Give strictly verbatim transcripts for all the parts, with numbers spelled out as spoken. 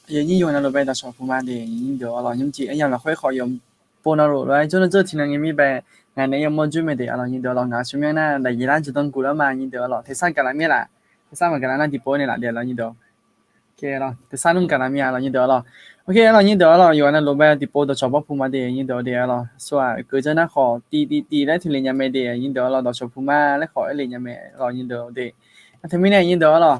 Yawnyir yawqha navluf bae dawqcawq puq ma de, nyir deuq arlawq, nymrcif aryamq lafkhoer khawf yawqpov navluf lof-aer jawrnan dzeur tiqnan ngae mir bae ngaq naeq-aer yamawr joer mae de arlawq, nyir deuq arlawq, ngaq-euq tsawrmyanr nar daqyeq lar jawrdanr guq lar ma, nyir deuq arlawq, tersar gaqlaf mir laf, tersar maqgaqlaf nar tiqpov naeqlaf de arlawq, nyir deuq. Tersar nmr gaqlaf mir arlawq, nyir deuq arlawq. Ok arlawq, nyir deuq arlawq, yawqha navluf bae tiqpov dawqcawq bawrpuq ma de, nyir deuq de arlawq, aqsur-aq uiqkeuv dzeur nar khawf tiv tiv tiv laer toeqle nya mae de, nyir deuq arlawq, dawqcawq puq ma laer khawf aerle nya mae arlawq, nyir deuq de. Nar teumirnae nyir deuq arlawq,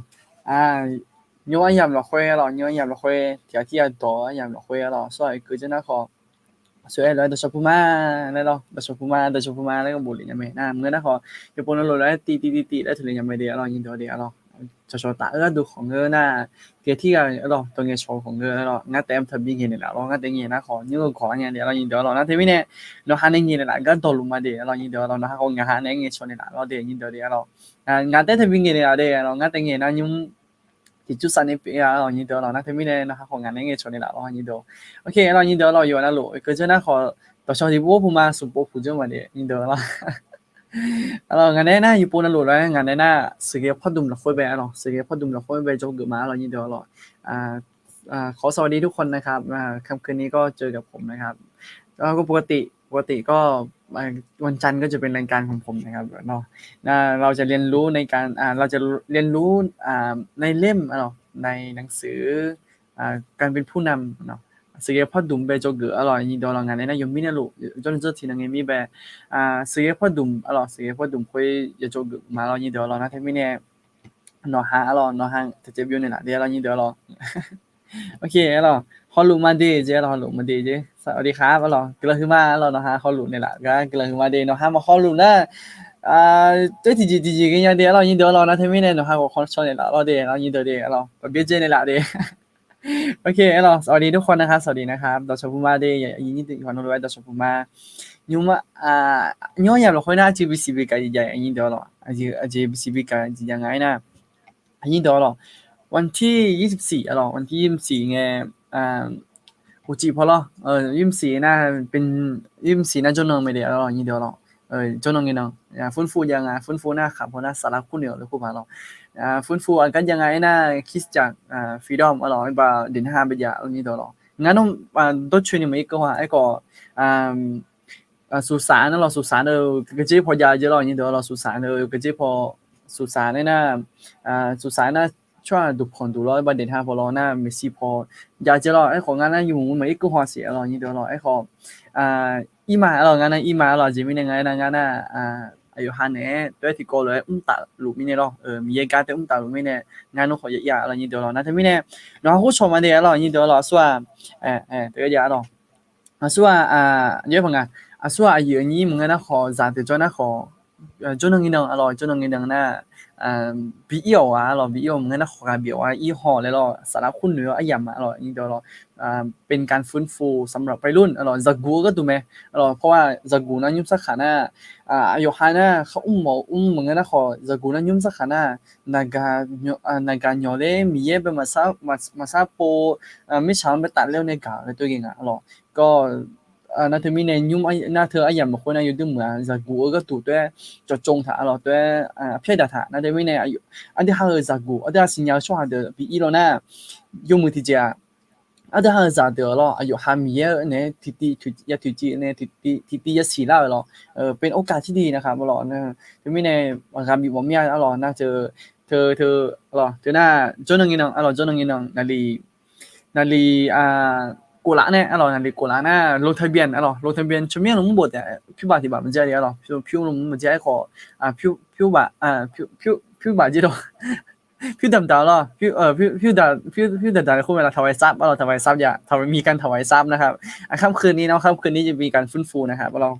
nymr aryamq lafkhoer arlawq, nymr aryamq lafkhoer tiq ghaq tir ghaq dawq-eu aryamq lafkhoer arlawq, aqsur-aq uiqkeuv dzeur nar khawf aqsur aer lof-aer dawqcawq puq ma laer lawr, dawqcawq puq ma, dawqcawq puq ma laer bawleq nya mae. Nar maqngeur nar khawf yawqpov navluf lof-aer tiv tiv tiv tiv laer toeqle nya mae de arlawq, nyir deuq de arlawq. Cawqcawq taf-eu gharduq khawf ngeur nar, tiq ghaq tir ghaq arlawq, dawq ngaeqcawq khawf ngeur arlawq, ngar taef mr taqbi ngaeq naeqlaf lawr, ngar taef ngaeq nar khawf nymr-eu gawq nya de arlawq, nyir deuq arlawq. Nar teumirnae nawqha nae ngaeq naeqlaf gar dawqluf ma de arlawq, nyir deuq arlawq, nawqha khawf ngaq ha nae ngaeqcawq naeqlaf lawr de, nyir deuq de arlawq. Ngaq taef taqbi ngaeq naeqlaf de arlawq, ngar taef ngaeq nar nymr tiqcur sav nae pyeuf-a arlawq, nyir deuq arlawq. Nar teumirnae nawqha khawf ngaq nae ngaeqcawq naeqlaf lawr, nyir deuq. Ok arlawq, nyir deuq arlawq, yawqha navluf uiqkeuv dzeur nar khawf dawqcawq tiqpov bawrpuq ma suqpov puq dzeur ma de, nyir deuq arlawq. Arlawq, ngaq nae nar yawqpov navluf lof-aer ngaq nae nar สวัสดีครับ pawrdmq lafkhoer bae arlawq, สวัสดีครับ pawrdmq lafkhoer bae dzawgeuf ma arlawq, nyir deuq arlawq. ขอสวัสดีทุกคนนะครับ ค่ำคืนนี้ก็เจอกับผมนะครับ ก็ปกติ ปกติก็ วันจันทร์ก็จะเป็นรายการของผมนะครับ เราจะเรียนรู้ในการ เราจะเรียนรู้ในเล่ม ในหนังสือ การเป็นผู้นำ เนาะ สวัสดีครับ pawrdmq bae dzawgeuf arlawq, nyir deuq arlawq. Ngaq nae nar yawmir navluf jawrnan dzeur tiqnan ngae mir bae สวัสดีครับ pawrdmq arlawq, สวัสดีครับ pawrdmq khoer ya dzawgeuf ma arlawq, nyir deuq arlawq. Nar teumirnae nawqha arlawq, nawqha taqcaev byov naeqlaf de arlawq, nyir deuq arlawq. Ok arlawq, hawluf ma de jeq arlawq, hawluf ma de jeq. สวัสดีครับ arlawq, guiqlanq huiqma arlawq, nawqha hawluf naeqlaf gar guiqlanq huiqma de. Nawqha maqhawluf nar, tov tiqjeq tiqjeq ghaenya de arlawq, nyir deuq arlawq. Nar teumirnae nawqha ghawqkhanr caw naeqlaf lawr de arlawq, nyir deuq de arlawq, baqbyaer dzae naeqlaf de. Ok arlawq, สวัสดีทุกคนนะครับ สวัสดีนะครับ dawqcawq puq ma de, yawnyir deuq yawqha navluf-aer dawqcawq puq ma. Nymr aryamq lafkhoer nar aqjeq bisiq bigaq jav-a, nyir deuq arlawq, aqjeq bisiq bigaq jav nga aernar, nyir deuq arlawq, วันที่ยี่สิบสี่ arlawq, วันที่ยี่สิบสี่ ngae, uqcif paw lawr, ยี่สิบสี่ nar, ยี่สิบสี่ nar jawrnan mae de arlawq, nyir deuq arlawq. Jawrnan ngae nan, ฟื้นฟู jav nga, ฟื้นฟู nar khaq paw nar saflar kurnoeq-awq laer kur paq lawr. ฟื้นฟู aqgar jav nga aernar คริสตจักร Freedom arlawq, baqdeqnar ha bae jav-a, nyir deuq arlawq. Ngar nawr dawrcoeni maqir keuv ha aerkhawf, สุสาน arlawq, สุสาน eu gardzer paw jav jeq lawr, nyir deuq arlawq, สุสาน eu gardzer paw, สุสาน aernar, สุสาน nar tsawrhaq duqpanq duq lawr, baqdeqnar paw lawr nar maeqshi paw jav jeq lawr. Aerkhawf ngar nar yawmuiq maqir keuv ha siq arlawq, nyir deuq arlawq. Aerkhawf, irma arlawq, ngar nar irma arlawq, aqjeq mirnae nga aernar, ngar nar aqyawf ha naeq-aer tov-aer tiqkawv lof-aer mr tafluf mirnae lawr, Miqyaer gar tov-aer mr tafluf mirnae, ngar nawr khawf ya ir-a arlawq, nyir deuq arlawq. Nar teumirnae nawqha khoer cawq ma de arlawq, nyir deuq arlawq, aqsur-aq, tov-aer jav arlawq. Aqsur-aq, aqyawf-aer paq nga, aqsur-aq aqyuif aqnyir maqngeur nar khawf, zaqdeuq jawr nar khawf, jawrnan ngae nan arlawq, jawrnan ngae nan nar, bi ir-awq-a arlawq, bi ir-awq maqngeur nar khawf, ghaq bif-awq-a, ir haw laer lawr, saflar kurnoeq-awr aryamq ma arlawq, nyir deuq arlawq. เป็นการฟื้นฟูสำหรับวัยรุ่น arlawq, zaqguq-eu gharduq mae arlawq, เพราะว่า zaqguq nar nymr sarkhaq nar, aqyawf ha nar khar mr mawf mr maqngeur nar khawf, zaqguq nar nymr sarkhaq nar, naqgaq nyawq ler Miqyaer bae maqsar pov, mirtsaq-anr bae tafler-awr nae gaq-euq laer tov ghae nga arlawq. Kawv, nar teumirnae nymr nar teu aryamq lafkhoer nar yawduir meuq-aq, zaqguq-eu gharduq tov-aer cawqcawv taq arlawq, tov-aer pyaer daq taq. Nar teumirnae aqdui ha-euq zaqguq, aqdui ha siqnya-eu tsawrhaq deuq bi ir law nar, yawmuiq tiqjeq-aq, aqdui ha-euq zaqdeuq arlawq, aqyawf ha Miqyaer-eu naeq-aer tiqtiv ya toeqciv nae tiqtiv ya siqlar-euq lawq, เป็นโอกาสที่ดีนะครับ arlawq. Teumirnae ghaq bif mawf mir-a arlawq, nar teu, teu, teu, arlawq, teu nar jawrnan ngae nan arlawq, jawrnan ngae nan naqli naqli, koflaf nae arlawq, naqli koflaf nar ลงทะเบียน arlawq, ลงทะเบียน tsawrmyanr lmr bof taef pyur baf tiq baf maqjav le arlawq, pyur lmr maqjav aerkhawf, pyur baf, pyur baf jir lawq, pyur damq daq lawq, pyur daq daq laer khoer mae lawq, ถวายทรัพย์ arlawq, ถวายทรัพย์ jav, มีการถวายทรัพย์นะครับ ค่ำคืนนี้เนาะ ค่ำคืนนี้จะมีการฟื้นฟู นะครับ arlawq.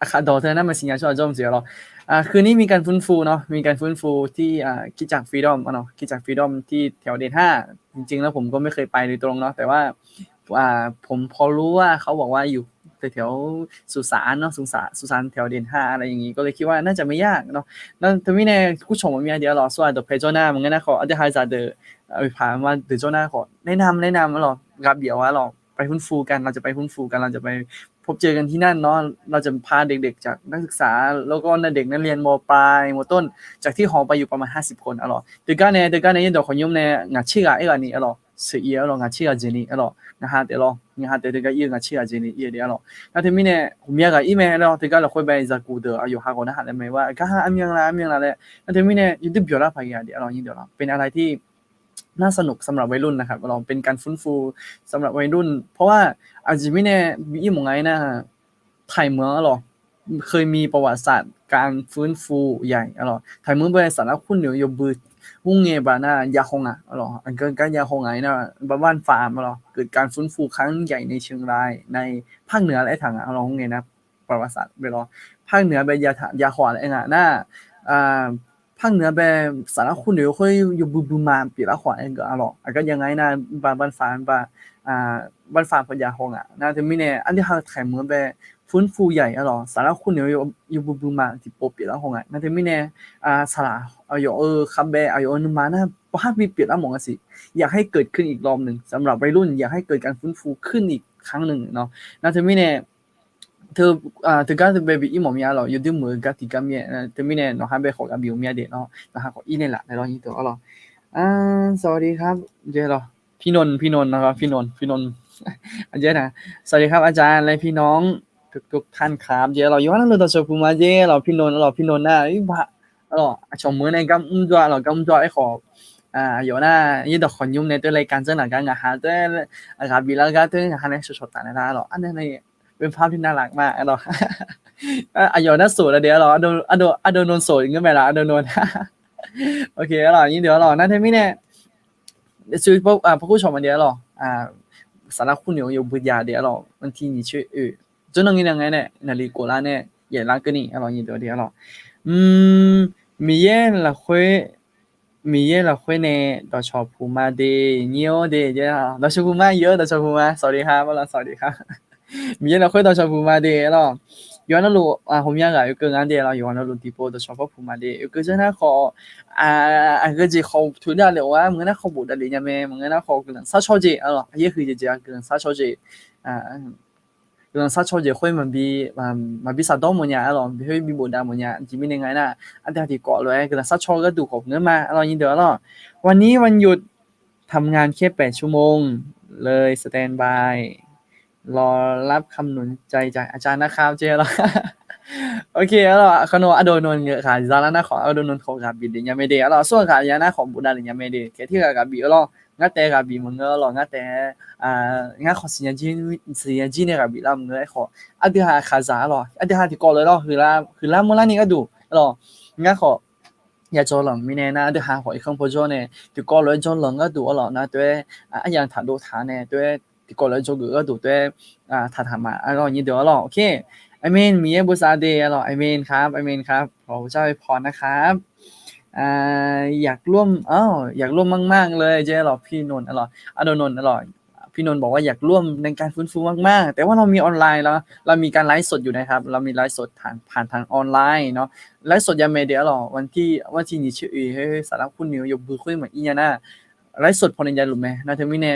Aqkaq dawq teu nar maqsiq nya tsawrhaq jawr maqsiq arlawq. คืนนี้มีการฟื้นฟูเนาะ มีการฟื้นฟูที่ คริสตจักร Freedom เนาะ คริสตจักร Freedom ที่แถว เดนห้า จริงๆแล้วผมก็ไม่เคยไปโดยตรงเนาะ แต่ว่า ผมพอรู้ว่าเขาบอกว่าอยู่แถวๆ สุสานเนาะ สุสาน สุสานแถวเดนห้า อะไรอย่างงี้ ก็เลยคิดว่าน่าจะไม่ยากเนาะ. Nar teumirnae kurcawq mawf mir-a de arlawq, aqsur-aq dawqpae jawr nar maqngeur nar khawf, aqdui ha zaqdeuq, paq ma deuq jawr nar khawf, แนะนำ แนะนำ arlawq, ghaq bif-awq arlawq, ไปฟื้นฟูกัน เราจะไปฟื้นฟูกัน เราจะไป พบเจอกันที่นั่นเนาะ เราจะพาเด็กๆจากนักศึกษา แล้วก็เด็กนักเรียน ม.ปลาย ม.ต้น จากที่หอไปอยู่ประมาณห้าสิบคน aqlawq. Teugar nae, teugar nae, yaerdawq khawqnymr nae ngaq tser ghaq aer ghaq ni, aqlawq, sheuq ir, aqlawq, ngaq tser ghaq jeq ni, aqlawq, ngaqha taef lawr, ngaqha taef teugar ir-eu ngaq tser ghaq jeq ni ir-eu de, aqlawq. Nar teumirnae, ghawqmya ghaq ir mae, aqlawq, teugar lafkhoer bae zaqguq deuq aqyawf ha ghawq narhaq laer mae-aer gar-a, armyanr la, armyanr la laer. Nar teumirnae, yawduir byawq lar paq ghae-a de, aqlawq, nyir deuq lawr. เป็นอะไรที่น่าสนุกสำหรับวัยรุ่นนะครับ aqlawq, เป็นการฟื้นฟูสำหรับวัยรุ่น เพราะว่า aqjeq mirnae bi ir mawf nga aernar, ไทยเมือง aqlawq, เคยมีประวัติศาสตร์การฟื้นฟูใหญ่ aqlawq. ไทยเมือง bae saflar khur noeq-eu yawbui mrngae baq nar, jav haw ngaq, aqlawq, aqgeu gar jav haw ngaq aernar, บ้านฟ้า aqlawq, เกิดการฟื้นฟูครั้งใหญ่ในเชียงราย ในภาคเหนือ laer aertaq nga, aqlawq, mrngae nar, ประวัติศาสตร์ bae lawr, ภาคเหนือ bae jav haw-aq laer aer nga nar, paqneuq-a bae saflar khur noeq-eu khoer yawbui buima pyeuflar khawf-aq aer-eu, aqlawq, aqgar jav nga aernar, บ้านฟ้า ba, บ้านฟ้า paw jav haw ngaq. Nar teumirnae, aqdui ha-eu ไทยเมือง bae ฟื้นฟูใหญ่ aqlawq, saflar khur noeq-eu yawbui buima tiqpov pyeuflar haw ngaq. Nar teumirnae, saqlaq aqyawf-euq khavbae, aqyawf-euq nuima nar, pawqhar bi pyeuflar mawf nga siq. อยากให้เกิดขึ้นอีกรอบหนึ่ง สำหรับวัยรุ่น อยากให้เกิดการฟื้นฟูขึ้นอีกครั้งหนึ่ง aqlawq. Nar teumirnae, teu, teugar teu bae bi ir mawf mya, aqlawq, yawduir muiq-eu gar tiqgar mir-aer, teumirnae nawqha bae khawf gar bi-eu mya de, nawqha khawf ir naeqlaf nae lawr, nyir deuq, aqlawq. สวัสดีครับ jeq, aqlawq, พี่นนท์ พี่นนท์นะครับ พี่นนท์ พี่นนท์ เจ๊นะ สวัสดีครับอาจารย์ และพี่น้องทุกๆท่านครับ jeq, aqlawq, yawqha navluf dawqcawq puq ma jeq, aqlawq, พี่นนท์ aqlawq, พี่นนท์ nar, aqlawq, aqcawq meuq nae gar mr jawr, aqlawq, gar mr jawr aerkhawf, aqyawf nar, yaerdawq khawqnymr nae รายการ janr laf gar ngaqha teu, ghaq bif lar gar teu, ngaqha nae shawqshawq taf nae lar, aqlawq, arnav nae เป็นภาพที่น่ารักมาก aqlawq. Aqyawf nar sof la de, aqlawq, aqdui, aqdui นนท์โสด ngeur mae laf, aqdui นนท์. Ok, aqlawq, nyir deuq, aqlawq, nar teumirnae, สวัสดีครับ อาจารย์ และพี่น้อง สำหรับทุกท่านครับ Jawrnan ngae nae ngae nae naqli kof lar nae yaef lar keuvni, aqlawq, nyir deuq de, aqlawq. Miqyaer lafkhoer, Miqyaer lafkhoer nae dawqcawq puq ma de, nyir-awr de, dawqcawq puq ma, yawr dawqcawq puq ma, สวัสดีครับ aqlawq, สวัสดีครับ. Miqyaer lafkhoer dawqcawq puq ma de, aqlawq. Yawqha navluf, hawmya ghaq oekeuv nga de, aqlawq, yawqha navluf tiqpov dawqcawq paw puq ma de, oekeuv janr nar khawf, aqgeu jeq khawf toeq dav lef-awr-a, maqngeur nar khawf bofdav lef nya mae, maqngeur nar khawf guiqlanq sar caw jeq, aqlawq, aqyaer huiq jeq jeq-a guiqlanq sar caw jeq. Guiqlanq sar caw jeq khoer maqbi, maqbi shafdawr mawfnya, aqlawq, bi khoer bi bofdav mawfnya. Aqjeq mirnae nga aernar, aqdui ha tiqkawv lof-aer guiqlanq sar caw gharduq khawf ngeur ma, aqlawq, nyir deuq, aqlawq. วันนี้วันหยุดทำงานแค่แปดชั่วโมงเลย สแตนบายรอรับคำหนุนใจจากอาจารย์นะครับ jeq, aqlawq. Ok, aqlawq, khawf nawq ardov nawq-anr ghaq za lar nar khawf, ardov nawq khawf ghaq bif lef nya mae de, aqlawq, aqsur ghaq ya nar khawf bofdav lef nya mae de, khaeq tirghaq ghaq bif-eu lawr. Ngar taef ghaq bif maqngeur, aqlawq, ngar taef, ngar khawf siqnya jir nae ghaq bif lar maqngeur aerkhawf, aqdui ha khaqzaq, aqlawq, aqdui ha tiqkawv lof-aer lawr, huiqlar meuqlar ni gharduq, aqlawq, ngar khawf ya jawrlanq mirnae nar, aqdui ha khawf irkanr paw jawr nae tiqkawv lof-aer jawrlanq gharduq, aqlawq, nar teu-aer, aryamq taqdov taq nae teu-aer tiqkawv lof-aer jawrgeuf gharduq teu-aer taqtaq ma, aqlawq, nyir deuq, aqlawq. Ok, อาเมน Miqyaer bosav de, aqlawq, อาเมนครับ อาเมนครับ ขอพระเจ้าอวยพรนะครับ อยากร่วม อยากร่วมมากๆเลย jeq, aqlawq, พี่นนท์ aqlawq, ardov nawq, aqlawq, พี่นนท์บอกว่าอยากร่วมในการฟื้นฟูมากๆ แต่ว่าเรามีออนไลน์แล้ว เรามีการไลฟ์สดอยู่นะครับ เรามีไลฟ์สดผ่าน ผ่านทางออนไลน์เนาะ ไลฟ์สด ya mae de, aqlawq, วันที่ วันที่ nyiq tser oe, saflar khur noeq-eu yawbui khoer maqir nya nar, ไลฟ์สด paw nae javluf mae. Nar teumirnae,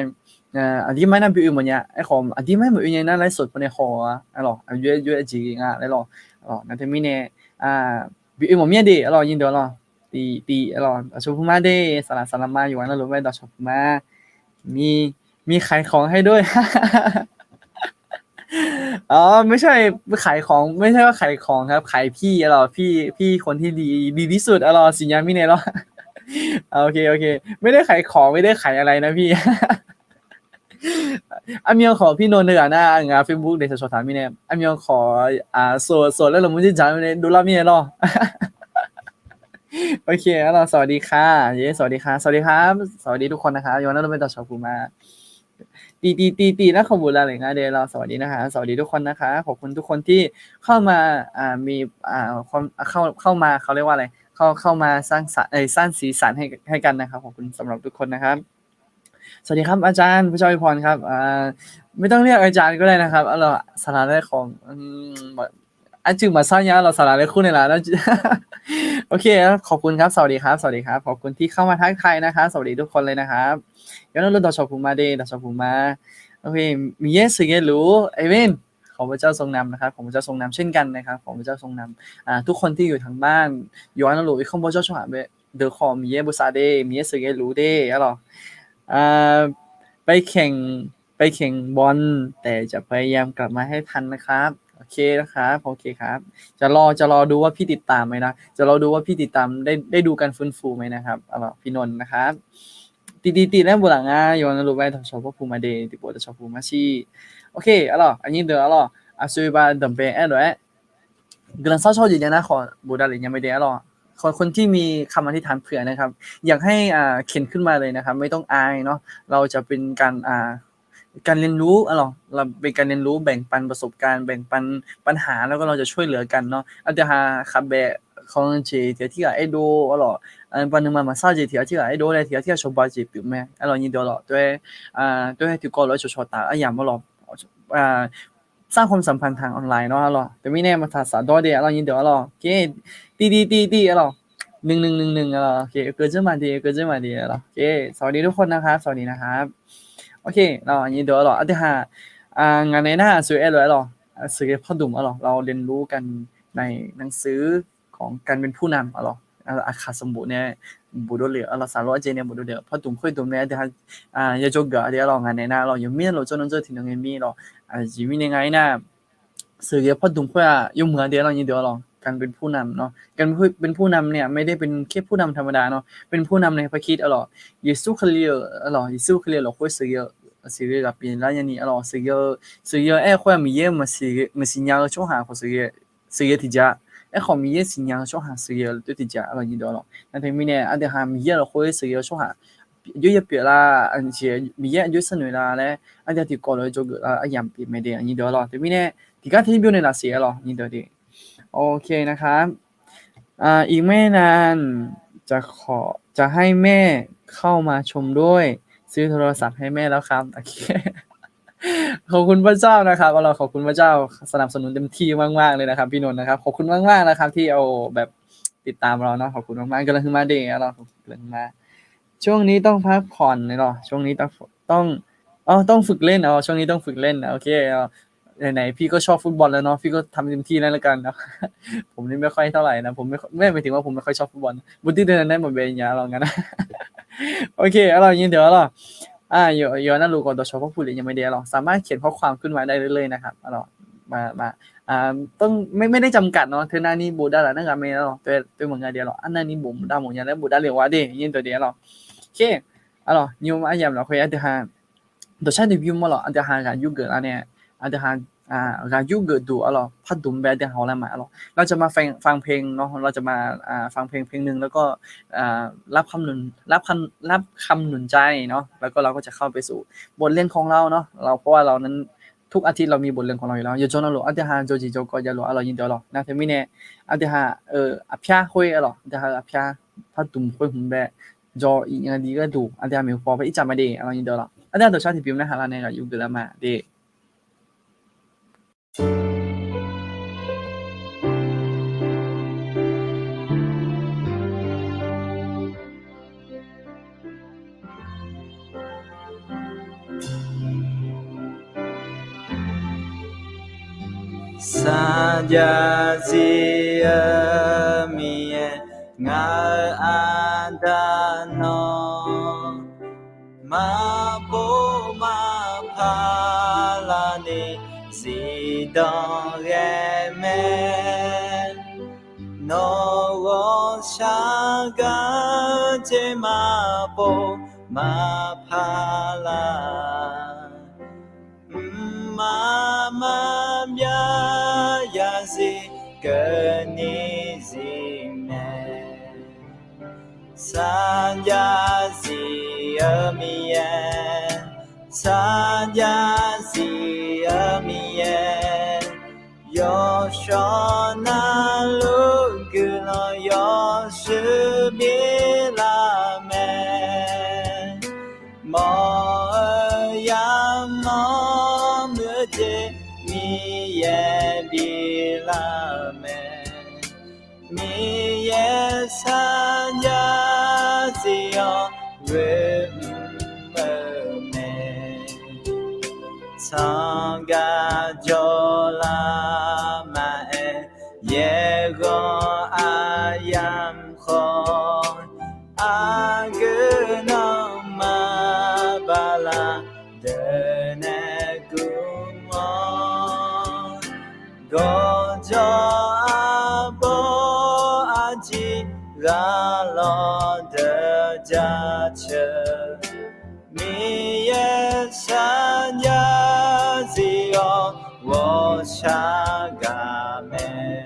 aqdir mar nar bi oe mawfnya, aerkhawf aqdir mar maqoe nya nar ไลฟ์สด paw nae haw-a, aqlawq, aqjox-aer jox-aer jeq nga laer lawr, aqlawq, nar teumirnae, bi oe mawf mir-a de, aqlawq, nyir deuq, aqlawq, tiqtiv, aqlawq, dawqcawq puq ma de, saqlaq saqlaq ma yawqghaq navluf mae dawqcawq puq ma, mi, มีขายของให้ด้วย อ๋อ ไม่ใช่ขายของ ไม่ใช่ว่าขายของครับ ขายพี่ aqlawq, พี่ พี่คนที่ดี ดีที่สุด aqlawq, siqnya mirnae lawr. Ok, ok, ไม่ได้ขายของ ไม่ได้ขายอะไรนะพี่ Armyan khawf พี่นนท์ teughaq nar, ngaq Facebook nae shawqshawq taq mirnae, armyan khawf, sof, sof laer laqmur jir dzaq-eu nae dovlar mirnae lawr. Ok, aqlawq, สวัสดีค่ะ สวัสดีค่ะ สวัสดีครับ สวัสดีทุกคนนะครับ yawqghaq navluf mae dawqcawq puq ma, tiqtiv tiqtiv nar khawf bofdav lef nga de, aqlawq, สวัสดีนะครับ สวัสดีทุกคนนะครับ ขอบคุณทุกคนที่เข้ามา มี เข้า เข้ามา เขาเรียกว่าอะไร เข้า เข้ามาสร้างสรรค์ เอ้ย สร้างสีสันให้ ให้กันนะครับ ขอบคุณสำหรับทุกคนนะครับ สวัสดีครับอาจารย์ พระเจ้าอวยพรครับ ไม่ต้องเรียกอาจารย์ก็ได้นะครับ aqlawq, saqlaq laer khawf, aqjeq maqsar nya, aqlawq, saqlaq laer kur nae laf. Ok, ขอบคุณครับ สวัสดีครับ สวัสดีครับ ขอบคุณที่เข้ามาทักทายนะครับ สวัสดีทุกคนเลยนะครับ yawqghaq navluf dawqcawq puq ma de, dawqcawq puq ma. Ok, Miqyaer sheuqghae luf-or, อาเมน ขอพระเจ้าทรงนำนะครับ ขอพระเจ้าทรงนำเช่นกันนะครับ ขอพระเจ้าทรงนำ อ่า ทุกคนที่อยู่ทางบ้าน yawqha navluf irkanr bawjawr tsawrhaq bae deuq khawf Miqyaer bosav de, Miqyaer sheuqghae luf de, arlawq. อ่า ไปแข่ง ไปแข่งบอล แต่จะพยายามกลับมาให้ทันนะครับ โอเคนะครับ โอเคครับ จะรอ จะรอดูว่าพี่ติดตามไหมนะ จะรอดูว่าพี่ติดตาม ได้ ได้ดูการฟื้นฟูไหมนะครับ arlawq, พี่นนท์นะครับ Tiqtiv tiqtiv laer bof laf nga, yawqha navluf bae dawqcawq pawrpu ma de, tiqpov dawqcawq pawrpu ma siq. โอเค arlawq, aqnyir deuq arlawq, aqsur ba danqbae aer lof-aer guiqlanq shar shawr jeq nya nar khawf bofdav lef nya mae de arlawq. คนที่มีคำอธิษฐานเผื่อนะครับ อยากให้ อ่า เขียนขึ้นมาเลยนะครับ ไม่ต้องอายเนาะ เราจะเป็นการ อ่า การเรียนรู้ arlawq, เราเป็นการเรียนรู้ แบ่งปันประสบการณ์ แบ่งปันปัญหา แล้วก็เราจะช่วยเหลือกันเนาะ aqdui ha khaqbaev khanq jeq tiq ghaq tirghaq aerdov arlawq, baqnuima maqsar jeq tiq ghaq tirghaq aerdov laer tiq ghaq tirghaq cawba jeq pyeuf mae arlawq, nyir deuq arlawq, toer, toer tiqkawv lof-aer cawqcawq taf-eu aryamq arlawq, สร้างความสัมพันธ์ทางออนไลน์เนาะ arlawq, teumirnae maqtaq shafdawr de arlawq, nyir deuq arlawq, โอเค tiqtiv tiqtiv arlawq, หนึ่งหนึ่งหนึ่งหนึ่ง arlawq, โอเค เออ เกิดขึ้นมาดี เออ เกิดขึ้นมาดี arlawq, โอเค สวัสดีทุกคนนะครับ สวัสดีนะครับ โอเค arlawq, nyir deuq arlawq, aqdui ha ngaq nae nar aqsur aer lof-aer arlawq, sheuqghae pawrdmq arlawq, เราเรียนรู้กันในหนังสือของการเป็นผู้นำ arlawq, aqkaq sanqbof nae bofdov le-eu arlawq, saqlof arjeq nae bofdov le-eu pawrdmq khoerdmq nae aqdui ha ya jawrgeuf-a de arlawq, ngaq nae nar arlawq, yawqmir lof jawrnan jawr tiqnan ngae mir lawq, aqjeq mirnae nga aernar, sheuqghae pawrdmq khoer-aq yawmuiq-a de arlawq, nyir deuq arlawq, การเป็นผู้นำเนาะ การเป็นผู้นำเนี่ย ไม่ได้เป็นแค่ผู้นำธรรมดาเนาะ เป็นผู้นำในพระคริสต์ arlawq, Yeqsur Kali-eu arlawq, Yeqsur Kali-eu lafkhoer sheuqghae-eu, sheuqghae ghaq pyeuflar nyani arlawq, sheuqghae-eu, sheuqghae-eu aer khoer-aq Miqyaer maqsiq nya-eu tsawrhaq khawf sheuqghae tiqjav, aerkhawf Miqyaer siqnya-eu tsawrhaq sheuqghae-eu toer tiqjav arlawq, nyir deuq arlawq, nar teumirnae aqdui ha Miqyaer lafkhoer sheuqghae-eu tsawrhaq aqjox ya pyeuflar, Miqyaer aqjox sharnoeq lar laer aqdui ha tiqkawv lof-aer jawrgeuf lar aryamq pyeuf mae de, nyir deuq arlawq, teumirnae tiqgar ter byov nae lafsiq arlawq, nyir deuq de. โอเคนะครับ อีกไม่นานจะขอ จะให้แม่เข้ามาชมด้วย ซื้อโทรศัพท์ให้แม่แล้วครับ โอเค ขอบคุณพระเจ้านะครับ เราขอบคุณพระเจ้า สนับสนุนเต็มที่มากๆเลยนะครับ พี่นนท์นะครับ ขอบคุณมากๆนะครับ ที่เอาแบบติดตามเราเนาะ ขอบคุณมากๆ กำลังมาเดะ เรากำลังมา ช่วงนี้ต้องพักผ่อนเนาะ ช่วงนี้ต้อง ต้อง อ๋อ ต้องฝึกเล่น อ๋อ ช่วงนี้ต้องฝึกเล่น โอเค อ๋อ ไหนๆ พี่ก็ชอบฟุตบอลแล้วเนาะ พี่ก็ทำเต็มที่แล้วละกันเนาะ ผมนี่ไม่ค่อยเท่าไหร่นะ ผมไม่ ไม่ หมายถึงว่าผมไม่ค่อยชอบฟุตบอล บุตรที่เดินได้หมดเบญญาเรางั้นนะ โอเค arlawq, nyir deuq arlawq, yawqha navluf khawf dawqcawq pawrpu lef nya mae de arlawq, สามารถเขียนข้อความขึ้นมาได้เรื่อยๆนะครับ arlawq, ไม่ ไม่ได้จำกัดเนาะ teunav ni bofdav laf nar ghaq mae arlawq, toer maqnga de arlawq, arnav ni bofdav mawf nya laer bofdav lef-a de, nyir deuq de arlawq, โอเค arlawq, nymr aryamq lafkhoer aqdui ha dawqshar tiqbymr arlawq, aqdui ha ghaq yurgeuf lar nae, aqdui ha ghaq yurgeuf duq arlawq, pardmq bae aqdui ha hawlar ma arlawq, เราจะมาฟัง ฟังเพลงเนาะ เราจะมา ฟังเพลงเพลงหนึ่ง แล้วก็ รับคำหนุน รับคำ รับคำหนุนใจเนาะ แล้วก็เราก็จะเข้าไปสู่บทเรียนของเราเนาะ เรา เพราะว่าเรานั้น ทุกอาทิตย์เรามีบทเรียนของเราอยู่แล้ว yawjawr navluf aqdui ha jawrjeq jawrkawv javluf arlawq, nyir deuq arlawq, nar teumirnae aqdui ha aqpyar khoer arlawq, aqdui ha aqpyar pardmq khoer hmq bae jawr iq nya di gharduq aqdui ha maeqhu paw bae ircaf ma de arlawq, nyir deuq arlawq, aqdui ha dawqshar tiqbymr narhaq lar nae ghaq yurgeuf lar ma de. สาญาสิเออ Miqyaer ngaq-euq aqda nawq, maqpov maqpar lar ni siqdanq ghae mae. Nawq ghawqshaq gaq-eu jeq maqpov maqpar lar, mqmaq maqbyav yasiq keuvni zif mae. Sarjax zif-eu Miqyaer, sarjax zif-eu Miqyaer, yawshawr navluf guiqlanq yawshuif biflar mae. Mawq-eu yamawr muiq-eu jeq Miqyaer biflar mae. Miqyaer sarjax zif-awr ghoe mr-eu mae. Tsanqgaq jawr Miqyaer sarjax zif-awr ghawqshaq gaq mae.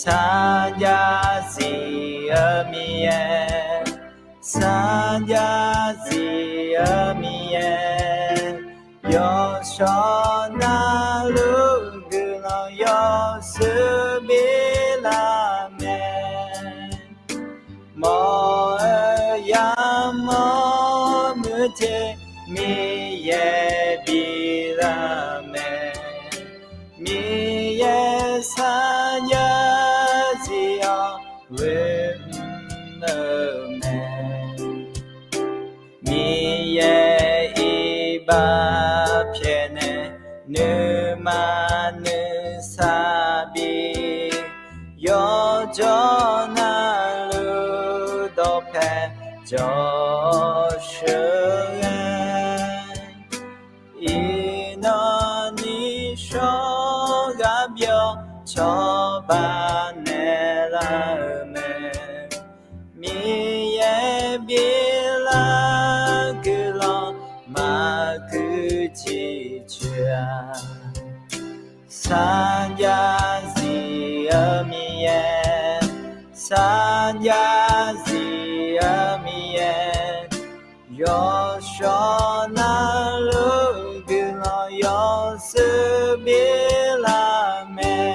Sarjax zif-eu Miqyaer, sarjax zif-eu Miqyaer, yawshawr navluf guiqlanq yawshuif biflar mae. Mawr-eu yamawr muiq jeq Miqyaer biflar mae. Miqyaer sarjax zif-awr ghoe mr-eu mae. Miqyaer iqbax pyaeqnaeq nuima nuisar bif, yawqjawr navluf dawqpae jawr sheuqghae. Iqnan ni shawr ghaq byov cawba naeqlar-eu mae. Miqyaer biflar guiqlanq maqguir ciqcoeq-a. Sarjax zif-eu Miqyaer, sarjax zif-eu Miqyaer, yawshawr navluf guiqlanq yawshuif biflar mae.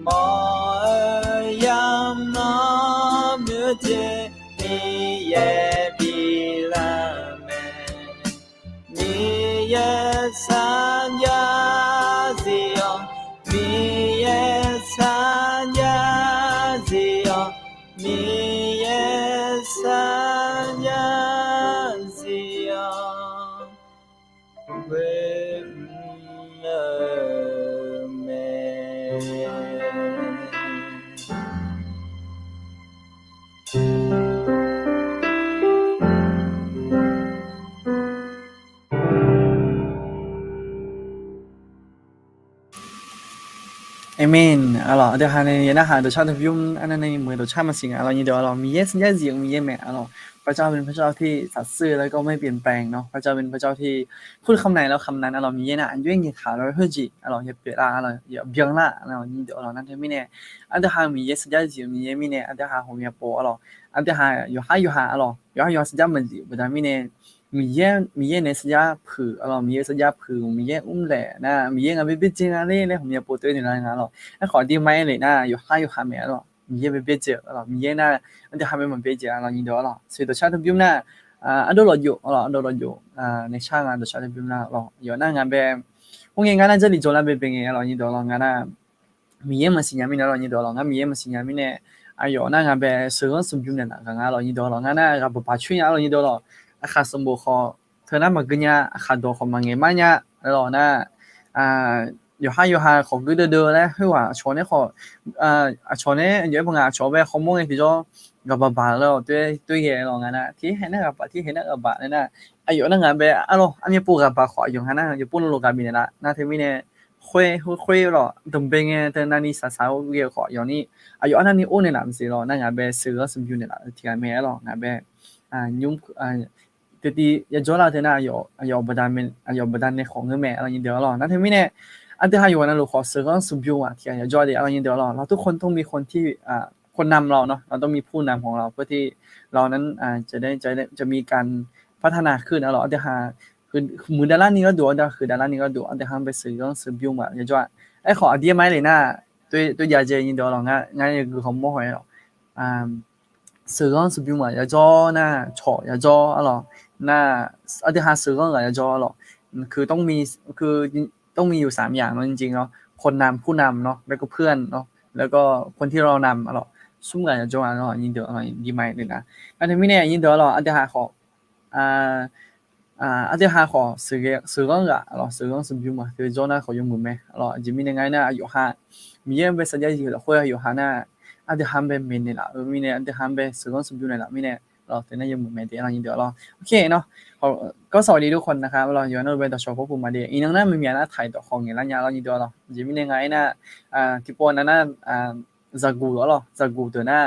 Mawr-eu yamawr muiq jeq Miqyaer biflar mae. Miqyaer sarjax zif-awr, Miqyaer sarjax zif-awr, Miqyaer sarjax zif-awr ghoe mr-eu mae. Aqmeq. Aqlawq, aqdui ha nae yanar haq dawqcar taqbymr arnavni muiq-eu dawqcar maqsiq nga lawr nyir deuq-awr lawr. Miqyaer sarjax zif-eu Miqyaer mae aqlawq. พระเจ้าเป็นพระเจ้าที่สัตย์ซื่อ แล้วก็ไม่เปลี่ยนแปลงเนาะ พระเจ้าเป็นพระเจ้าที่พูดคำไหนแล้วคำนั้น aqlawq. Miqyaer nar aqjox-aer nyaefkaq lawr khoerjeq aqlawq, ya pyeuflar aqlawq, ya byanlar aqlawq nyir deuq-awr lawr. Nar teumirnae aqdui ha Miqyaer sarjax zif-eu Miqyaer mirnae aqdui ha ghawqmya pov aqlawq. Aqdui ha yawqhar yawqha aqlawq, yawqhar yawqha sarjax maqzif beuqda mirnae Miqyaer, Miqyaer nae sarjax puiq aqlawq, Miqyaer sarjax puiq, Miqyaer mrlaeq nar Miqyaer ngaq bae byaerdzae nga ler laer ghawqmya pov tov-aer naeqlaf nga lawr. Aerkhawf aqdirma-aer le nar yawqhar yawqha mae aqlawq, Miqyaer bae byaerdzae aqlawq, Miqyaer nar aqdui ha bae maqbyaerdzae aqlawq nyir deuq-awr lawr. Seuq dawqcar taqbymr nar ardov lawqjof aqlawq, ardov lawqjof nae shar nga dawqcar taqbymr nar lawr. Yawf nar ngaq bae khoerngae ngar nar Jarlif jawrlar bae bae ngae aqlawq nyir deuq-awr lawr. Ngaq nar Miqyaer maqsiq nya mirnae aqlawq nyir deuq-awr lawr, ngar Miqyaer maqsiq nya mirnae aqyawf nar ngaq bae sheuqghanr sheuqbymr naeqlaf ghaq nga aqlawq nyir deuq-awr lawr. Ngar nar ghaq baqpaq coer nya aqlawq nyir deuq-awr lawr. Aqkhaq sanqbof khawf teu nar maqgeur nya, aqkhaq dawq khawf maqngaeq mar nya aqlawq nar yawqhar yawqha khawf geur deuvdeuv laer khoerghaq aqcawq nae khawf, aqcawq nae aqyawf-aer beu ngaq aqcawq bae khawf mawr ngae tiqjawr ghaq baqbaq lawr toer toer ghae lawr. Ngaq nar tiqhaer nar ghaq baq, tiqhaer nar ghaq baq nae nar aqyawf nar ngaq bae aqlawq armyav pov ghaq baq khawf aqyawf ngaq nar yawqpov lo lo ghaq bifnaeq laf nar teumirnae khoer khoer khoer lawr dmq bae ngae teu navni saqsaq-awr ghae-eu khawf aqyawf ni aqyawf arnavni or naeqlaf maqsiq lawr. Nar ngaq bae sheuqghanr sheuqbymr naeqlaf-eu tiqghaq mae aqlawq. Ngaq bae nymr teutiv yajawr lar-eu teu nar aqyawf aqyawf baqdanae khawf ngeur mae aqlawq nyir deuq-awr lawr. Nar teumirnae aqdui ha yawqghaq navluf khawf sheuqghanr sheuqbymr maq tiqghaq yajawr le aqlawq nyir deuq-awr lawr. เราทุกคนต้องมีคนที่ คนนำเราเนาะ เราต้องมีผู้นำของเรา เพื่อที่เรานั้นจะได้จะมีการพัฒนาขึ้น aqlawq. Aqdui ha muiqdav larni gharduq, aqdui ha huiqdav larni gharduq aqdui ha bae sheuqghanr sheuqbymr maq yajawr-a. Aerkhawf aqdirma-aer le nar toer jav dzae nyir deuq-awr lawr. Ngar yagui hawmawr haw-aer lawr sheuqghanr sheuqbymr maq yajawr nar cawq yajawr aqlawq. Nar aqdui ha sheuqghanr ghaq yajawr aqlawq. คือต้องมีอยู่สามอย่างเนาะ จริงๆเนาะ คนนำ ผู้นำเนาะ แล้วก็เพื่อนเนาะ แล้วก็คนที่เรานำ aqlawq. Smr ghaq yajawr aqlawq nyir deuq-awr lawr. Aqdirma-aer le nar nar teumirnae nyir deuq-awr lawr aqdui ha khawf aqdui ha khawf sheuqghanr ghaq aqlawq, sheuqghanr sheuqbymr maq teu jawr nar khawf yawmuiq mae aqlawq. Aqjeq mirnae ngar nar aqyawf ha Miqyaer-anr bae sarjax zif-eu lafkhoer aqyawf ha nar aqdui ha-anr bae maeqnaeq laf-eu mirnae, aqdui ha-anr bae sheuqghanr sheuqbymr naeq laf-eu mirnae lawr, teunae yawmuiq mae de aqlawq nyir deuq-awr lawr. Ok nar, ก็สวัสดีทุกคนนะครับ aqlawq. Yawqha navluf bae dawqshawq khoer puq maq de, iqnan nar maqmyaq nar taiq dawq khawf ngaeqlar nya aqlawq nyir deuq-awr lawr. Aqjeq mirnae nga-aer nar tiqpov nav nar zaqguq aqlawq, zaqguq deuq nar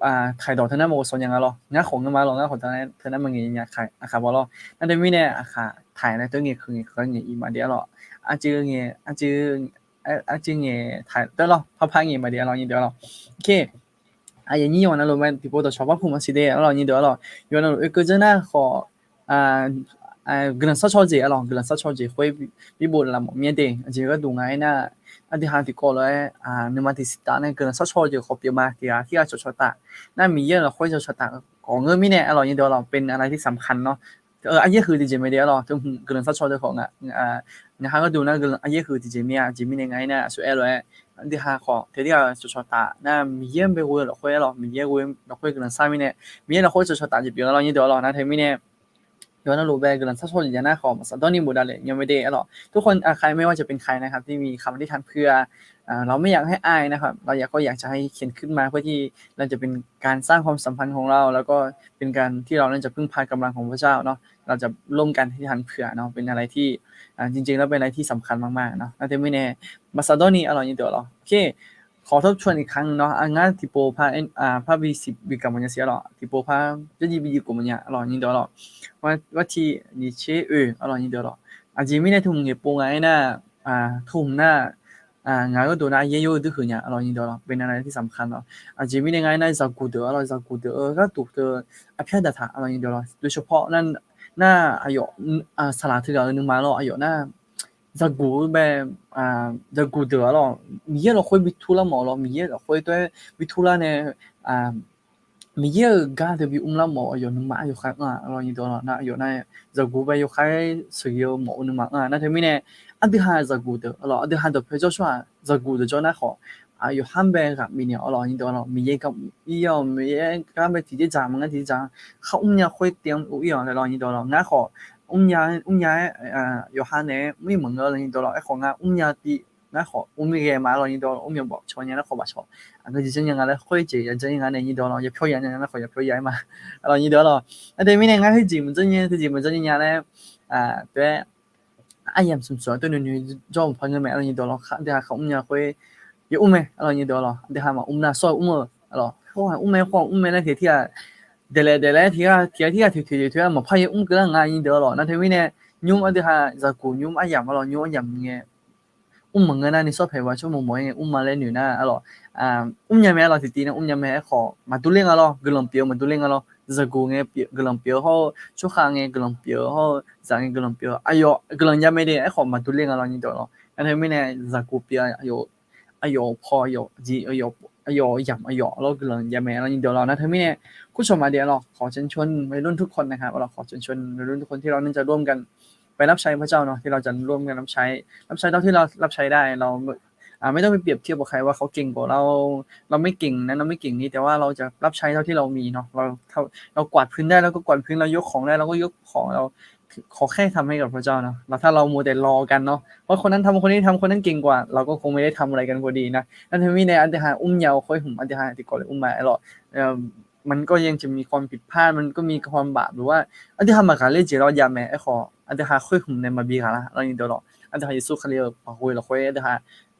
taiqdawq teu nar maqghof sawq nya nga lawr. Ngar khawf ngeur ma lawr, ngar khawf teu nar maqngaeq nya aqkaq baw lawr. Nar teumirnae aqkaq taiq nae teu ngaeq keuq ngaeq keuq ngaeq iq maqdev-ar lawr. Aqjeq ngaeq aqjeq aqjeq ngaeq taiq teu lawr, parpar ngaeq maqdev-ar lawr nyir deuq-ar lawr. Aqyuif nyir yawqghaq navluf mae tiqpov dawqcawq par puq maqsiq de-ar lawr nyir deuq-ar lawr. Yawqghaq navluf oekeuv dzeur nar khawf guiqlanq sharcaw jeq-ar lawr, guiqlanq sharcaw jeq khoer birbov laf mawf mir-aer de. Aqjeq gharduq nga aernar, aqdui ha tiqkawv lof-aer nuima tiqsiq taf nae guiqlanq sharcaw jeq khawf pyeuf ma tiq ghaq tirghaq cawqcawq taf nar Miqyaer-euq lafkhoer cawqcawq taf khawf ngeur mirnae-ar lawr nyir deuq-ar lawr, เป็นอะไรที่สำคัญ nar aryaer huiq tiqjeq mae de-ar lawr. Teu guiqlanq sharcaw deuq khawf ngaq ha gharduq nar aryaer huiq tiqjeq mir-a. Aqjeq mirnae nga aernar aqsur aer lof-aer aqdui ha khawf tiq ghaq tirghaq cawqcawq taf nar Miqyaer-anr bae ghoe-eu lafkhoer-ar lawr, Miqyaer ghoe lafkhoer guiqlanq shar mirnae, Miqyaer lafkhoer cawqcawq taf jeq pyeuf-ar lawr nyir deuq-ar lawr. Nar teumirnae yawqghaq navluf bae guiqlanq sharcaw jeq jav nar khawf maqsaq dawr ni bofdav lef nya mae de-ar lawr. ทุกคน ใครไม่ว่าจะเป็นใครนะครับ ที่มีคำอธิษฐานเพื่อ เราไม่อยากให้อายนะครับ เราอยาก ก็อยากจะให้เขียนขึ้นมาเพื่อที่ เราจะเป็นการสร้างความสัมพันธ์ของเรา แล้วก็เป็นการที่เรานั้นจะพึ่งพากำลังของพระเจ้าเนาะ เราจะร่วมกันอธิษฐานเผื่อเนาะ เป็นอะไรที่ จริงๆ แล้วเป็นอะไรที่สำคัญมากๆ เนาะ nar teumirnae maqsaq dawr ni-ar lawr nyir deuq-ar lawr. ขอทบทวนอีกครั้งหนึ่งเนาะ ngar tiqpov par par bisiq bi gaq mawfnya siq-ar lawr, tiqpov par jarjir bi jiv khof mawfnya-ar lawr nyir deuq-ar lawr. ว่าที่ nyiq tser oe-ar lawr nyir deuq-ar lawr. Aqjeq mirnae teu hmq ngaeqpov nga aernar, teu hmq nar ngaq gharduq nar aryaer yawr-eu duir huiq nya-ar lawr nyir deuq-ar lawr, เป็นอะไรที่สำคัญ lawr. Aqjeq mirnae nga aernar zaqguq deuq-ar lawr, zaqguq deuq-eu gharduq teu arpyar daqtaq-ar lawr nyir deuq-ar lawr. โดยเฉพาะ nar aqyawf saqlaq teughaq-eu nuima lawr aqyawf nar zaqguq-eu bae zaqguq deuq-ar lawr, Miqyaer lafkhoer bi turlar mawf-eu lawr, Miqyaer lafkhoer tov-aer bi turlar nae Miqyaer-euq gar deuq bi mrlar mawf-eu aqyawf nuima yawkhav anr-aq lawr nyir deuq-ar lawr. Nar aqyawf nar zaqguq bae yawkhav sheuqghae-eu mawf-eu nuima anr-aq. Nar teumirnae aqdui ha zaqguq deuq-ar lawr, aqdui ha dawqpae jawr tsawrhaq zaqguq deuq jawr nar khawf, yawqha-anr bae ghaq bifnaeq-ar lawr nyir deuq-ar lawr. Miqyaer gar ir-awr, Miqyaer gar bae tiqjeq dzaq maqngeur tiqjeq dzaq-anr khar mrnya khoer taef-anr ir-awq laer lawr nyir deuq-ar lawr. Ngar khawf mrnya mrnya-aer yawqha naeq-aer mr-ir maqngeur lawr nyir deuq-ar lawr. Aerkhawf ngar mrnya tiv ngar khawf mrmir ghae ma-ar lawr nyir deuq-ar lawr. Mrmyawq bawf caw nya nar khawf baf caw, aqgeu jeq janr nya nga laer khoer jeq ya janr nya nga nae nyir deuq-ar lawr. Yapyawr ya nya nar khawf yapyawr ya-aer ma-ar lawr nyir deuq-ar lawr. Nar teumirnae ngar khoer jeq maqjanr nya, teu jeq maqjanr nya laer tov-aer aryamq smq smq-aer tov noeqnoeq jawr-eu maqpar ngeur mae-ar lawr nyir deuq-ar lawr. Aqdui ha khar mrnya khoer yamr mae-ar lawr nyir deuq-ar lawr. Aqdui ha maqmr nar sawr-eu mr-eu-ar lawr. Khoer-aq mr mae, khoer-aq mr mae laer tiq ghaq tirghaq daeqlaef daeqlaef-aer tiq ghaq tirghaq tiq ghaq toeq toeq toeq-aer maqpar yamr keuv lar nga nyir deuq-ar lawr. Nar teumirnae nymr aqdui ha zaqguq nymr aryamq-ar lawr, nymr aryamq ngae mr maqngeur nar ni sawr paeq ba tsawrmawq mawq-aer ngae mr ma laer noeq nar-ar lawr. Mrnya mae-ar lawr, tiqtiv nar mrnya mae. Aerkhawf maqdur ler nga lawr, guiqlanq pyeuf-eu maqdur ler nga lawr. Zaqguq ngae guiqlanq pyeuf-eu hawr-eu, tsawrkhav ngae guiqlanq pyeuf-eu hawr-eu, zaq ngae guiqlanq pyeuf-eu aqyawf guiqlanq jav mae de. Aerkhawf maqdur ler nga lawr nyir deuq-ar lawr. Nar teumirnae zaqguq pyeuf aqyawf paw aqyawf yamq aqyawf lawr guiqlanq jav mae-ar lawr nyir deuq-ar lawr. Nar teumirnae ผู้ชม aqdui-ar lawr, ขอเชิญชวนวัยรุ่นทุกคนนะครับ ขอเชิญชวนวัยรุ่นทุกคนที่เราน่าจะร่วมกันไปรับใช้พระเจ้าเนาะ ที่เราจะร่วมกันรับใช้ รับใช้เท่าที่เรารับใช้ได้ เราไม่ต้องไปเปรียบเทียบกับใครว่าเขาเก่งกว่าเรา เราไม่เก่งนะ เราไม่เก่งนี้ แต่ว่าเราจะรับใช้เท่าที่เรามีเนาะ เรากวาดพื้นได้ เราก็กวาดพื้น เรายกของได้ เราก็ยกของ เราขอแค่ทำให้กับพระเจ้าเนาะ เรา ถ้าเรามัวแต่รอกันเนาะ ว่าคนนั้นทำ คนนี้ทำ คนนั้นเก่งกว่า เราก็คงไม่ได้ทำอะไรกันพอดีนะ Nar teumirnae aqdui ha mrnya-eu khoer hmq aqdui ha tiqkawv le mr ma-ar lawr. มันก็ยังจะมีความผิดพลาด มันก็มีความบาป หรือว่า aqdui ha maqghaq ler jeq lawr jav mae. Aerkhawf aqdui ha khoer hmq nae maqbi ghaq lar lawr nyir deuq-ar lawr. Aqdui ha Yeqsur Kali-euq paq ghoe lafkhoer aqdui ha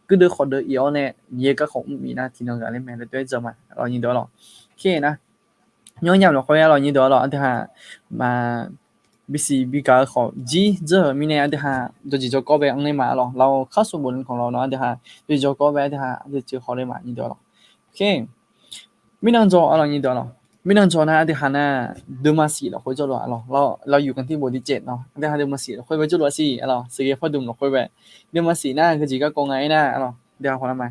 guirdeuv khawf deuv-ir-awr nae Miqyaer garkawv mr bif nar tiqnan ghaq ler mae laer tov-aer dzeur ma lawr nyir deuq-ar lawr. Nar nymr aryamq lafkhoer-ar lawr nyir deuq-ar lawr, aqdui ha maq bisiq bi gaq-eu khawf jir dzeur-euq mirnae aqdui ha jawrjeq jawrkawr bae anr ler ma-ar lawr. เราเข้าสู่บทเรียนของเราเนาะ aqdui ha jawrjeq jawrkawr bae aqdui ha aqdui jawrkawr ler ma nyir deuq-ar lawr. Mirnan dzaw-ar lawr nyir deuq-ar lawr. Mirnan dzaw nar aqdui ha nar เดิมมาสี่ lafkhoer jawrluf-ar lawr. เราอยู่กันที่บทที่เจ็ดเนาะ aqdui ha เดิมมาสี่ lafkhoer bae jawrluf-ar siq-ar lawr. Sheuqghae pardmq lafkhoer bae เดิมมาสี่ nar geujeq garkawv nga aernar-ar lawr, aqdui ha khawf lar ma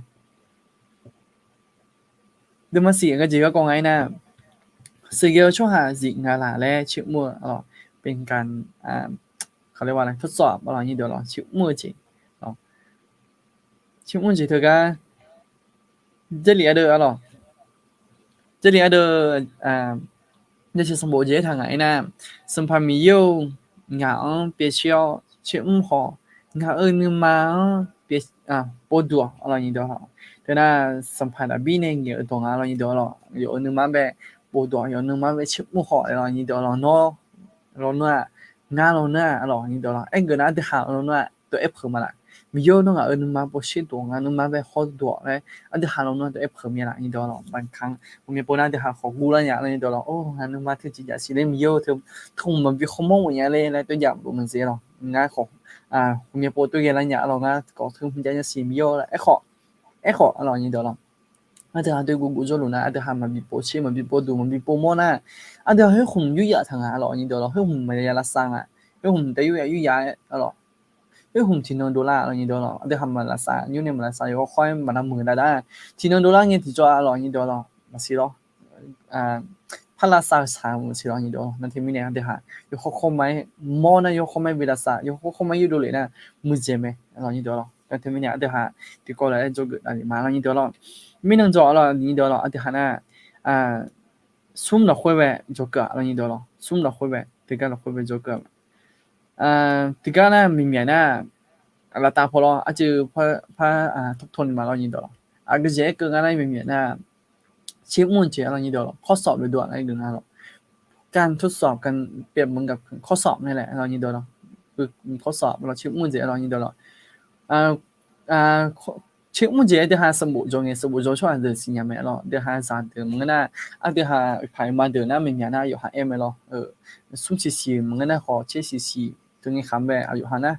เดิมมาสี่ geujeq garkawv nga aernar, sheuqghae-eu tsawrhaq zif nga laq laer tsermr-eu-ar lawr. เป็นการเขาเรียกว่าอะไร ทดสอบ-ar lawr nyir deuq-ar lawr, tsermr-eu jeq, tsermr-eu jeq teugar jarlif ardeuv-ar lawr. Jarlif ardeuv, yawshaef sanqbof jeq aertaq ngaq aernar, Sanqpaq Miqyaer-or, ngaq-anr pyaev shir-awr tsermr haw, ngaq-euq nuima-anr povduq-ar lawr nyir deuq-ar lawr. Teunar Sanqpaq Daqbir nae ngaeq-eu dawq nga lawr nyir deuq-ar lawr. Yawf-euq nuima-anr bae povduq, yawf-euq nuima-anr bae tsermr haw-ar lawr nyir deuq-ar lawr. Nawr lawnmr-aq, ngar lawnmr-aq lawr nyir deuq-ar lawr. Aergeuf nar aqdui ha lawnmr-aq tov-aer peuq ma laf. Miqyaer-or, nawr ngaq-euq nuima pov sher dof, ngaq nuima bae hawr dof-awq laer aqdui ha lawnmr-anr dawq-aer peuq mya laf nyir dawq lawq. Baqkaq-anr uqmyan pov nar aqdui ha khawf guvlar nya lawr nyir dawq lawq. Or, ngaq nuima teu jeq jav siq laer Miqyaer-or, teu tmr maqbi khawmawr mawf nya ler laer tov jav bof maqdzaeq lawq. Ngar khawf uqmyan pov tov ghae lar nya lawq. Ngar khawf teu hmq jav nya siq Miqyaer-or laer aerkhawf, aerkhawf lawr nyir dawq lawq. Aqdui ha dawr guvguv jawrluf nar aqdui ha maqbi pov sher, maqbi pov duq, maqbi pov mawr nar aqdui ha khoer hmq yur yaf taq nga lawr nyir dawq lawq. Khoer hmq maqya lavsav nga. Khoer hmq taef yur yaf yur yaf-aer lawq. Khoer hmq tiqnan dovlar lawr nyir dawq lawq. Aqdui ha maq lavsav, nymr nae maq lavsav, yawqha khawr-aer maq lavmuiq lar nar tiqnan dovlar ngae tiqjawr-a lawr nyir dawq lawq. Maqsiq lawr. Par lavsav-eu saq-eu maqsiq lawr nyir dawq lawq. Nar teumirnae aqdui ha yawqha khawr ma-aer mawr nar, yawqha khawr ma-aer bi lavsav, yawqha khawr ma-aer yurdov lef nar muiqdzaeq mae lawr nyir dawq lawq. Nar teumirnae aqdui ha tiqkawv lof-aer dzawgeuf davlef ma lawr nyir dawq lawq. Mirnan dzawq-a lawr nyir dawq lawq. Aqdui ha nar smr lafkhoer bae dzawgeuf-a lawr nyir dawq lawq. Smr lafkhoer bae, tiqgar lafkhoer bae dzawgeuf-a. Tiqgar nar miqmyaq nar laftav paw lawr arcuiv par par tawrtawni ma lawr nyir dawq lawq. Aqgeujeq aerkeuv nga nar miqmyaq nar 期末 jeq-a lawr nyir dawq lawq. ข้อสอบ lof dov-aq nar deuq nga lawq. การทดสอบ การเปรียบเหมือนกับข้อสอบ nae laer lawr nyir dawq lawq. ข้อสอบ lawr 期末 jeq-a lawr nyir dawq lawq. 期末 jeq-aer deuq ha sanqbof jaw ngae sanqbof jaw tsawrhaq deuq siqnya mae lawr. Deuq ha zaqdeuq maqngeur nar, aqdui ha paq ma deuq nar miqmyaq nar yawqha aer mae lawr. Smr siqsiq maqngeur nar khawf tser siqsiq teu ngae khaq bae aqyawf ha nar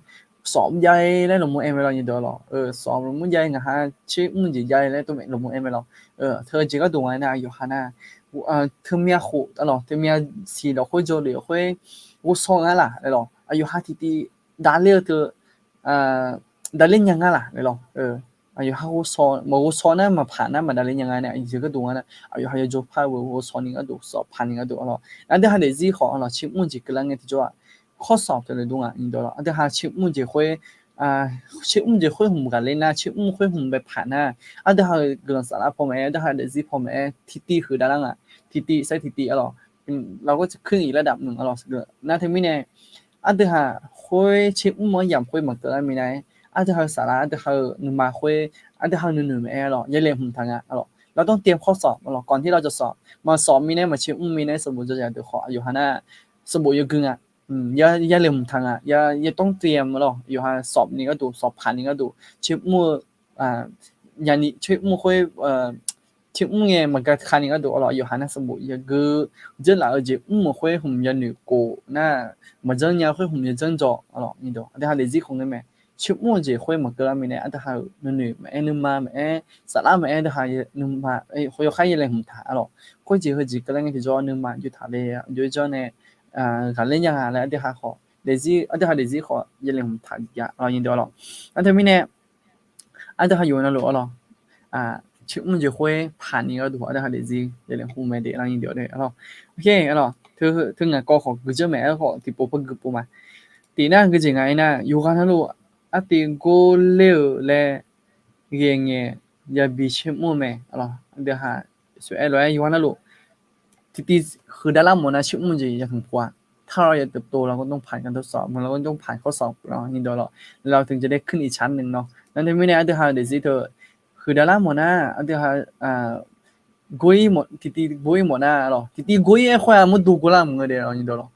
สอบ jav-aer laer lawqmur aer mae lawr nyir dawq lawq. สอบ lawqmur jav-aer ngaq ha 期末 jeq jav-aer laer tov mae lawqmur aer mae lawr. Teu jeq gharduq nga nar aqyawf ha nar teumyav khof-a lawq, teumyav siq lafkhoer jaw lef khoer ghovshaw nga laf laer lawq. Aqyawf ha tiqtiv davler-eu teu davler nya nga laf laer lawq. Aqyawf ha ghovshaw, maqghovshaw nar maqpaq nar maqdavler nya nga nae aqjeq gharduq nga nar aqyawf ha yawjaw par-eu ghovshaw ni gharduq สอบ paq ni gharduq-a lawq. Nar aqdui ha daefzir khawf-a lawq 期末 jeq keuvlar ngae tiqjawr-aq ข้อสอบ teu le dov nga nyir dawq lawq. Aqdui ha 期末 jeq khoer 期末 jeq khoer hmq ghaqler nar 期末 khoer hmq bae paq nar aqdui ha-euq guiqlanq saflar paw maqaer, aqdui ha daefzir paw maqaer tiqtiv huiqdav lar nga. Tiqtiv sair tiqtiv-a lawq. Lafkhoer teu kuir iq lar daf mq-a lawq. Nar teumirnae aqdui ha khoer 期末-anr yamq khoer maqkeuv lar minav-aer aqdui ha-eu saflar, aqdui ha-eu nuima khoer aqdui ha-eu nuinoeq maqaer-a lawq, yalaeq hmq taq nga-a lawq. เราต้องเตรียมข้อสอบ-a lawq. ก่อนที่เราจะสอบ maqsawf minav-aer maqtser mr minav-aer sanqbof jaw yaq deuq khawf aqyawf ha nar sanqbof yawgui nga. Yalaeq hmq taq nga. เราต้องเตรียม-a lawq. Yawqha สอบ ni gharduq, สอบ paq ni gharduq, 期末-eu, 期末 khoer 期末 ngae maqgaq ka ni gharduq-a lawq. Yawqha nar sanqbof yawgui, dzeurlaf-eu jeq mr-euq khoer hmq yanoeq khof nar, maqjanr nya khoer hmq yadzanr dzaw-a lawq. Aqdui ha daefzir khawf ngae mae. 期末 jeq khoer maqkeuv lar minav-aer aqdui ha-euq nuinoeq maqaer, nuima maqaer, saflar maqaer, aqdui ha nuima yawkhaer yalaeq hmq taq-a lawq. Khoer jeq heujeq keuvlar ngae tiqjawr nuima jov taq le, jov-aer janr nae ghaqler nya nga laer aqdui ha khawf, aqdui ha daefzir khawf yalaeq hmq taq ya-a lawq nyir dawq lawq. Nar teumirnae aqdui ha yawf navluf-a lawq, 期末 jeq khoer paq ni gharduq aqdui ha daefzir yalaeq hmq mae de-a lawq nyir dawq de-a lawq. Teu ngaq kawv khawf guiqdzeur maeq-aer khawf tiqpov par guiqpov ma. Tiq nar gui jeq nga-aer nar yawqghaq navluf artiv gorler-euq laer ghae ngae yabi 期末 mae-a lawq. Aqdui ha sof-aer lof-aer yawqghaq navluf tiqtiv huiqdav lar mawf nar 期末 jeq yahmq pov-a. ถ้าเราอยากเติบโต เราก็ต้องผ่านการทดสอบ เหมือนเราก็ต้องผ่านข้อสอบ nyir dawq lawq. Lawq teu jeq laer kuirni tsaq-anr nae nawr nar teumirnae aqdui ha-eu daefzir teu huiqdav lar mawf nar aqdui ha gor-ir mawf, tiqtiv gor-ir mawf nar-a lawq. Tiqtiv gor-ir-aer khoer-aq mawrdo gor lar maqngeur de-a lawq nyir dawq lawq.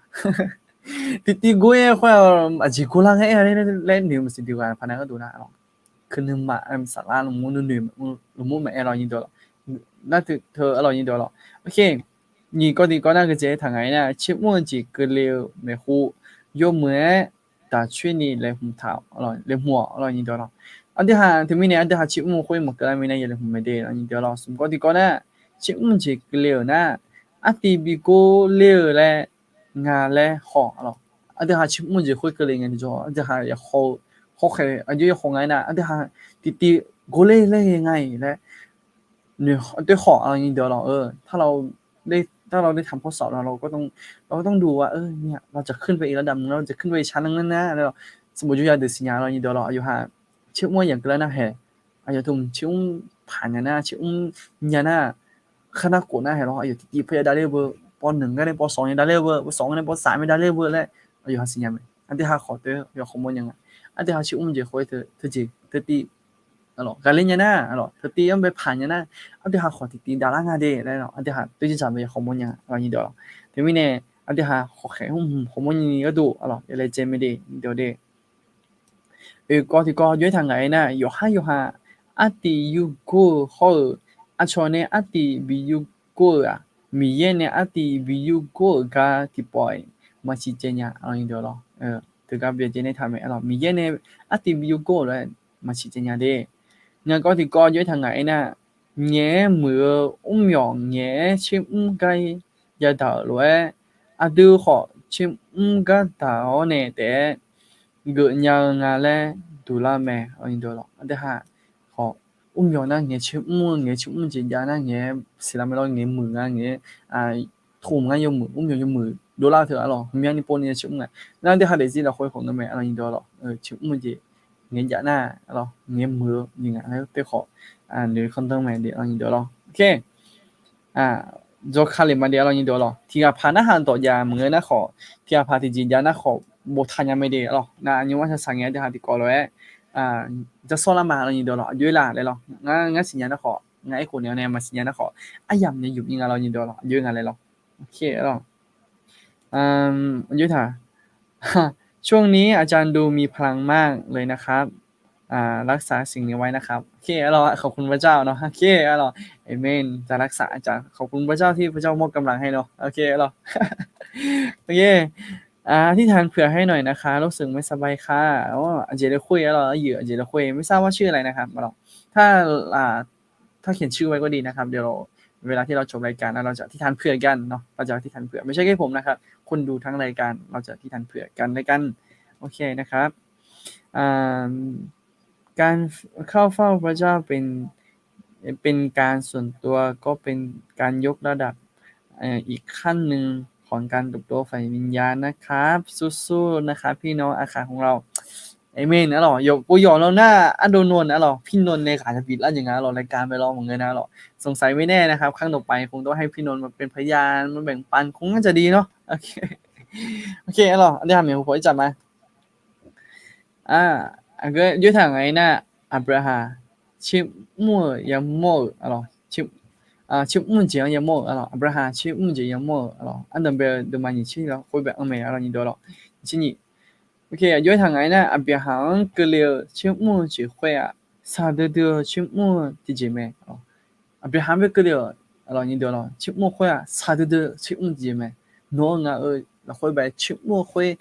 Tiqtiv gor-ir-aer khoer-aq aqjeq gor lar ngae aer-a laer noeq maqsiq dui ghaq paq nav gharduq nar-a lawq. Keunuima saflar lmqmr nuinoeq lmqmr maqaer lawq nyir dawq lawq. Nar teu-a lawq nyir dawq lawq. Nyiq kawv tiqkawv nar gui jeq aertaq ngaq-aer nar 期末 jeq keuvle-eu maeqhu yawmuiq-aer daq coer ni laeqhmq taq-awq, laeqhmq-awq-a lawq nyir dawq lawq. Aqdui ha teumirnae aqdui ha 期末 khoer maqkeuv lar minav yalaeqhmq mae de-a lawq nyir dawq lawq. Smq kawv tiqkawv nar 期末 jeq keuvle-euq nar artiv bi gorler-eu laer nga laer haw-a lawq. Aqdui ha 期末 jeq khoer keuvle ngae tiqjawr aqdui ha yawkhaw-eu hawkhaeq aqjox yawkhaw nga-aer nar aqdui ha tiqtiv gorler laer ghae nga-iq laer noeq doer khawf-a lawq nyir dawq lawq. ถ้าเราได้ทำข้อสอบแล้ว เราก็ต้องดูว่า เราจะขึ้นไปอีกระดับหนึ่ง เราจะขึ้นไปอีกชั้นหนึ่งนะ sanqbof jawr ya deuq siqnya lawq nyir dawq lawq. Aqyawf ha 期末 yamq keuvlar nar haeq, aqyawf teu 期末 paq nya nar 期末 nya nar kharnar khof nar haeq lawq. Aqyawf tiqtiv paw ya davler-eu beu, paw nmq gar nae paw sawq nya davler-eu beu, paw sawq gar nae paw saf mae davler-eu beu laer aqyawf ha siqnya mae. Aqdui ha khawf teu yawkhaw mawr nya nga. Aqdui ha 期末 jeq khoer teu teujeq teutiv ghaqler nya nar-a lawq, teutiv-anr bae paq nya nar aqdui ha khawf tiqtiv davlar nga de laer aqdui ha teujeq dzaq mae yawkhaw mawr nya nga lawq nyir dawq lawq. Teumirnae aqdui ha khawf khaeq hmq hmq khaw mawr nyi gharduq-a lawq yalaejae mae de nyir dawq de. Oeqkawv tiqkawv jov-aer taq ngaq-aer nar, yawqhar yawqha artiv yurgor-eu hawr-eu, aqcawq nae artiv bi yurgor-eu-aq, Miqyaer nae artiv bi yurgor-euq gar tiqpawf-iq maqsiq caev nya lawr. Teugar byacaevnae taq mae lawr, Miqyaer nae artiv bi yurgor-euq lof-aer maqsiq caev nya de. Ngaq kawv tiqkawv jov-aer taq ngaq-aer nar, ngaeq-aer muiq-eu mrmyawq ngaeq-aer tsermr gar yadaq-euq lof-aer, aqdui khawf tsermr gar daq-awr nae taef-aer geufnya-eu nga laer duqlar mae. Aqdui ha khawf, mrmyawq nar ngaeq tsermr-eu ngaeq tsermr jeq jav nar ngaeq-aer siqlar mae lawr, ngaeq muiq nga ngaeq-aer tmq ngar yawmuiq, mrmyawq yawmuiq dovlar teu-a lawr, hmqmyanr ni pov ni tsermr nga. Nar aqdui ha daefzir lafkhoer khawf ngeur mae lawr, tsermr-eu jeq ngaeq jav nar lawr, ngaeq muiq-eu jeq nga laer taef khawf, noeq kanr danr mae de lawr. Dzawka lef ma de lawr, tiqghaq paq narhaq dawq jav maqngeur nar khawf, tiqghaq paq tiqjeq jav nar khawf boftaq nya mae de lawr. Nar nymr-mr shaqshaq ngae aqdui ha tiqkawv lof-aer jarsawr lar ma lawr, aqjox-aer la laer lawr. Ngar, ngar siqnya nar khawf, ngar aerkhof naeq-awr nae maqsiqnya nar khawf, aryamq nae yuf-ir nga lawr, aqjox-aer nga laer lawr. Aqjox-aer taq ช่วงนี้อาจารย์ดูมีพลังมากเลยนะครับ รักษาสิ่งนี้ไว้นะครับ โอเค ขอบคุณพระเจ้าเนาะ โอเค อาเมน จะรักษาอาจารย์ ขอบคุณพระเจ้าที่พระเจ้ามอบกำลังให้เนาะ โอเค อธิษฐานเผื่อให้หน่อยนะคะ รู้สึกไม่สบายค่ะ เจริญคุย อาเจริญคุย ไม่ทราบว่าชื่ออะไรนะครับ ถ้า ถ้าเขียนชื่อไว้ก็ดีนะครับ เดี๋ยวเรา เวลาที่เราจบรายการแล้วเราจะอธิษฐานเผื่อกันเนาะ เราจะอธิษฐานเผื่อ ไม่ใช่แค่ผมนะครับ คนดูทั้งรายการ เราจะอธิษฐานเผื่อกันและกัน โอเคนะครับ อ่า การเข้าเฝ้าพระเจ้าเป็น เป็นการส่วนตัว ก็เป็นการยกระดับ เอ่อ อีกขั้นหนึ่งของการเติบโตฝ่ายวิญญาณนะครับ สู้ๆ นะครับพี่น้องอาขาของเรา อาเมน อาลอ yawqpov yawq lar nar, ardov nor-a lawr, พี่นนท์ nae ghaq ya biflar jeq nga lawr, รายการ bae lawr maqngeur nar lawr, สงสัยไม่แน่นะครับ ครั้งต่อไปคงต้องให้พี่นนท์มาเป็นพยาน มาแบ่งปัน คงน่าจะดีเนาะ โอเค อาลอ aqdui ha maeqhu paw ircaf ma. Aqgeu jov-aer taq ngaq-aer nar, Aqbyaqhaq tsermr-euq yamawr-euq, tsermr jeq-anr yamawr-euq, Aqbyaqhaq tsermr jeq yamawr-euq, ardanq bae-eu deuvma nyiq tser lafkhoer bae-anr mae, a lawr nyiq deuq lawr, nyiq tser nyiq. Aqjox-aer taq ngaq-aer nar, Aqbyaqhaq-anr keuvle-eu tsermr-eu jeq khoer-aq, shaqdui dui-eu tsermr-eu tiqjeq mae. Aqbyaqhaq-anr bae keuvle-euq, a lawr nyiq deuq lawr, tsermr-eu khoer-aq shaqdui dui-eu tsermr tiqjeq mae. Nawq-eu ngaq-eu lafkhoer bae tsermr-eu khoer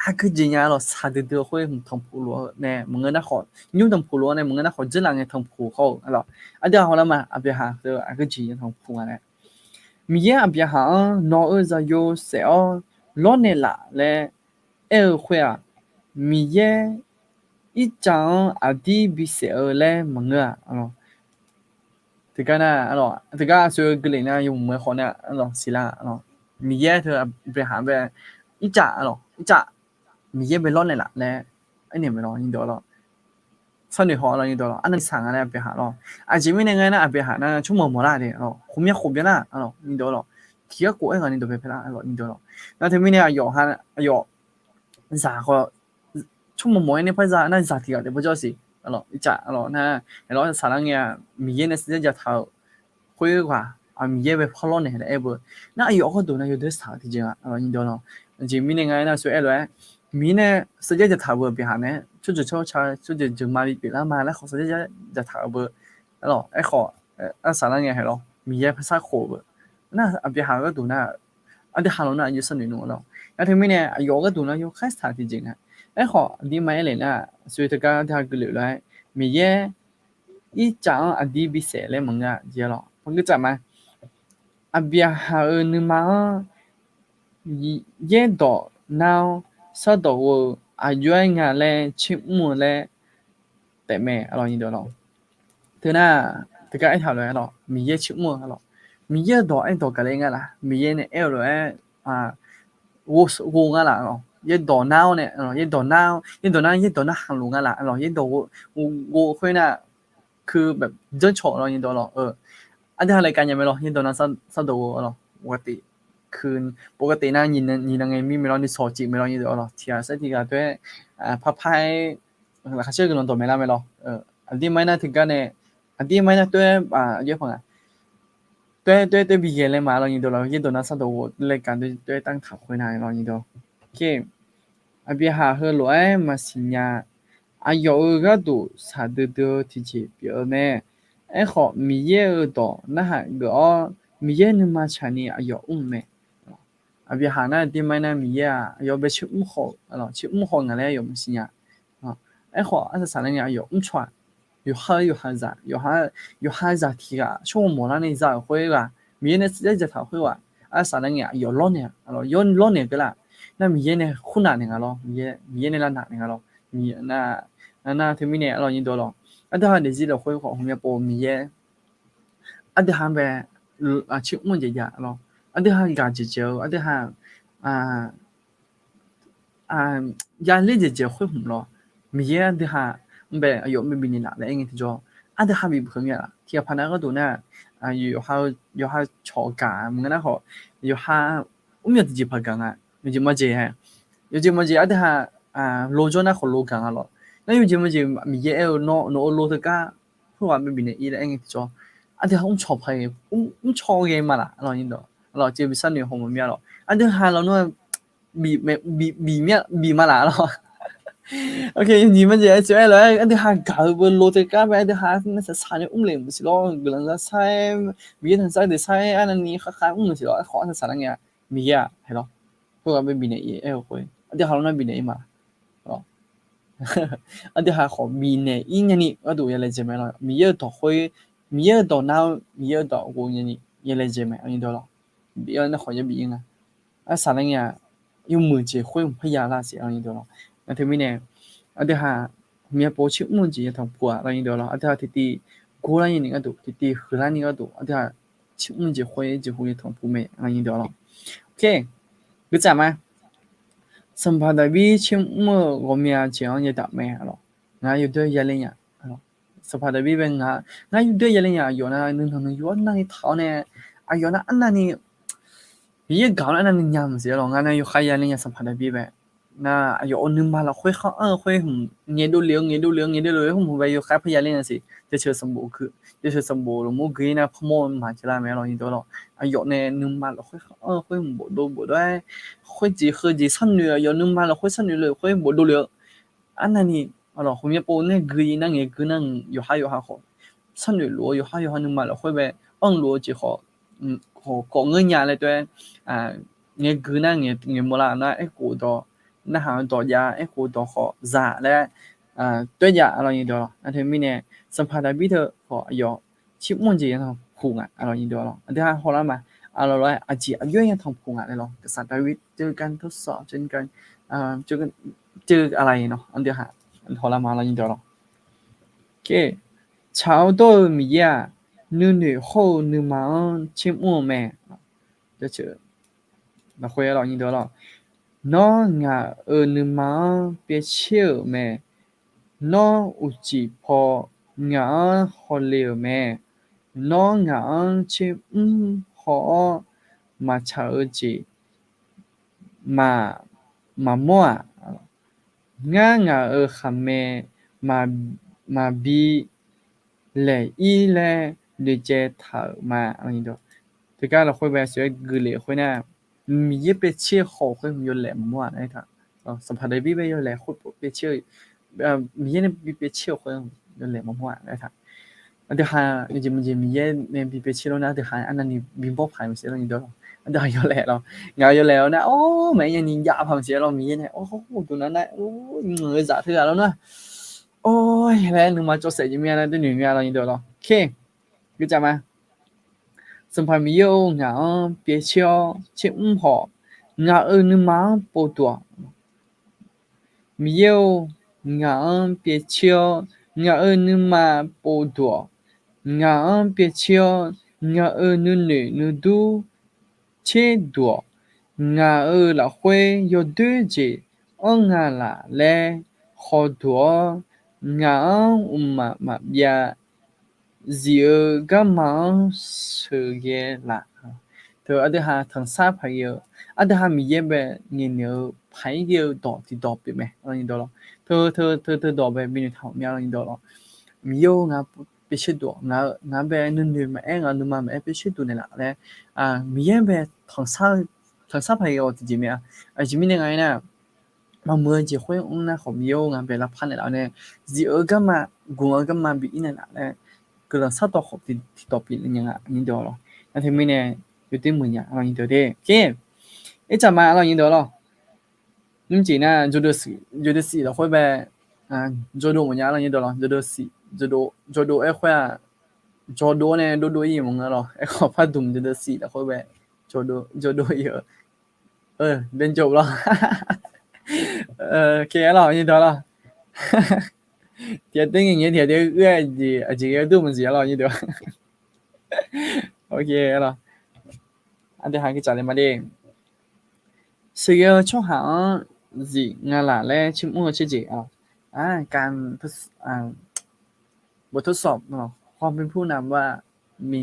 aqgeu jeq nya lawr, shaqdui dui-eu khoer hmq tanqpuq lof-eu nae maqngeur nar khawf, nymr tanqpuq lof-eu nae maqngeur nar khawf, dzeurlaf ngae tanqpuq khawf-eu, a lawr, aqdui-aq hawlar ma, Aqbyaqhaq teu aqgeu jeq nya tanqpuq nga nae, Miqyaer Aqbyaqhaq-anr nawq-eu zaqyo saef-awr lawrnaeq laf laer aer-eu khoer-aq, Miqyaer ircaf-anr aqdir bisaef-eu laer maqngeur-aq, a lawr, teugar nar, a lawr, teugar aqsur-eu geuleq nar yawmuiq-aer khawf nar, a lawr, siqlar, a lawr, Miqyaer teu Aqbyaqhaq bae ircaf, a lawr, ircaf, Miqyaer bae lawrnaeq laf laer aernaeq mae lawr nyiq deuq lawr, sharnoeq haw lawr nyiq deuq lawr, arnavni saq nga laer Aqbyaqhaq lawr. Aqjeq mirnae nga aernar, Aqbyaqhaq nar tsawrmawq mawq lar de, a lawr, khof myav khof byan nar, a lawr nyiq deuq lawr, tiq ghaq khof-aer ghaq ni dawq pae pae lar, a lawr nyiq deuq lawr. Nar teumirnae aqyawf ha, aqyawf zaq khawf, tsawrmawq mawq-aer nae par za nar zaq tiq ghaq taef bawjawr siq, a lawr, ircaf, a lawr, nar, a lawr, saqlar ngae-aq, Miqyaer nae sarjax dzaqtaq-euq khoerghaq, Miqyaer bae par lawrnaeq laer aer beu. Nar aqyawf gharduq nar yawdoer saq-eu tiqjeq-a, a lawr nyiq deuq lawr. Aqjeq mirnae nga aernar, aqsur aer lof-aer, Miqyaer nae sarjax dzaqtaq-eu beu, Aqbyaqhaq nae tsawrjeuq tsawrca tsawrjeuq jeuq ma bi pyeuflar ma laer khawf sarjax dzaqtaq-eu beu, a lawr, aerkhawf, arsaq lar ngae hae lawr, Miqyaer parsar khof-eu beu. Nar Aqbyaqhaq gharduq nar, aqdui ha lawr nar aqjox sharnoeq nmr lawr. Nar teumirnae aqyawf gharduq nar yawkhaer saq tiqjeq nga. Aerkhawf aqdirma aer le nar, aqsur teugar aqdui ha geuleq lof-aer, Miqyaer ircaf-anr aqdir bisaef laer maqngeur-a jeq lawr, par geur tsaf ma. Aqbyaqhaq-euq nuima-anr yaerdawq nar-awr shardawq ghof-eu aqjox-aer nga laer tsermr-eu laer taefmae, a lawr nyiq deuq lawr. Teunar, teugar aertaq lof-aer lawr, Miqyaer tsermr-eu, a lawr, Miqyaer-euq dawq aerdawq gaqler nga laf, Miqyaer nae aer-eu lof-aer, ghof nga laf, a lawr, yaerdawq nar-awr nae, yaerdawq nar, yaerdawq nar, yaerdawq nar hanq luf nga laf, a lawr, yaerdawq ghof khoer nar, คือแบบ janrcawq lawr nyiq deuq lawr. Aqdui ha laer kar nya mae lawr, yaerdawq nar shardawq ghof, a lawr, ปกติ คือ ปกติ nar nyiq nan ngae mir mae lawr, nyiq sawq cif mae lawr nyiq deuq lawr, tiq ghaq saer tiq ghaq toer-aer, parpar-aer, laqkhaq caer guiqlanq dawq maeq lar mae lawr. Aqdirma aernar teugar nae, aqdirma aernar toer-aer, aqjox-aer paq nga, toer toer toer bi ghae laer ma lawr nyiq deuq lawr, yaerdawq nar shardawq ghof laer kar toer toer-aer tanrtaq khoer nar lawr nyiq deuq. Aqbyaqhaq heulof-aer maqsiq nya, aqyawf-euq gharduq shaqdui dui-eu tiqjeq pyeuf-eu mae. Aerkhawf, Miqyaer-euq dawq narhaq geuf-awr, Miqyaer nuima tsaqni aqyawf mr-eu mae. Aqbyaqhaq nar, dirma nar Miqyaer-aq, aqyawf bae tser mr khawf, tser mr khawf ngaq laer aqyawf maqsiq nya. Aerkhawf, arsaq saqlar ngae aqyawf mrcaw-aq, yawqha-eu yawqha zaq, yawqha zaq tiq ghaq tsawrhaq mawqlar nae za-euq khoerghaq, Miqyaer nae dzardzaq taq-euq khoerghaq, arsaq saqlar ngae aqyawf lawrnaeq, yawr lawrnaeq geur laf. Nar Miqyaer nae khoernaf naeq nga lawr, Miqyaer nae lavnaq naeq nga lawr. Nar, nar teumirnae arlawr nyir deuq lawr, aqdui ha daefzir lafkhoer khawf hmqmya pov Miqyaer aqdui ha bae tser mr-eu jeq jav lawr. Aqdui ha gaq jeq jeq-eu, aqdui ha yaler jeq jeq khoer hmq lawr. Miqyaer aqdui ha mr bae aqyawf mr bifnaeq laf laer aer ngae tiqjawr, aqdui ha bif peuq-eu mya laf. Tiqghaq paq nav gharduq nar, yawqha cawq gaq maqngeur nar khawf, yawqha mrmyawq tiqjeq paq gaq nga. Yawjeq majeq-a, yawjeq majeq aqdui ha lo jawr nar khawf lo gaq nga lawr. Nar yawjeq majeq Miqyaer aer-eu nawr nawq-euq lo teugar khoerghaq mr bifnaeq-ir laer aer ngae tiqjawr, aqdui ha mrcaw paq-aer mrcaw ghae ma laf. Arlawr nyir deuq, arlawr ceuv bi sharnoeq hawmawf mya lawr. Aqdui ha lawr nawr bif ma laf lawr. Nyiq ma jeq aer tsoeq-aer lof-aer aqdui ha gaq-eu beu lo teugar bae aqdui ha nar saqsaq nae mr le maqsiq lawr. Guiqlanq za sar-aer, Miqyaer tanqsar deuq sar-aer arnavni kharkhav mr maqsiq lawr. Aerkhawf arsaq saqlar ngae-a, Miqyaer-aq haeq lawr, khoerghaq bae bifnaeq-ir aer-eu khoer aqdui ha lawr nar bifnaeq-ir ma laf. Aqdui ha khawf bifnaeq-ir nyani gharduq ya laejae mae lawr. Miqyaer-euq dawq khoer, Miqyaer-euq dawq nar-eu, Miqyaer-euq dawq ghov nyani ya laejae mae, arlawr nyir deuq lawr. Bif-awr nar khawf ya bif-ir nga. Arsaq saqlar ngae-a, yawmuiq jeq khoer mq parya lar siq, arlawr nyir deuq lawr. Nar teumirnae aqdui ha hmqmya pov tser mr-eu jeq yatanq puq-aq, arlawr nyir deuq lawr. Aqdui ha tiqtiv gorlar nyani gharduq, tiqtiv huiqlar ni gharduq aqdui ha tser mr jeq khoer jeqhu yatanq puq mae, arlawr nyir deuq lawr. Geutsaf ma. Sanqpaq Daqbir tser mr-eu ghawqmya jeq-anr yadaq mae lawr. Ngar yawdoer ya ler nya. Sanqpaq Daqbir bae ngar, ngar yawdoer ya ler nya. Aqyawf nar nuinanq nuiyu arnavni taq-awr nae, aqyawf nar arnavni Miqyaer gaq-awr nar arnavni nya maqsiq lawr. Ngar nar yawkhav ya ler nya Sanqpaq Daqbir bae. Nar aqyawf-euq nuima lafkhoer khar anr-eu khoer hmq ngaeqdov le-eu, ngaeqdov le-eu, ngaeqdov le-eu khoer hmq bae yawkhav par ya ler nya siq. Jaceuq sanqbof gui, jaceuq sanqbof lmqmr gui nar parmawr maqjeq lar mae, arlawr nyir deuq lawr. Aqyawf nae nuima lafkhoer khar anr-eu khoer hmq bofdov bofdov-aer, khoerjeq heujeq sharnoeq, aqyawf nuima lafkhoer sharnoeq le-eu khoer bofdov le-eu arnavni, arlawr hmqmya pov nae gui nar ngaeq gui nar yawqha yawqha khawf sharnoeq luf-eu, yawqha yawqha nuima lafkhoer bae anr luf-eu jeq khawf, khawf kawv ngeur nya laer tov-aer, ngaeq gui nar ngaeq mawrlar nar aerkhof dawq, narhaq-eu dawq jav, aerkhof dawq khawf zaq laer tov-aer jav, arlawr nyir deuq lawr. Nar teumirnae Sanqpaq Daqbir teu khawf aqyawf tser mr jeq yatanq puq nga, arlawr nyir deuq lawr. Aqdui ha hawlar ma, arlawr lof-aer aqjeq aqjox-aer yatanq puq nga laer lawr. กษัตริย์ดาวิด เจอกันทดสอบ เจอกัน เจอ อะไรเนาะ aqdui ha hawlar ma, arlawr nyir deuq lawr. Tsaq-awr dawr-eu Miqyaer-aq, nuinoeq hawr-eu nuima-anr tser mr-eu mae. Lafkhoer arlawr nyir deuq lawr. Nawr ngaq-euq nuima-anr pyaev tser-euq mae. Nawr uqcif paw ngaq-anr hawle-euq mae. Nawr ngaq-anr tser mr haw-awr maqtsaq-eu jeq maq, maqmawr-aq. Ngar ngaq-euq khaqmae maqbi laeq-ir laer noeqtsaev taq-euq ma. Teugar lafkhoer bae sheuq-aer guiqlef khoer nar, Miqyaer pyaev tser-eu khawf khoer yawlaeq maqmawr-aq laer taq. Sanqpaq Daqbir bae yawlaeq khoer pyaev tser-eu, Miqyaer nae bi pyaev tser-eu khoer yawlaeq maqmawr-aq laer taq. Aqdui ha yawjeq maqjeq Miqyaer nae bi pyaev tser lawr nar aqdui ha arnavni bi bawr paq maqsiq lawr nyir deuq lawr. Aqdui ha yawlaeq lawr, ngaq yawlaeq-awr nar or maqaer nyani jav paq maqsiq lawr. Miqyaer nae or uqduq nar nar, ngaq-euq zaq teughaq lawr nar, or laer nuima cawv saef jeq mir-a nar dawrnoeq mir-a lawr nyir deuq lawr. Geutsaf ma. Sanqpaq Miqyaer-or, ngaq-anr pyaev tser-awr tser mr haw. Ngaq-euq nuima-anr povduq-awq. Miqyaer-or, ngaq-anr pyaev tser-awr ngaq-euq nuima povduq-awq. Ngaq-anr pyaev tser-awr ngaq-euq nuinoeq nuidur tser duq-awq. Ngaq-euq lafkhoer yawdoer jeq anr nga laf laer hawduq-awr, ngaq-anr mqmaq maqbyav zif-eu garma-anr sheuqghae laf. Teu aqdui ha tanqsar paq-aer-eu, aqdui ha Miqyaer bae ngaeqnaeq-eu paq-aer ghae-eu dawq tiqdawq pyeuf mae. Teu, teu, teu dawq bae binoeq taq-awq mya lawr nyir deuq lawr. Miqyaer-or, ngaq pyaev tser duq-awq. Ngaq bae nuinoeq maqaer, ngaq nuima maqaer pyaev tser duq naeqlaf laer, Miqyaer bae tanqsar paq-aer ghae-awq tiqjeq mae-a. Aqjeq mirnae nga aernar, maqmuiq-eu jeq khoer mr nar khawf, Miqyaer-or, ngaq bae lavpar naeqlaf-awr nae, zif-eu garma, gmq-eu garma bi ir naeqlaf laer, guiqlanq shartawv khawf tiqtawf pyeuf nya nga, aqnyir deuq-awr lawr. Nar teumirnae yawdoer muiq nya, aqnyir deuq de. Oke, ircaf ma, aqnyir deuq-awr lawr. Nymrjeq nar, jawdeuv shif lafkhoer bae, jawdeuv mawf nya, aqnyir deuq-awr lawr. Jawdeuv shif, jawdeuv, jawdeuv aer khoer-aq, jawdeuv nae dovdov ir maqngeur lawr. Aerkhawf pardmq jawdeuv shif lafkhoer bae, jawdeuv, jawdeuv ir-eu, byanjov lawr. Oke, aqnyir deuq-awr lawr. Tiqghaq taef ngaeq ngae tiqghaq taef-aer uir-a jeq, aqjeq ghae dur maqsiq, aqnyir deuq. Oke, aqlawr. Aqdui ha gui tsaf le ma de. Sheuqghae-eu tsawrhaq-anr zif nga laq laer tsermr-eu tserjeq-aq, บททดสอบ ความเป็นผู้นำว่ามี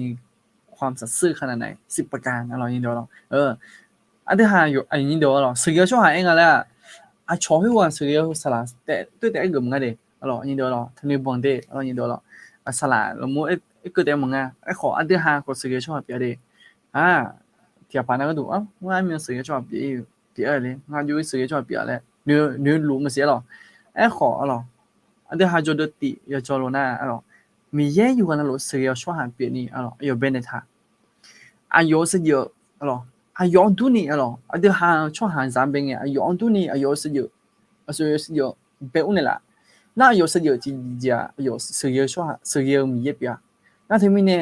ความสัตย์ซื่อขนาดไหน สิบประการ aqlawr, aqnyir deuq-awr lawr. Aqdui ha aqnyir deuq-awr lawr, sheuqghae-eu tsawrhaq aer nga laer-aq, aqcawq khoerghaq sheuqghae-eu saqlaq taef toer taef-aer geuf maqnga de, aqlawr, aqnyir deuq-awr lawr. Taqnoeq banq de, aqlawr, aqnyir deuq-awr lawr. Saqlaq lafmur aer keuv taef maqnga. Aerkhawf aqdui ha khawf sheuqghae-eu tsawrhaq pyeuf-a de. Tiqghaq paq nar gharduq, ngar armyan sheuqghae-eu tsawrhaq pyeuf-ir, pyeuf-a le, ngar jov-ir sheuqghae-eu tsawrhaq pyeuf-a laer noeqluf maqsiq, aqlawr. Aerkhawf, aqlawr, aqdui ha jawdeuv tif yajawr lo nar, aqlawr, Miqyaer yawqghaq navluf sheuqghae-eu tsawrhaq pyeuf ni, aqlawr, aqyawf bae naeq taq. Aqyawf-euq saevdzeuf, aqlawr, aqyawf-anr durni, aqlawr, aqdui ha-eu tsawrhaq zaq bae ngae, aqyawf-anr durni, aqyawf-euq saevdzeuf, aqyawf-euq saevdzeuf bae ur naeqlaf. Nar aqyawf-euq saevdzeuf tiqjeq-aq, aqyawf sheuqghae-eu tsawrhaq, sheuqghae-eu Miqyaer pyeuf-a. Nar teumirnae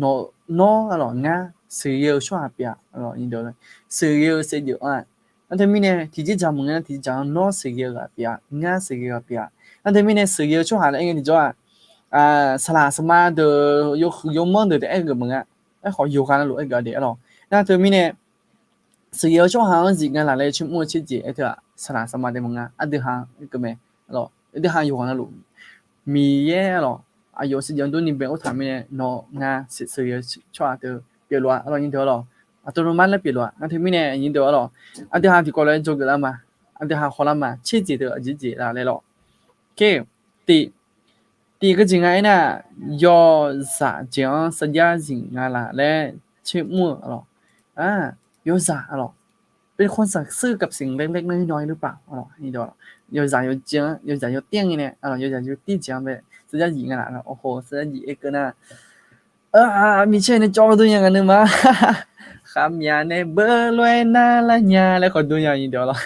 nawq, nawr, aqlawr, ngar sheuqghae-eu tsawrhaq pyeuf-a, aqlawr, sheuqghae-eu saevdzeuf-a. Nar teumirnae tiqjeq dzaq maqngeur nar tiqjeq dzaq-anr nawr sheuqghae-eu ghaq pyeuf-a, ngar sheuqghae-eu ghaq pyeuf-a. Nar teumirnae sheuqghae-eu tsawrhaq laer aer ngae tiqjawr-aq, saqlaq saqma deuq, yawhuiq yawmanr deuq taef-aer geuf maqnga. Aerkhawf yawqghaq navluf aer geuf-a de, aqlawr. Nar teumirnae sheuqghae-eu tsawrhaq-anr zif nga laq laer tsermr-eu tserjeq aer teu-aq, saqlaq saqma taef maqnga, aqdui ha aer keuv mae, aqlawr. Aqdui ha yawqghaq navluf Miqyaer, aqlawr, aqyawf saevdzeuf-anr durni bae ur taq mirnae nawq ngar sheuqghae-eu tsawrhaq teu pyeufluf-a, aqlawr, aqnyir deuq-awr lawr. Aqdui ha laer pyeufluf-a. Nar teumirnae aqnyir deuq-awr lawr, aqdui ha tiqkawv lof-aer dzawgeuf lar ma. Aqdui ha khawlar ma, tserjeq teu aqjeq jeq laf laer lawr. Oke, tiq, tiq geujeq nga aernar, yawzaq jeq-anr sarjax zif nga laq laer tsermr-eu, aqlawr, yawzaq, aqlawr, เป็นคนสัตย์ซื่อกับสิ่งเล็กๆ น้อยๆ หรือเปล่า aqlawr, yawzaq yawjeq-anr, yawzaq yawtir ngae nae, aqlawr, yawzaq yawtir jeq-anr bae sarjax zif nga laf, aqlawr, sarjax zif aer keuv nar, micaer nae cawv dur nya nga nuima, khavmyaq nae beuv lof-aer narlar nya laer khawf dur nya, aqnyir deuq-awr lawr.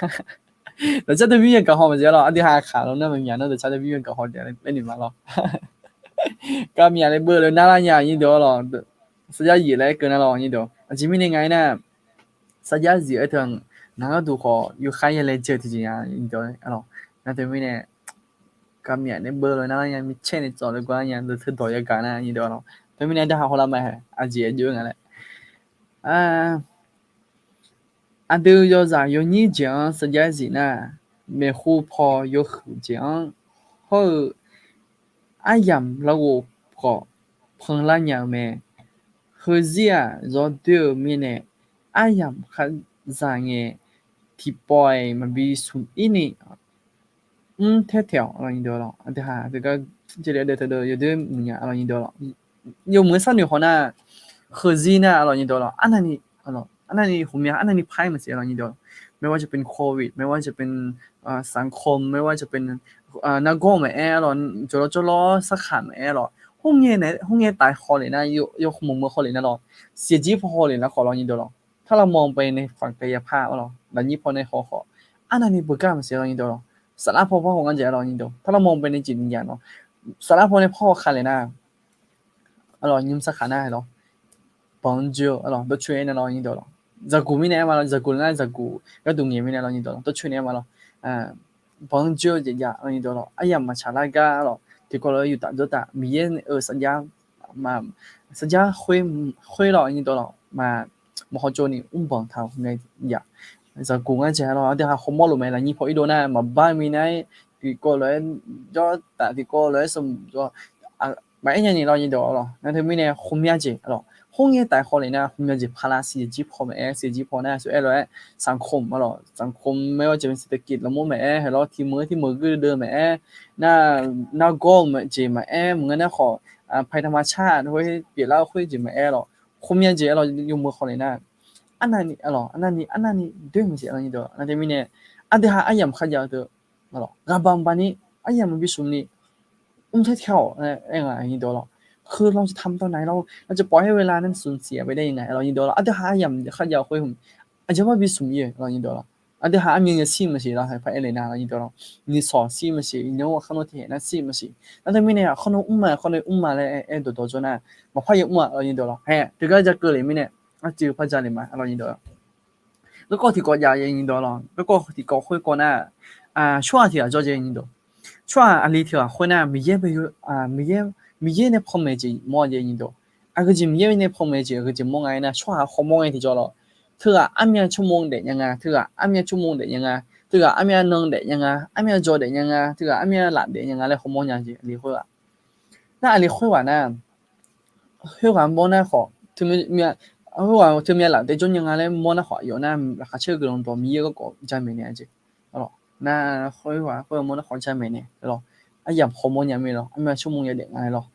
Dawqcar teumiryae gaq haw maqjeq, aqlawr, aqdui ha khaq lo nar maqmyaq nar dawqcar teumiryae gaq haw taef laer noeq ma lawr. Khavmyaq nae beuv lof-aer narlar nya, aqnyir deuq-awr lawr. Sarjax zif laer aer keuv nar lawr, aqnyir deuq. Aqjeq mirnae nga aernar, sarjax zif aer teu-aq, ngaq gharduq khawf yawkhav ya laejae-eu tiqjeq nya, aqnyir deuq-awr lawr. Nar teumirnae khavmyaq nae beuv lof-aer narlar nya, micaer nae tsawv lof-aer gawrlar nya, dawqtawv dawq yagaq nar, aqnyir deuq-awr lawr. Teumirnae aqdui ha khawlar ma, aqjeq aqjox-aer nga laer. Aqdui yawzaq yawnyir jeq-anr sarjax zif nar, maeqhu paw yawhuiq jeq-anr hawr-eu aryamq larghov khawf panlar nya-eu mae. Heuzir-aq zawdoer-eu mirnae, aryamq khar za ngae, tiqpawf-iq maqbi smq ir ni mr taer taeq-awq, aqlawr, aqnyir deuq-awr lawr. Aqdui ha teugar jeq le deuq teu deuq yawdoer muiq nya, aqlawr, aqnyir deuq-awr lawr. Yawmuiq-anr sharnoeq haw nar, heuzir nar, aqlawr, aqnyir deuq-awr lawr, arnavni, aqlawr, arnavni ghawqmya, arnavni par-aer maqsiq, aqlawr, aqnyir deuq-awr lawr. ไม่ว่าจะเป็นโควิด ไม่ว่าจะเป็น สังคม ไม่ว่าจะเป็น nargawr maqaer, aqlawr, jawqlawr jawrlawr sarkaq maqaer, aqlawr, khoerngae nae, khoerngae taf-aer haw lef nar, yawmuiq muiq haw lef nar lawr, siqjir paw haw lef nar khawf, aqlawr, aqnyir deuq-awr lawr, ถ้าเรามองไปในฝั่งกายภาพ aqlawr, lafnyir paw nae haw khawf, arnavni beugar maqsiq, aqlawr, aqnyir deuq-awr lawr. Saflar paw par haw ngar jaeq, aqlawr, aqnyir deuq. ถ้าเรามองไปในจิตวิญญาณ aqlawr, saflar paw nae par haw kha lef nar, aqlawr, nymr sarkaq nar, aqlawr, banq-anr joer-eu, aqlawr, dawrcoeni aer nar, aqlawr, aqnyir deuq-awr lawr. Zaqguq mirnae aer ma lawr, zaqguq nar zaqguq gharduq ngaeq mirnae, aqlawr, aqnyir deuq-awr lawr, dawrcoeni aer ma lawr. Banq-anr joer-eu jeq jav, aqlawr, aqnyir deuq-awr lawr. Aryamq maqtsaq lar gar, aqlawr, tiqkawv lof-aer yuf taf dzawr taf, Miqyaer-euq sarjax, sarjax khoer lawr, aqnyir deuq-awr lawr, maq, maq hawtsov ni mrbanq taq-eu ngae yaf. Zaqguq ngar jaeq, aqlawr, aqdui ha hawmawr luf mae, lafnyir paw irdov nar maqbar mir nar-aer, tiqkawv lof-aer jawr taf, tiqkawv lof-aer smq jawr, maqaer nya ni, aqlawr, aqnyir deuq-awr lawr. Nar teumirnae ghawqmya jeq, aqlawr, khoerngae taf-aer haw lef nar ghawqmya jeq par lar, siqjir paw maqaer, siqjir paw nar สังคม aqlawr, สังคม ไม่ว่าจะเป็นเศรษฐกิจ lafmur maqaer, heulof tiq meuq-aer tiq meuq gui deuvdeuv maqaer, nar, nargawr-eu jeq maqaer, maqngeur nar khawf, ภัยธรรมชาติ khoer pyeuflar-eu khoer jeq maqaer, aqlawr, ghawqmya jeq, aqlawr, yawmuiq haw lef nar, arnavni, aqlawr, arnavni, arnavni doer maqsiq, aqlawr, aqnyir deuq-awr lawr. Nar teumirnae Aqdui ha aryamq kharjav-eu teu, ghaq baq baq ni, aryamq maqbi smq ni, mr taer tae-awq aer nga, aqnyir deuq lawq. Heu law jeq tamq dawq naq-ir lawr, law jeq pawf-aer เวลานั้นสูญเสียไปได้ยังไง lawq, aqnyir deuq lawq. Aqdui ha aryamq kharjav-eu khoer hmq, aqjeq-anr maqbi smq-ir-eu lawq, aqnyir deuq lawq. Aqdui ha armyan nya shir maqsiq lawr, haeq par aer le nar, aqnyir deuq lawq. Nuisawq shir maqsiq, nymr-eu kharmr tae haeq nar shir maqsiq. Nar teumirnae aqkar nawr mr ma, aqkar nawr mr ma laer aer dawqdawq jawr nar, maqpar ya mr-a, aqnyir deuq lawq. Haeq teugar ja keuv le mirnae, arcuiv par ja le ma, aqnyir deuq lawq. Garkawv tiqkawv jav-eu, aqnyir deuq lawq. Garkawv tiqkawv khoerkawv nar, tsawrhaq tiq ghaq jawr jeq, aqnyir deuq. Tsawrhaq aqli tiq ghaq khoer nar, Miqyaer, Miqyaer nae panmaeq jeq mawr-a jeq, aqnyir deuq. Aqgeujeq Miqyaer nae panmaeq jeq aqgeujeq mawr nga aernar, tsawrhaq khawf mawr ngae tiqjawr lawq. Teughaq armyan tsawrmawr daef nya nga, teughaq armyan tsawrmawr daef nya nga, teughaq armyan nan daef nya nga, armyan jaw daef nya nga, teughaq armyan laf daef nya nga laer khawf mawr nya jeq, aqli khoerghaq. Nar aqli khoerghaq nar, khoerghaq mawr nar khawf, khoerghaq teumyav laf daef jawr nya nga laer mawr nar khawf, aqyawf nar laqkhaq caer-eu guiqlanq dawq Miqyaer garkawv jamaeq naeq-a jeq. Nar khoerghaq khoer mawr nar khawf jamaeq naeq lawq. Aryamq khawf mawr nya mir lawq, armyan tsawrmawr ya daef nga lawq.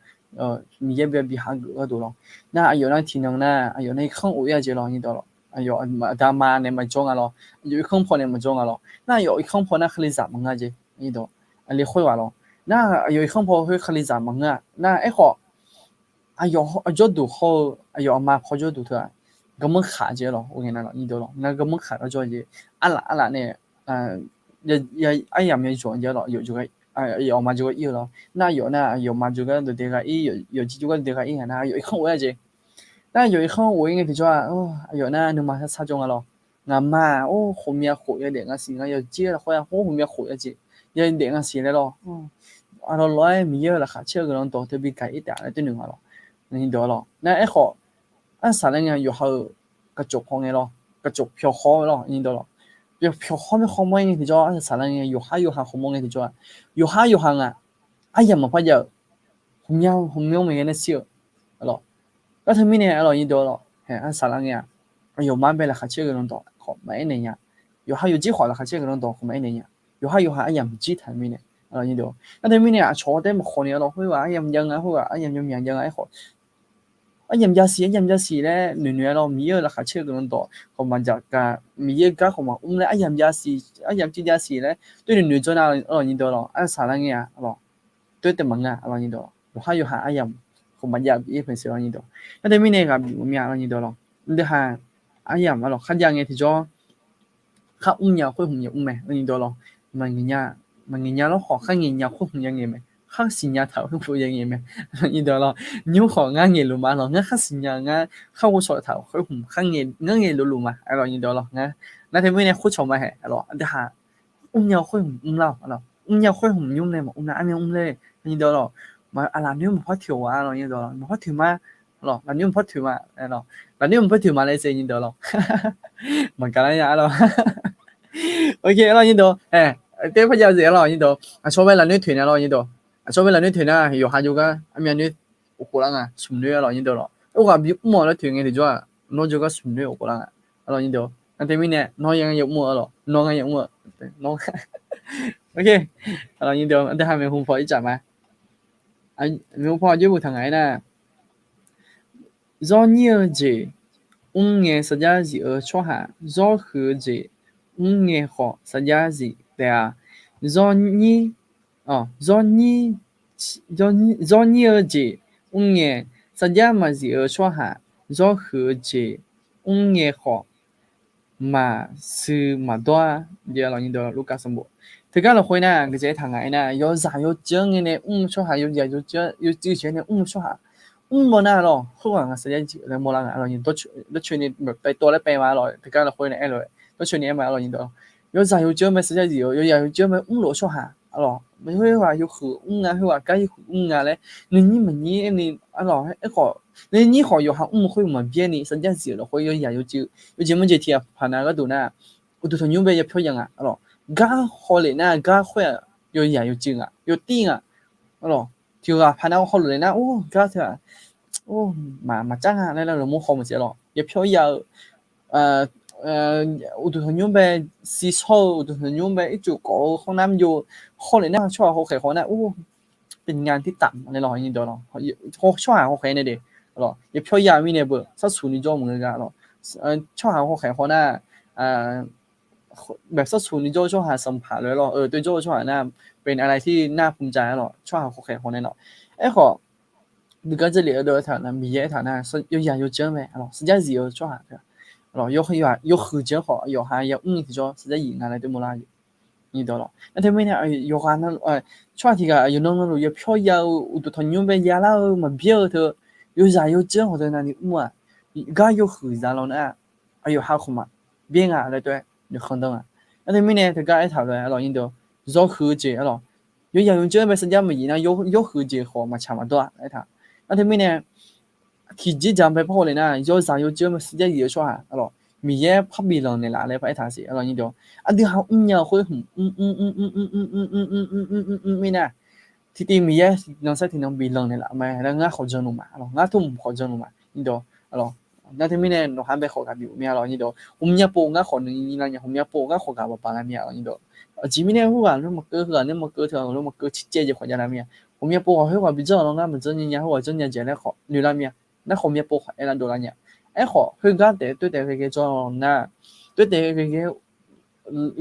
Miqyaer byabi hageuf gharduq lawq. Nar aqyawf nar tiqnan nar, aqyawf nar irkanr of-ir-a jeq lawq, aqnyir deuq lawq. Aqyawf aqda ma nae maqjawr nga lawq, aqyawf irkanr paw nae maqjawr nga lawq. Nar aqyawf irkanr paw nar Kalizaq maqngeur jeq, aqnyir deuq. Aqli khoerghaq lawq. Nar aqyawf irkanr paw khoer Kalizaq maqngeur-a. Nar aerkhawf, aqyawf aqjawrduq hawr-eu aqyawf aqma paw jawrduq teu-aq, garmanr khaq jeq lawq, aqnyir deuq lawq. Nar garmanr khaq gar jawr jeq, arlaf arlaf nae aryamq ya jawq jeq lawq, aqyawf aqma jawrgar ir-eu lawq. Nar aqyawf nar aqyawf aqma jawrgar dawqdae gha ir, yawqjeq jawrgar dawqdae gha ir nga nar, aqyawf irkanr of-ir-a jeq. Nar aqyawf irkanr of-ir ngae tiqjawr-aq, aqyawf nar nuima sar sar jawr nga lawq. Ngaqma-aq, or, khofmya khof ya daef nga siq, ngar yawqjeq lafkhoer-aq, or, khofmya khof ya jeq ya daef nga siq laer lawq. Aqlawq lawq-aer Miqyaer-euq laqkhaq caer-eu guiqlanq dawq teu bi gaq-ir taef laer toer noeq nga lawq, aqnyir deuq lawq. Nar aerkhawf, arsaq laer ngae yawqha-euq kaqcof khawf ngae lawq, kaqcof pyawq khawr lawq, aqnyir deuq lawq. Pyawq khawr mae khawf mawr-ir ngae tiqjawr, arsaq laer ngae yawqhar yawqha khawf mawr ngae tiqjawr-aq, yawqhar yawqha ngaq aryamq maqpar jav-euq, khofmya khofmyanr maeqghae nae shir-eu lawq. Gar teumirnae aqlawq, aqnyir deuq lawq, arsaq laer ngae-aq, aqyawfmaf bae laqkhaq caer-eu guiqlanq dawq khawf maqaer naeq nya. Yawqha yawqjeq khawf laqkhaq caer-eu guiqlanq dawq khawf maqaer naeq nya. Yawqhar yawqha aryamq jir taq-eu mirnae, aqnyir deuq. Gar teumirnae aqcawq taer maqkhawf ni-a lawq, khoerghaq aryamq jav nga, khoerghaq aryamq yawmyaq jav nga aerkhawf, aryamq jav siq, aryamq jav siq laer noeq noeq-aer lawq, Miqyaer-euq laqkhaq caer-eu guiqlanq dawq khawf maqjaq gaq, Miqyaer gar khawf maqmr laer aryamq jav siq, aryamq jav siq laer toer noeq noeq jawr nar, aqlawq, aqnyir deuq lawq, arsaq laer ngae-aq lawq, toer taef maqngeur-a, aqlawq, aqnyir deuq. Yawqhar yawqha aryamq khawf maqjav bif-ir paeq siq, aqlawq, aqnyir deuq. Gar teumirnae ghaq bif mawf mir-a, aqlawq, aqnyir deuq lawq. Deuq ha aryamq-a lawq, kharjav ngae tiqjawr khar mrnya khoer hmq ya mr mae, aqnyir deuq lawq. Maqngaeq nya lawr khawf, khar ngaeq nya khoer hmq ya ngaeq mae. Khar siqnya taq-euq khoer hmq ya ngaeq mae, aqnyir deuq lawq. Nymr khawf ngar ngaeqluf ma lawq, ngar khar siqnya, ngar khar ghovshaw taq-euq khoer hmq ngar ngaeqluf luf ma, aqlawq, aqnyir deuq lawq. Ngar nar teumirnae khoer cawq ma haeq, aqlawq, deuq ha mrnya khoer hmq mrlar-awq, mrnya khoer hmq nymr nae maqmr nar armyan mr ler, aqnyir deuq lawq. Aqlaf nymr maqpar toeq-a, aqlawq, aqnyir deuq lawq, maqpar toeq ma. Lawq, laf nymr maqpar toeq ma, lawq, laf nymr maqpar toeq ma laer se, aqnyir deuq lawq. Maqgaq lar nya, aqlawq. Ok, aqlawq, aqnyir deuq, aer, taer par jav zef, aqlawq, aqnyir deuq. Aqcawq bae laf nymr toeq nar, aqlawq, aqnyir deuq. Aqcawq bae laf nymr toeq nar, yawqha jawrgar armyan nymr of khof lar nga, smq nymr, aqlawq, aqnyir deuq lawq. Oerghaq bimr-awq laer toeq ngae tiqjawr-aq, nawr jawrgar smq nymr of khof lar nga, aqlawq, aqnyir deuq. Nar teumirnae nawr ya ya mr-eu, aqlawq, nawr ya ya mr-eu, nawr. Ok, aqlawq, aqnyir deuq, deuq ha maeqhu paw ircaf ma. Maeqhu paw aqjox boftaq ngaq-aer nar, zawrnyir-eu jeq mr ngae sarjax zif-eu tsawrhaq, zawr huiq-eu jeq mr ngae khawf sarjax zif taef-a. Zawrnyir, zawrnyir, zawrnyir-eu jeq mr ngae sarjax maqzif-eu tsawrhaq, zawr huiq-eu jeq mr ngae khawf maqsui maqdawr-a. Lurkaf sanqbof teugar lafkhoer nar, gaqjaeq aertaq ngaq-aer nar, yawzaq yawceuv-anr ngae nae mr-eu tsawrhaq, yawzaq yawceuv, yawceuv jeq-anr nae mr-eu tsawrhaq, mr baw nar lawq, khoerghaq ngaq sarjax zif laer mawrlar nga, aqlawq, aqnyir dawrcoeni taev tawv laer paev ma, aqlawq, teugar lafkhoer nae aer lof-aer dawrcoeni aer ma, aqlawq, aqnyir dawq. Yawzaq yawceuv mae sarjax zif-eu, yawzaq yawceuv mae mrlof-eu tsawrhaq, aqlawq, khoerghaq yawhuiq mr nga, khoerghaq gar yawhuiq mr nga laer nuinyir maqnyir aerni, aqlawq, aerkhawf nuinyir khawf yawqha mr-eu khoer maqbyaer ni sarjax zif-euq lafkhoer yawzaq yawceuv, yawjeq maqjeq tiq ghaq paq nav gharduq nar, uqduq tanqnymr bae yapyawr ya ngaq, aqlawq, gar hawlef nar gar khoer-aq, yawzaq yawceuv ngaq, yawtir ngaq, aqlawq, tiq ghaq paq nav hawluf le nar, or, gar teu-aq, or, maqmaqcav nga laer laer lawmawr haw maqsiq, aqlawq, yapyawr ya-eu uqduq tanqnymr bae sisawr-eu, uqduq tanqnymr bae ircuf kawv-eu khanrnar jov hawlef nar, tsawrhaq hawkhaeq haw nar, or, เป็นงานที่ต่ำ laer lawq, aqnyir dawq lawq. Tsawrhaq hawkhaeq nae de, aqlawq, yapyawr ya mirnae beu sharsuq ni jawr maqngeur gar, aqlawq, tsawrhaq hawkhaeq haw nar, แบบส้นสูงนี่ jawr-eu tsawrhaq sanqpaq lof-aer lawr, เออ toer jawr-eu tsawrhaq nar เป็นอะไรที่น่าภูมิใจ arlawq, tsawrhaq khawf khaeq haw nae lawq. Aerkhawf, deugar dzaerlef-eu deuq aertaq nar, Miqyaer aertaq nar, yawzaq yawdzeur-anr mae, saqjax zif-eu tsawrhaq, yawhuiq jeq-anr khawf yawqha yamr ni tiqjawr saqjax zif nga laer toer mawrlar-eu. Nar teumirnae, yawqghaq na, tsawrhaq tiq ghaq aqyawf nan navluf yapyawr ya-eu uqduq tanqnymr bae yalar-eu maqbyaer-eu teu, yawzaq yawdzeur-anr khawf teu navni mr-aq, gar yawhuiq za law nar, aqyawf ha khawf maqbyaer nga laer tov-aer noeqkhanq danr nga. Nar teumirnae teugar aertaq lof-aer arlawq, zawr huiq-eu jeq arlawq, yawzaq yawdzeur bae saqjax maqzif nar, yawr huiq-eu jeq khawf maqtsaq maqdawr-a aertaq. Nar teumirnae, tiqjeq dzaq bae par haw le nar, yawzaq yawdzeur bae saqjax zif-eu tsawrhaq arlawq, Miqyaer par biflanq naeqlaf laer par aertaq siq arlawq. Aqdui ha mrnya-eu khoer hmq mr mr mr mr mr mr mr mr mr mr mirnae, tiqtiv Miqyaer tiqnan saer tiqnan biflanq naeqlaf mae laer ngar khawf jan luf ma arlawq, ngar tmr khawf jan luf ma. Nar teumirnae nawqha bae khawf ghaq bif-eu mir arlawq. Ghawqmya pov ngar khawf noeq nyi lar nya, ghawqmya pov ngar khawf ghaq baq baq lar mir arlawq. Aqjeq mirnae khoerghaq lof maqkeuv, khoerghaq nae maqkeuv teu lof maqkeuv ciqcaev jeq khawf jav lar mir-a. Ghawqmya pov khawf khoerghaq bijawr-a lawr, ngar maqjanr nya nya, khoerghaq janrnya jeq laer khawf noeq lar mir-a. Nar ghawqmya pov khawf aerlar dovlar nya. Aerkhawf khoergar taef toer taef ghae ghae jawr-a nar, toer taef ghae ghae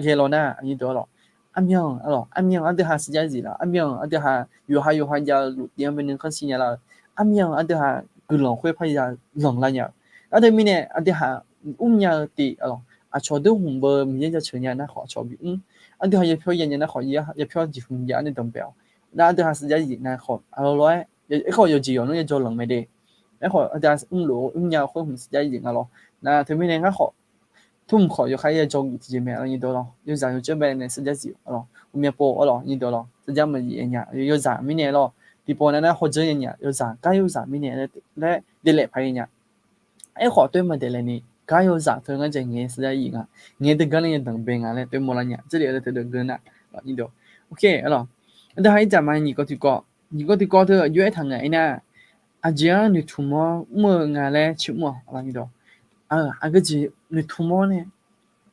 ghae law nar, aqnyir deuq arlawq, armyan arlawq, armyan aqdui ha saqjax zif laf, armyan aqdui ha yawqha yawqha jav-eu luf tiv-anr bae nuikhanr shir nya lar-eu, armyan aqdui ha guiqlanq khoer par ya lanq lar nya-eu. Nar teumirnae aqdui ha mrnya-eu tiv arlawq, aqcawq deur hmq beu Miqyaer jaceuq nya nar khawf aqcawq bimr, aqdui ha yapyawr ya nya nar khawf yapyawr jeqhu jav-anr nae danqbae-awq. Nar aqdui ha saqjax zif nar khawf arlawq lof-aer, aerkhawf yawqjeq yawq nmr ya jawr lanq mae de. Aerkhawf aqdui ha mrluf-eu mrnya-eu khoer hmq saqjax zif nga lawr. Nar teumirnae ngar khawf tmr khawf yawkhaer ya jawr geuf tiqjeq mae arlawq, aqnyir deuq arlawq. Yawzaq yawdzeur bae nae saqjax zif arlawq, ghawqmya pov arlawq, aqnyir deuq arlawq, saqjax maqzif nya, yawzaq mirnae lawr. Tiqpov nav nar hawdzeur nya nya, yawzaq gar yawzaq mirnae laer daelaef paq-aer nya. Aerkhawf toer maqdaef laer ni, gar yawzaq teu ngar jaeq ngaeq saqjax zif nga, ngaeq deugar nae ya danqbae nga laer toer mawrlar nya. Jarlif-eu teu deuq geur nar, aqnyir deuq, ok arlawq. Aqdui ha irdzaq ma nyiq kawv tiqkawv, nyiq kawv tiqkawv teu aqjox aertaq nga aernar, aqjeq-anr noeqtmq-awr mr-eu nga laer ciqmr-awq. Aqgeujeq noeqtmq-awr nae,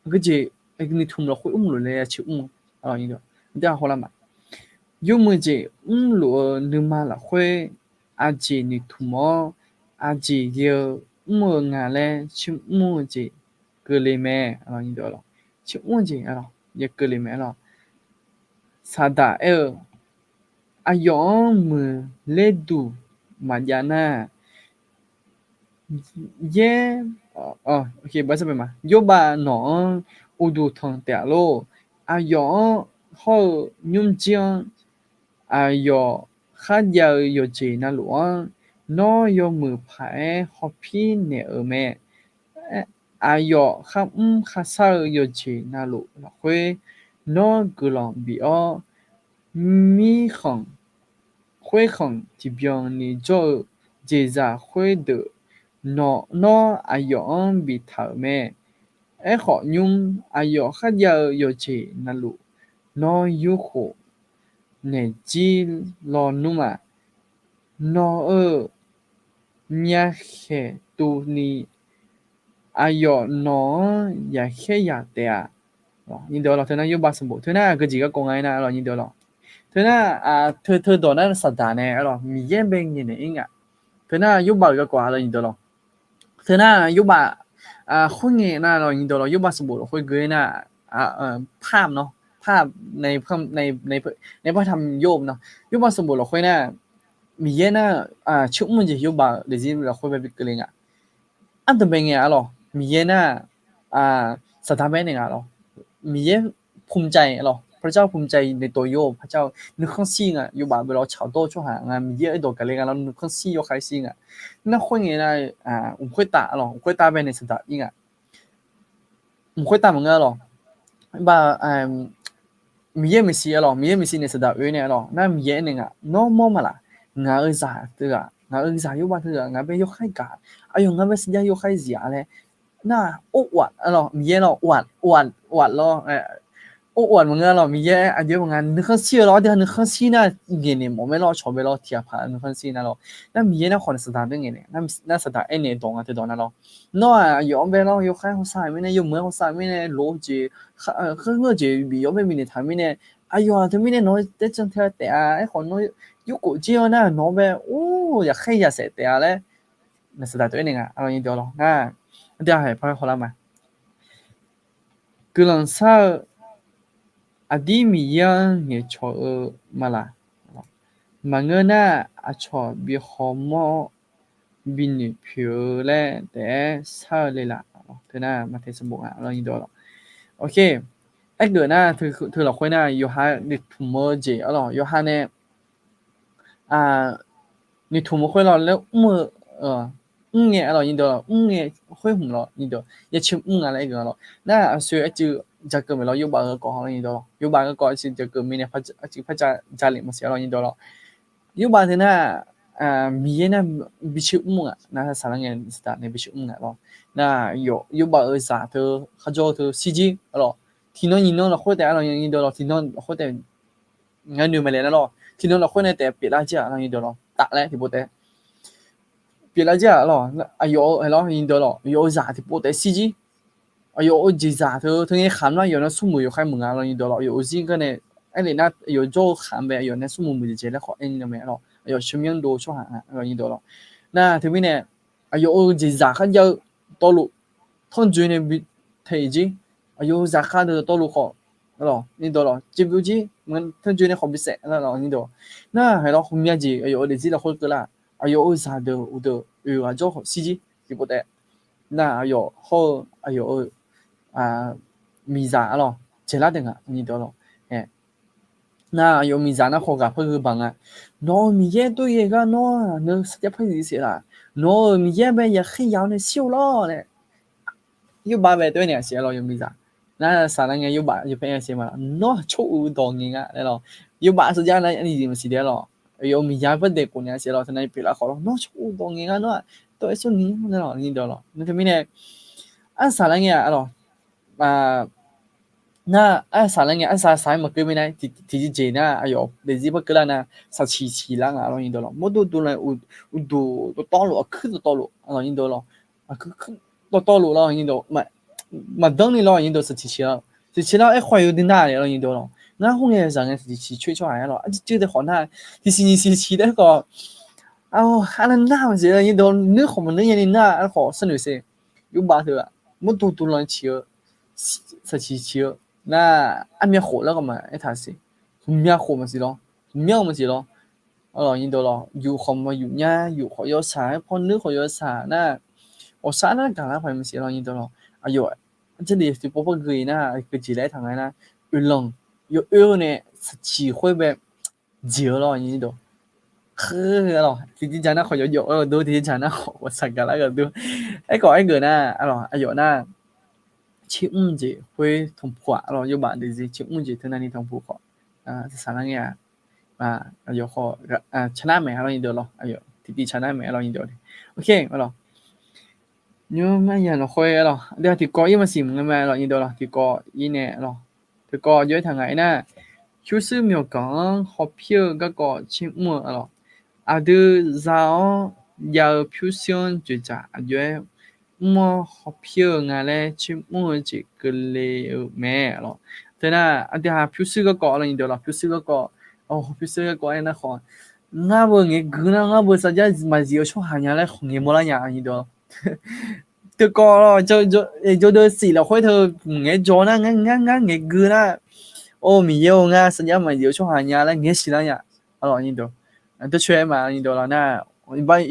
aqgeujeq noeqtmq lafkhoer mrluf laer ya ciqmr-eu. Aqdui ha hawlar ma, yawmuiq jeq mrluf-eu nuima lafkhoer aqjeq noeqtmq-awr, aqjeq ghae-eu mr-eu nga laer ciqmr-eu jeq keuvle mae. Ciqmr-eu jeq keuvle mae arlawq. Saqdaq aer-eu, aqyawf-anr muiqler duq maqjav nar, yaer, yawrbav nawq-anr uqduq tanq taef-a lor. Aqyawf-anr hawr-eu nymrjir-anr aqyawf kharjav-eu yawqjeq navluf-anr, nawr yawmuiq paq-aer hawpir naeq-euq mae. Aqyawf kharmr kharshar-eu yawqjeq navluf lafkhoer, nawr guiqlanq bif-awr, mirkhanq khoerkhanq tiqbyan ni jawr-eu jeqzaq khoerdeuq nawq, nawr aqyawf-anr biftaq-euq mae. Aerkhawf nymr aqyawf kharjav-eu yawqjeq navluf nawr yurkhof naeqjir lawnmr-aq, nawq-euq myavkhaeq tuvni aqyawf nawq-anr yaqkhaer yaq taef-a. Teu nar yawrbav sanqbof teu nar aqgeujeq garkawv nga aernar, teu nar, teu teu dawq nar saqdaq nae arlawq Miqyaer bae ngaeqnaeq-ir nga. Teu nar yawrbav-euq garkawv-a lawq. Teu nar yawrbav khoerngae nar lawq, yawrbav sanqbof lafkhoer geur-ir nar, pam nawr, pam nae, nae par tam yawr-eu nawr, yawrbav sanqbof lafkhoer nar, Miqyaer nar, ciqmr-eu jeq yawrbav-euq daefzir lafkhoer bae bi keuvle nga. Ardanqbae ngae arlawq, Miqyaer nar, saqdaq bae naeq nga lawq. Miqyaer ภูมิใจ arlawq, พระเจ้า ภูมิใจในตัวโยบ พระเจ้า nuikhanr shir nga, yawbav bae lawr tsaqdawr-eu tsawrhaq nga, Miqyaer-euq dawq gaqle nga lawr nuikhanr shir yawkhaer shir nga. Nar khoerngae nar, mq khoertav arlawq, mq khoertav bae nae saqdaq ir nga. Mq khoertav maqngeur arlawq. Miqyaer maeqshi arlawq, Miqyaer maeqshi nae saqdaq oe nae arlawq, nar Miqyaer aernaeq nga, nawr mawr maqlaq, ngaq-euq zaq teughaq, ngaq-euq zaq yawrbav teughaq ngaq bae yawkhaer gaq, aqyawf ngaq bae saqjax yawkhaer zif-a laer. Nar or waf arlawq, Miqyaer lawr, waf, waf, waf lawr, or waf maqngeur arlawq, Miqyaer aqjox-aer maqnga nuikhanr shir-eu lawr, aqdui-aq nuikhanr shir nar ngaeqnaeq mawf mae lawr, cawq bae lawr tiqghaq paq nuikhanr shir nar lawr. Nar Miqyaer nar khawf nae saqdaq bae ngaeqnaeq, nar saqdaq aernaeq dawq nga teu dawq nar lawr. Nawr-aq aqyawf-anr bae lawr yawkhaer hawsav-euq mirnae, yawmuiq-aer hawsav-euq mirnae, lof-eu jeq, kharngeur-eu jeq bif-awr bae bifnaeq taq-euq mirnae, aqyawf-aq teumirnae nawq-eu taer can tae taef-a, aerkhawf nawr yurkhof jir-awr nar nawq-anr bae or yaqkhaer yaqsaef taef-a laer, nae saqdaq tov-aer naeq nga, aqlawq nyiq deuq lawq nar, aqdui-aq haeq par hawlar ma. Guiqlanq shar-eu aqdir Miqyaer-anr ngaeqcawq-eu maqlaq. Maqngeur nar, aqcawq bi hawmawr-awr, binoeq poeq-eu laer taef-aer shar-eu le laf. Teunar maqtaeq sanqbof nga lawr nyiq dawq lawq. Aergeuf nar, teu lafkhoer nar yawqha noeqtmq-eu jeq arlawq, yawqha nae noeqtmq-eu khoer lawr laer mr-eu, mr ngae arlawq nyiq dawq lawq, mr ngae khoer hmq lawr nyiq dawq yacaer mr nga laer aergeuf lawq. Nar aqsur aqcuiv jaqkeuv maeq lawr, yawbaf-eu garkawv lawr nyiq dawq lawq, yawbaf-eu garkawv aqcuiv jaqkeuv mirnae aqcuiv par ja, ja lef maqsiq lawr nyiq dawq lawq. Yawbaf teu nar, Miqyaer nar bi caer mr nga nar, saqlar ngae saqtaf nae bi caer mr nga lawr. Nar yawbaf-eu zaq teu kharjawr-eu teu shirjir arlawq, tiqnan nyiq nan lafkhoer taef arlawq nyiq dawq lawq, tiqnan lafkhoer taef ngar noeq maeqlaeq nar lawr, tiqnan lafkhoer nae taef pyeuflar jir-aq lawr nyiq dawq lawq, tafler tiqpov taef pyeuflar jir-aq lawr, aqyawf-eu lawr nyiq dawq lawq, yawf-eu zaq tiqpov taef shirjir. Aqyawf-euq jeqzaq teu teu ngae khamq nar yawf nae smrmuiq yawkhaer muiq nga lawr nyiq dawq lawq, yawf-euq zir gar nae aerlef nar yawf jawr-eu khamq bae yawf nae smrmuiq muiq jeq jeq laer khawf aer ni nae mae lawr, aqyawf sheuqmyanr dov tsawrhaq nga lawr nyiq dawq lawq. Nar teumirnae aqyawf-euq jeqzaq kharjav-eu tawvluf tanrjoe nae bi tae-iq jir, aqyawf-euq zaqkhav deuq tawvluf khawf lawr nyiq dawq lawq, jeqbyov jir tanrjoe nae khawf bi saef lawr nyiq dawq. Nar haeq lawr, ghawqmya jeq aqyawf-euq daefzir lafkhoer keuvlar, aqyawf-euq zaqdeuq uqdeuq oeq ghaq jawr khawf shirjir tiqpov taef. Nar aqyawf hawr-eu aqyawf-euq miqzaq arlawq, jaeqlar taef nga nyiq dawq lawq. Nar aqyawf miqzaq nar khawf ghaq par gheu baq nga. Nawq-euq Miqyaer tov-aer gar nawr-aq neu sarjax par zif saef laf. Nawq-euq Miqyaer bae yaqkhaer yaq-awr nae shir-eu lawr nae, yawbaf bae tov-aer naeq-a siq lawr yawf miqzaq. Nar saqlar ngae yawbaf yawpaer-a siq ma lawr, nawr-aq tsawr-eu dawq ngaeq nga laer lawr. Yawbaf sarjax nar aqli zif maqsiq de lawr. Aqyawf-euq miqzaq par daeq khof naeq-a siq lawr, teunav pyeuflar khawf lawr, nawr tsawr-eu dawq ngaeq nga nawr-aq tov-aer sawr ni laer lawr nyiq dawq lawq. Nar teumirnae arsaq lar ngae-a lawr, nar arsaq lar ngae arsaq saq-aer maqkeuv mirnae tiqjeq jeq nar aqyawf daefzir par keuvlar nar saqsiq siqlar nga lawr nyiq dawq lawq. Mawrdo dovlanq uqduq dawqtawvluf aqkuir dawqtawvluf lawr nyiq dawq lawq. Aqkuir dawqtawvluf lawr nyiq dawq maqdanr ni lawr nyiq dawq saqsiq siq-a. Saqsiq siqlar-awr aerkhawf yawdui nar-a lawr nyiq dawq lawq. Ngar khoerngae zaq ngae saqsiq siq coer tsawrhaq-aer lawr, arjir deuq khawf nar tiqsiq nyiq siq siq daef khawf, arlawr nar maqsiq nyiq dawq nuir khawf maqnuir nyani nar-a khawf sharnoeq se. Yawbaf teu-aq mawrdo dovlanq ciq-eu saqsiq siq-eu nar, armyav khof laer khawf maqaer taq siq. Hmqmyav khof maqsiq lawr, hmqmyanr maqsiq lawr. Arlawq nyiq dawq lawq, yuf khawf maqyuf nya, yuf khawf yawshaq-aer paw nuir khawf yawshaq nar, ghawqshaq nar gaqlar paq maqsiq lawr nyiq dawq lawq. Aqyawf jarlif tiqpov par gui-ir nar keujeq laer aer taq nga nar, oeqlanq yawoer-eu nae saqsiq khoer bae jeq-eu lawr nyiq dawq. Heu lawq tiqjeq jaq nar khawf yawjawf-eu dur, tiqjeq jaq nar khawf ghawqshaq gaqlar-eu dur. Aerkhawf aergeuf nar, arlawq aqyawf nar tser mr jeq khoer tanqpuq-aq lawr, yawbaf daefzir tser mr jeq teu navni tanqpuq khawf saqsaq lar ngae-a. Aqyawf khawf canar maeq-a lawr nyiq dawq lawq, aqyawf tiqtiv canar maeq-a lawr nyiq dawq. Nymr mar yaq lafkhoer lawq, aqdui-aq tiqkawv ir maqsiq mq nga ma lawq nyiq dawq lawq, tiqkawv ir nae lawq. Tiqkawv jawr-aer taq ngaq-aer nar, pyurshuir myawqganq-anr hawpir-eu garkawv tser mr-eu lawq. Aqdui za-awr jav-eu pyurshuir-anr dzoeqdzaq aqjox-aer mr-awr hawpir-eu nga laer tser mr-eu jeq keuvle-eu mae lawq. Teunar aqdui-aq pyurshuir garkawv lawr nyiq dawq lawq, pyurshuir garkawv, pyurshuir garkawv aer nar khawf, ngar beu ngaeq gui nar ngar beu sarjax maqzif-eu tsawrhaq nya laer khawf ngaeq mawrlar nya nyiq dawq. Teukawv lawq, jawrdeuv siq lafkhoer teu ngaeq-aer jaw nar ngar ngar ngaeq gui nar, or Miqyaer-or ngar sarjax maqzif-eu tsawrhaq nya laer ngaeq siqlar nya. Arlawq nyiq dawq, teucoer-aer ma nyiq dawq lawq nar,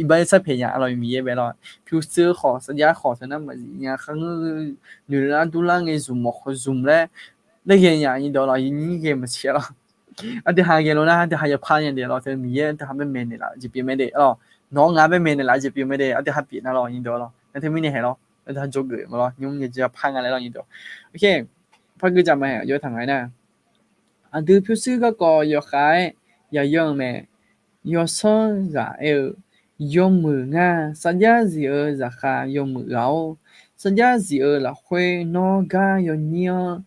iqbax sar paeq nya arlawq Miqyaer bae lawq. Pyurshuir khawf sarjax khawf teunar maqzif nya kharngeur, noeqlar durlar ngae zmq mawf khawf zmq laer, laer ghae nya nyiq dawq lawq, yawnyir ghae maqsiq lawq. Aqdui ha ghae lof nar aqdui ha yapar nya de lawq, teu Miqyaer aqdui ha bae maeqnaeq laf-eu jeq pyeuf mae de lawq. Nawq-anr ngar bae maeqnaeq laf-eu jeq pyeuf mae de, aqdui ha pyeuf nar lawq nyiq dawq lawq. Nar teumirnae haeq lawq, aqdui ha jawrgeuf ma lawq, nymr yaja par nga laer lawq nyiq dawq. Par gui jaq ma haeq yawr taq ngaq-aer nar, aqdui pyurshuir garkawv yawkhav-aer yaqyan-eu mae. Yawsanr ghaq aer-eu, yawmuiq ngar sarjax zif-eu zaqkhav yawmuiq ghaq-or, sarjax zif-eu lafkhoer nawr gar yawnyir-anr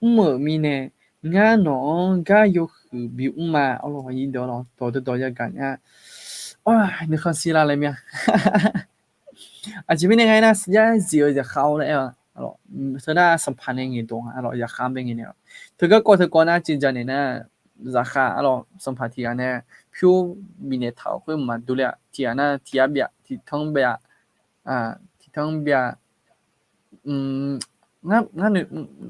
mr-euq mirnae, ngar nawq-anr gar yawhuiq bimr ma. Arlawq nyiq dawq lawq, dawq dawq yagaq nya. Nuikhanr shirlar laer mya. Aqjeq mirnae nga aer nar sarjax zif-eu zaqkhav-or laer aer-a. Teunar sanqpaq nae ngaeqdawq nga arlawq, zaqkhav-anr bae ngaeq naeq-a. Teu garkawv teukawv nar ceuv janaeq nar, zaqkhav arlawq sanqpaq tiq ghaq nae pyur bifnaeq taq-euq khoer maqdur le-a. Tiq ghaq nar tiq yar byav tiq tanr byav, tiq tanr byav, Ngar,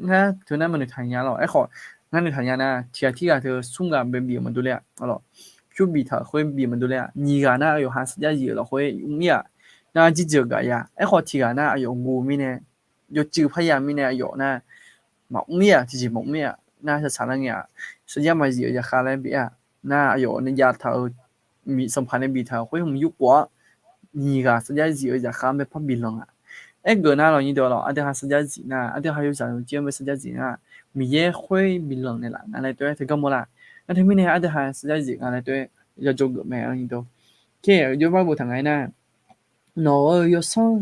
ngar teu nar maqnoeq taq nya lawq. Aerkhawf, ngar noeq taq nya nar, tiq ghaq tirghaq teu smr ghaq bae bif-euq maqdur ler-a. Pyur biftaq-euq khoer bif maqdur ler-a. Nyiq ghaq nar aqyawf ha sarjax zif-euq lafkhoer mr-ir-aq, nar jirjeuq gaq ya. Aerkhawf tiq ghaq nar aqyawf guv mirnae, yawcuiv parya mirnae aqyawf nar maqmr-ir-aq, tiqjeq maqmr-ir-aq, nar saqsaq lar ngae-aq, sarjax maqzif-euq zaqkhav laer bif-a. Nar aqyawf nae jav taq-euq, sanqpaq nae biftaq-euq khoer hmq yurkhof-awr, nyiq ghaq sarjax zif-eu zaqkhav-anr bae par biflanq-aq. Aergeuf nar lawq nyir deuq-a lawq, aqdui ha sarjax zif nar, aqdui ha yawzaq yawjir-anr bae sarjax zif nar, Miqyaer khoer biflanq naeqlaf nga laer tov-aer teugar mawr la. Nar teumirnae aqdui ha sarjax zif nga laer tov-aer yajawr geuf mae lawq nyir deuq. Oke, jawrbar boftaq nga-aer nar, nawq-euq yawsanr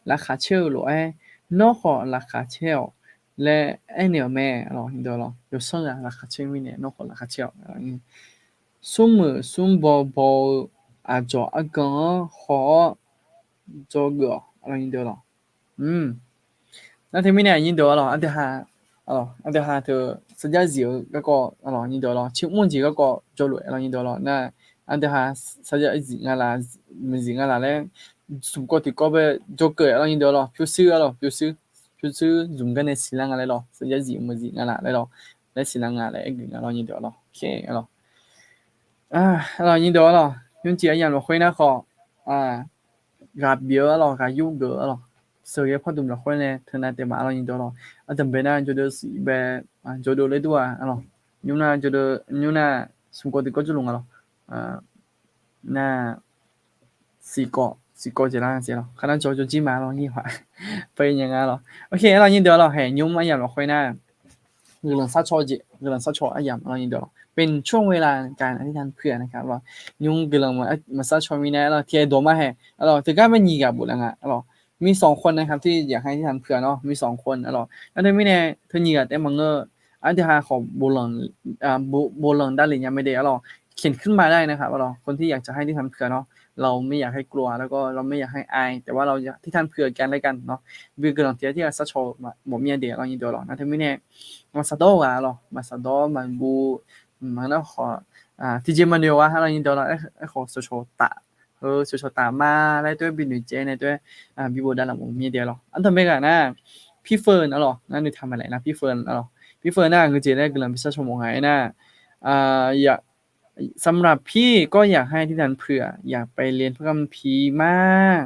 laqkhaq caer-eu lof-aer, nawr khawf laqkhaq caer-awq laer aernaeq-euq mae lawq nyir deuq-a lawq. Yawsanr ghaq laqkhaq caer mirnae nawr khawf laqkhaq caer-awq. Smr meuq smr baw baw-eu aqdzawq argan-anr haw-awr dzawgeuf-awq lawq nyir deuq-a lawq. Nar teumirnae nyir deuq-a lawq, aqdui ha teu sarjax zif-eu garkawv lawq nyir deuq-a lawq, ciqmr jeq garkawv jawrluf-aer lawq nyir deuq-a lawq. Nar aqdui ha sarjax zif nga laf, maqzif nga laf laer smq kawv tiqkawv bae dzawgeuf-aer lawq nyir deuq-a lawq. Pyurshuir-a lawq, pyurshuir, pyurshuir zmq gar nae siqlar nga laer lawq, sarjax zif maqzif nga laf laer lawq, laer siqlar nga laer aergeuf nga lawq nyir deuq-a lawq. Oke, lawq, nyir deuq-a lawq, nymrcif aryamq lafkhoer nar khawf, ghaq bif-eu-a lawq, ghaq yur geuf-eu-a lawq, sheuqghae pardmq lafkhoer nae teunav taef ma-a lawq nyir deuq-a lawq. Aqdanqbae nar jawrdeuv siq bae, jawrdeuv laer dur-aq-a lawq, nymr nar jawrdeuv, nymr nar smq kawv tiqkawv jawrluf nga lawq. Nar siqkawv, siqkawv jeq lar jeq lawq, kharnar jawr jawrjir ma lawq nyir haq, paq-aer nya nga lawq. Oke, aer lawq nyir deuq-a lawq, haeq nymr aryamq lafkhoer nar guiqlanq sharcaw jeq, guiqlanq sharcaw aryamq lawq nyir deuq-a lawq. เป็นช่วงเวลาการอธิษฐานเผื่อนะครับ lawq. Nymr guiqlanq maqsharcaw mirnae-a lawq, tiqaer dawq ma haeq-a lawq, teugar ma nyiq ghaq bofnaeq nga-a lawq. มีสองคนนะครับที่อยากให้อธิษฐานเผื่อเนาะ มีสองคน-a lawq. Nar teumirnae teu nyiq ghaq taef maqngeur, aqdui ha khawf boflanq davlef nya mae de-a lawq. เขียนขึ้นมาได้นะครับ lawq, คนที่อยากจะให้อธิษฐานเผื่อเนาะ เราไม่อยากให้กลัว แล้วก็เราไม่อยากให้อาย แต่ว่าเราอยากอธิษฐานเผื่อกันและกันเนาะ bi guiqlanq tiqghaq tirghaq sharcaw mawf mir-a de-a lawq nyir deuq-a lawq. Nar teumirnae maqsaqdawr-eu ghaq-a lawq, maqsaqdawr maqguv, maqnar khawf tiqjeq maqnoeq-a lawq nyir deuq-a lawq. Aerkhawf shawqshawq taf, heu shawqshawq taf ma laer tov-aer bi noeqtsaev nae tov-aer bi bofdav laf mawf mir-a de-a lawq. Aqdanqbae ghaq nar, พี่เฟิร์น-a lawq, nar noeqtaq maqlaef nar พี่เฟิร์น-a lawq. พี่เฟิร์น-nar aqgeujeq laer guiqlanq bi sharcaw mawf nga-aer nar, สำหรับพี่ก็อยากให้อธิษฐานเผื่อ อยากไปเรียนพระคัมภีร์มาก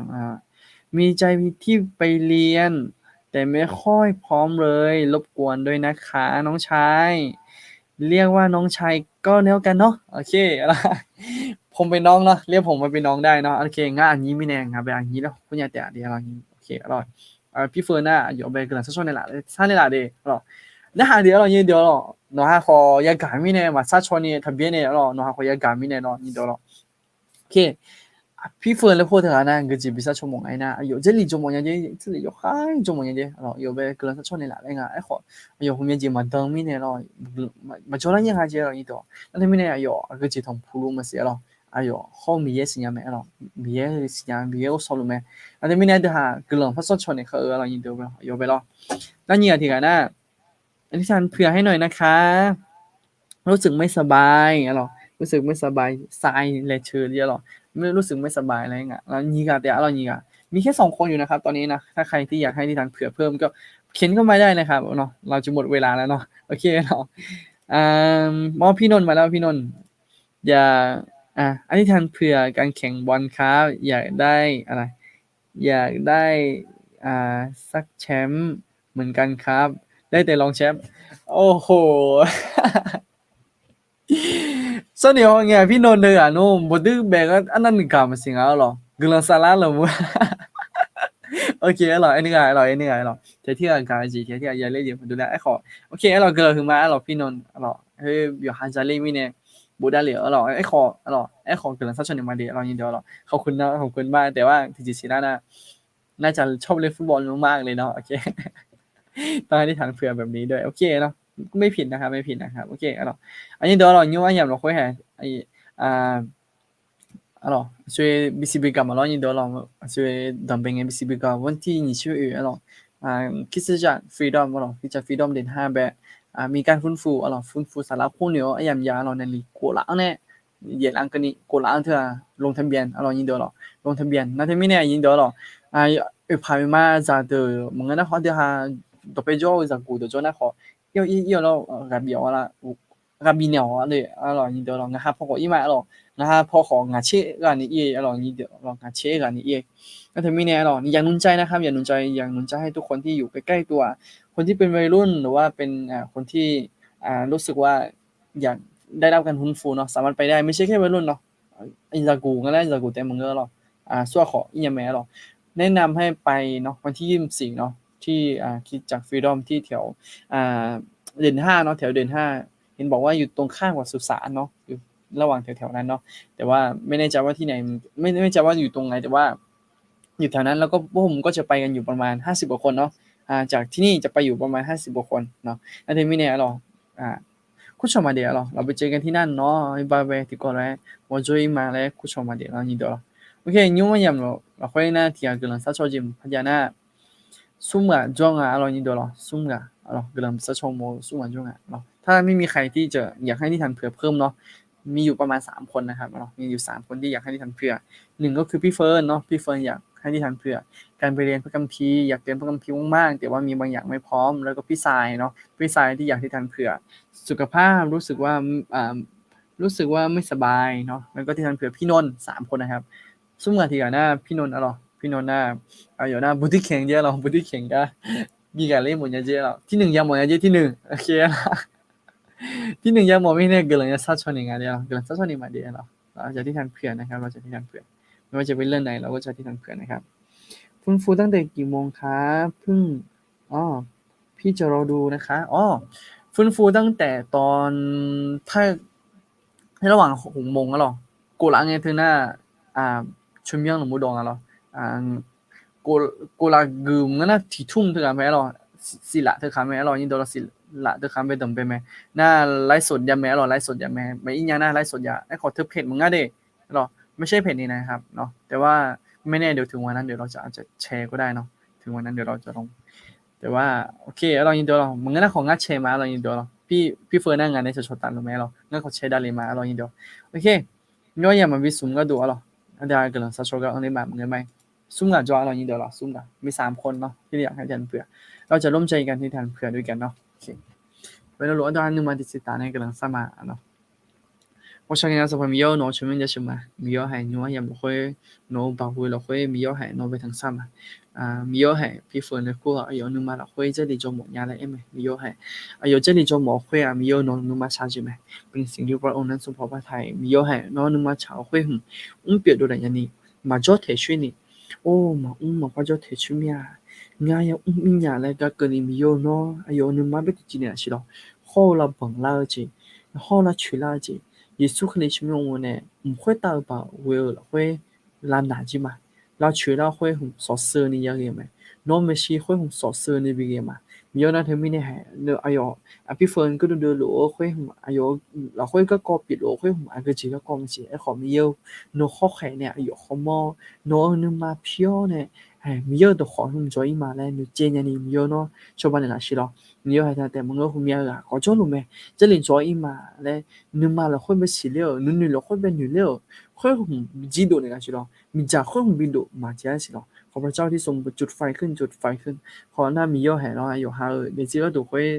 มีใจที่ไปเรียน แต่ไม่ค่อยพร้อมเลย รบกวนด้วยนะคะ น้องชาย เรียกว่าน้องชายก็แล้วกันเนาะ โอเค ผมเป็นน้องเนาะ เรียกผมว่าเป็นน้องได้เนาะ โอเค ngar aqnyir mirnae ngaq bae aqnyir laer hawq khoer nya taef-a de-a lawq. พี่เฟิร์น-nar aqyawf bae guiqlanq sharcaw naeqlaf, sharnaeq laf de-a lawq. Narhaq de-a lawq nyir deuq-a lawq, nawq ha khawf yagaq mirnae maqsharcaw ni taqbyaer nae-a lawq, nawq ha khawf yagaq mirnae lawq nyir deuq-a lawq. พี่เฟิร์น laer khoer teughaq nar geujeq bi sharcaw mawf nga-aer nar, aqyawf jarlif jawr mawf nya jeq, jarlif yawkhav jawr mawf nya jeq-a lawq. Aqyawf bae guiqlanq sharcaw naeqlaf laer nga. Aerkhawf aqyawf hmq myav jeq maqdan mirnae lawq, maqjawr lar nyaer nga jeq-a lawq nyir deuq-a. Nar teumirnae aqyawf aqgeujeq tanqpuq luf maqsiq-a lawq. Aqyawf hawr-eu Miqyaer siqnya mae-a lawq. Miqyaer siqnya, Miqyaer ghovshaw luf mae. Nar teumirnae aqdui ha guiqlanq par sharcaw naeq kar-eu-a lawq nyir deuq-a, aqyawf bae lawq. Nar nyiq ghaq tiqghaq nar, อธิษฐานเผื่อให้หน่อยนะคะ รู้สึกไม่สบาย-a lawq, รู้สึกไม่สบาย sai laeqceuq-a lawq, รู้สึกไม่สบาย laer nga. Nyiq ghaq taef-a lawq, nyiq ghaq. มีแค่สองคนอยู่นะครับตอนนี้นะ ถ้าใครที่อยากให้อธิษฐานเผื่อเพิ่มก็เขียนเข้ามาได้นะครับเนาะ เราจะหมดเวลาแล้วเนาะ โอเคเนาะ อ๋อ พี่นนท์มาแล้ว พี่นนท์ อย่า อ่ะ อธิษฐานเผื่อการแข่งบอลครับ อยากได้อะไร อยากได้ อ่า สักแชมป์เหมือนกันครับ ได้แต่รองแชมป์ โอ้โห Sharnoeq haw ngae, พี่นนท์ deuq-aq nmr bawqduir baef-aer arnavni gaq maqsiq nga-a lawq. Guiqlanq saflar lawq mur. Oke-a lawq, aernar-a lawq, aernar-a lawq, tiq ghaq tirghaq gaq-eu jeq, tiq ghaq tirghaq yaler jeq maqdur nar aerkhawf, oke-a lawq, guiqlanq huiqma-a lawq, พี่นนท์-a lawq, heu yawqha jaler mirnae bofdav lef-a lawq, aerkhawf-a lawq, aerkhawf guiqlanq sharcaw naeq ma de-a lawq nyir deuq-a lawq, ขอบคุณนะ ขอบคุณมาก แต่ว่า tiqjeq siqlar nar น่าจะชอบเล่นฟุตบอลมากๆเลยเนาะ โอเค ต้องให้ได้ทางเผื่อแบบนี้ด้วย โอเคเนาะ ไม่ผิดนะครับ ไม่ผิดนะครับ โอเค aqlawq, aqnyir deuq-a lawq, nymr aryamq lafkhoer hae, aqlawq, aqshoe bisiq bi gaq maqlawr nyir deuq-a lawq, aqshoe danqbae ngae bisiq bi gaq วันที่ยี่สิบเอ็ด aqlawq, คริสตจักร Freedom-a lawq, คริสตจักร Freedom เดือนห้า bae, มีการฟื้นฟู-a lawq, ฟื้นฟู saflar khoer noeq-awr aryamq ya-a lawq, naqli kof laf-anr nae, yaeqlaf-anr keuvni kof laf-anr teu-aq, ลงทะเบียน-a lawq nyir deuq-a lawq, ลงทะเบียน nar teumirnae nyir deuq-a lawq, oeqpaq oeqma zaqdeuq maqngeur nar khawf deuq ha dawqpae jawr-eu zaqguq dawqjawr nar khawf, ir-awr ir-awr lawr, ghaq bif-awr la, ghaq bif naeq-awq le, arlawq nyiq deuq lawq. Ngaqha paw khawf ir ma arlawq, ngaqha paw khawf ngaq tser ghaq ni ir-a arlawq nyiq deuq lawq, ngaq tser ghaq ni ir-a. Nar teumirnae arlawq, อย่าหนำใจนะครับ อย่าหนำใจ อย่าหนำใจให้ทุกคนที่อยู่ใกล้ๆตัว คนที่เป็นวัยรุ่น หรือว่าเป็นคนที่รู้สึกว่า อยากได้รับการฟื้นฟูเนาะ สามารถไปได้ ไม่ใช่แค่วัยรุ่นเนาะ zaqguq nga laer zaqguq taef maqngeur lawr, ช่วง khawf ir nya mae lawr. แนะนำให้ไปเนาะ วันที่ยี่สิบสี่เนาะ ที่คริสตจักร Freedom ที่แถวเด่นห้าเนาะ แถวเด่นห้า เห็นบอกว่าอยู่ตรงข้ามกับสุสานเนาะ อยู่ระหว่างแถวๆนั้นเนาะ แต่ว่าไม่แน่ใจว่าที่ไหน ไม่แน่ใจว่าอยู่ตรงไหน แต่ว่า อยู่แถวนั้น แล้วก็พวกผมก็จะไปกันอยู่ประมาณห้าสิบกว่าคนเนาะ จากที่นี่จะไปอยู่ประมาณห้าสิบกว่าคนเนาะ nar teumirnae arlawq, คู่ชมมาเดี๋ยว arlawq, เราไปเจอกันที่นั่นเนาะ bye bye tiqkawv laer mawrjawr ir ma laer คู่ชมมาเดี๋ยว arlawq nyiq deuq lawq. Ok, nymr-aer yamq lafkhoer nar tiq ghaq guiqlanq sharcaw jeq maqpar jav nar, smr ghaq jawr nga arlawq nyiq deuq lawq, smr ghaq arlawq guiqlanq sharcaw mawr smr ghaq jawr nga lawq. ถ้าไม่มีใครที่จะอยากให้ที่ทำเผื่อเพิ่มเนาะ มีอยู่ประมาณสามคนนะครับ มีอยู่สามคนที่อยากให้ที่ทำเผื่อ หนึ่งก็คือพี่เฟิร์นเนาะ พี่เฟิร์นอยากให้ที่ทำเผื่อ การไปเรียนพระคัมภีร์ อยากเรียนพระคัมภีร์มากๆ แต่ว่ามีบางอย่างไม่พร้อม แล้วก็พี่ทรายเนาะ พี่ทรายที่อยากที่ทำเผื่อ สุขภาพ รู้สึกว่า รู้สึกว่าไม่สบายเนาะ แล้วก็ที่ทำเผื่อพี่นนท์ สามคนนะครับ smr ghaq tiq ghaq nar พี่นนท์ arlawq, พี่นนท์ nar, aqyawf nar บุตรที่แข็ง jeq lawr, บุตรที่แข็ง gar bi ghaq ler mawf nya jeq lawr, ที่หนึ่ง yamawf nya jeq ที่หนึ่ง ok ที่หนึ่ง yamawf mirnae guiqlanq ya sharcaw ni nga de lawr, guiqlanq sharcaw ni ma de lawr, เราจะที่ทำเผื่อนะครับ เราจะที่ทำเผื่อ ไม่ว่าจะเป็นเรื่องไหน เราก็จะที่ทำเผื่อนะครับ ฟื้นฟูตั้งแต่กี่โมงครับ เพิ่ง อ๋อ พี่จะรอดูนะคะ อ๋อ ฟื้นฟูตั้งแต่ตอน ถ้า ระหว่างหกโมง arlawq, โกละ ngae teu nar, ชุมย่างหลวงปู่ดอง arlawq, โกละ gui mq ngar nar tiq tumq teu ghaq mae arlawq, siqlaf teu ghaq mae arlawq nyiq deuq lawq, siqlaf teu ghaq bae danqbae mae, nar ไลฟ์สด jav mae arlawq, ไลฟ์สด jav mae, maqir nya nar ไลฟ์สด jav, aerkhawf teu เพจ maqngeur de, arlawq, ไม่ใช่ เพจ ni nae haq nawr, แต่ว่าไม่แน่ เดี๋ยวถึงวันนั้น เดี๋ยวเราจะอาจจะแชร์ก็ได้เนาะ ถึงวันนั้น เดี๋ยวเราจะลง แต่ว่า โอเค arlawq nyiq deuq lawq, maqngeur nar khawf ngar แชร์ ma arlawq nyiq deuq lawq, พี่เฟิร์น nar ngaq nae cawqcawq taf luf mae lawq, ngar khawf แชร์ davle ma arlawq nyiq deuq. Ok, nymr-aer yamq maqbi smq gharduq arlawq, aqda guiqlanq sharcaw gar anr ler ma maqngeur ma. Smr ghaq jawr arlawq nyiq deuq lawq, smr ghaq, มีสามคนเนาะ ที่อยากให้ที่ทำเผื่อ เราจะร่วมใจกันที่ทำเผื่อด้วยกันเนาะ โอเค bae nawr lof-aer dawr-a nuima tiqsiq taf nae guiqlanq shar ma arlawq. Ghawqshaq gaqnya sanqpaq Miqyaer-eu, nawq-eu tsawrmyanr jaceuq ma. Miqyaer haeq nymr-aer yamq lafkhoer nawq-eu baoq ghoe lafkhoer Miqyaer haeq nawq bae tanqsar ma. Miqyaer haeq พี่เฟิร์น nae kur-aq aqyawf nuima lafkhoer jarlif jawrmawf nya laer aer mae. Miqyaer haeq aqyawf jarlif jawrmawf khoer-aq Miqyaer nawq nuima shaq jeq mae. เป็นสิ่งที่พระองค์นั้นทรงพอพระทัย Miqyaer haeq nawr nuima tsaq-eu khoer hmq mr pyeuf dovdaef nyani, maqjawr taeq coer ni, or maqmr maqpar jawr taeq coer mir-a. Ngar yamr mir nya laer garkeuvni Miqyaer nawr aqyawf nuima bae tiqjeq naeq laf siq lawq. Hawr-eu lavbanq lar-eu jeq, hawr-eu lavcoeq lar-eu jeq, Yeqsur Kali tsawrmyanr uqmov nae mq khoertav-eu baoq ghoe-eu lafkhoer lavnaq jir ma. Lavcoeq lar khoer hmq sawqsheuni yaghae-eu mae. Nawr maeqshi khoer hmq sawqsheuni bighae ma. Miqyaer nar teumirnae haeq aqyawf aqpir เฟิร์น gardov dov lof-eu khoer hmq aqyawf lafkhoer garkawv pyeuflof-eu khoer hmq aqgeu jeq garkawv maqsiq. Aerkhawf Miqyaer-eu, nawq hawkhaeq nae aqyawf khawmawr, nawq-eu nuima pi-awr nae Miqyaer-eu dawqkhawq hmq jawr ir ma laer noeqtsaev nyani Miqyaer nawr cawba naeq laf siq lawq. Miqyaer haeq taef maqngeur, heumya ghaq khawf jawrluf mae, jarlif jawr ir ma laer nuima lafkhoer bae siqler-euq, nuinoeq lafkhoer bae noeq ler-euq khoer hmq bijir dov naeq laf siq lawq. Miqdzaq khoer hmq bidov maqjav-aer siq lawq. Khawf พระเจ้าที่ทรงจุดไฟขึ้น จุดไฟขึ้น khawf nar Miqyaer haeq lawr aqyawf ha-eu daefzir gharduq khoer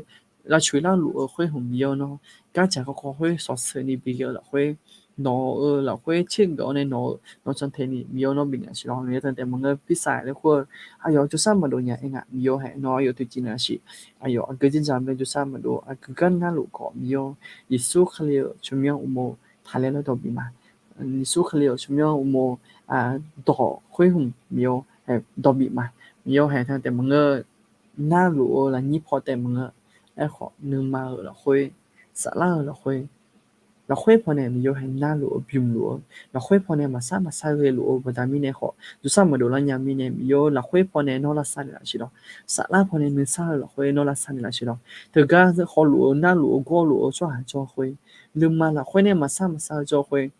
lavcoeq lavluf-eu khoer hmq Miqyaer nawr gardzaq kakhof khoer sawqsheuni bighae-eu lafkhoer, nawq-eu lafkhoer tsergeuf-awr nae nawq-eu nawq can taeq ni Miqyaer nawr bifnaeq laf siq lawq. Miqyaer taef maqngeur, pirsaq laer kur-eu aqyawf jawrsar maqdov nya aer nga. Miqyaer haeq nawr aqyawf toeqciv naeq laf siq. Aqyawf aqgeu dzerdzaq bae jawrsar maqdov, aqgeu gar narluf khawf Miqyaer, Yeqsur Kali-euq tsawrmyanr uqmov taqler lar dawq bif ma. Yeqsur Kali-euq tsawrmyanr uqmov dawq khoer hmq Miqyaer haeq dawq bif ma. Miqyaer haeq taef maqngeur, narluf-eu lafnyir paw taef maqngeur. Aerkhawf nuima-euq lafkhoer, saflar-eu lafkhoer, lafkhoer pawnae Miqyaer haeq narluf-eu bymq luf-eu, lafkhoer pawnae maqsar maqsar ghaeluf-eu baqda mirnae khawf jawrsar maqdov lar nya mirnae Miqyaer lafkhoer pawnae nawr lavsav naeq laf siq lawq. Saflar pawnae nuisar-eu lafkhoer nawr lavsav naeq laf siq lawq. Teugar hawluf-eu narluf-eu gawrluf-eu tsawrhaq jawr khoer, nuima lafkhoer nae maqsar maqsar-eu jawr khoer,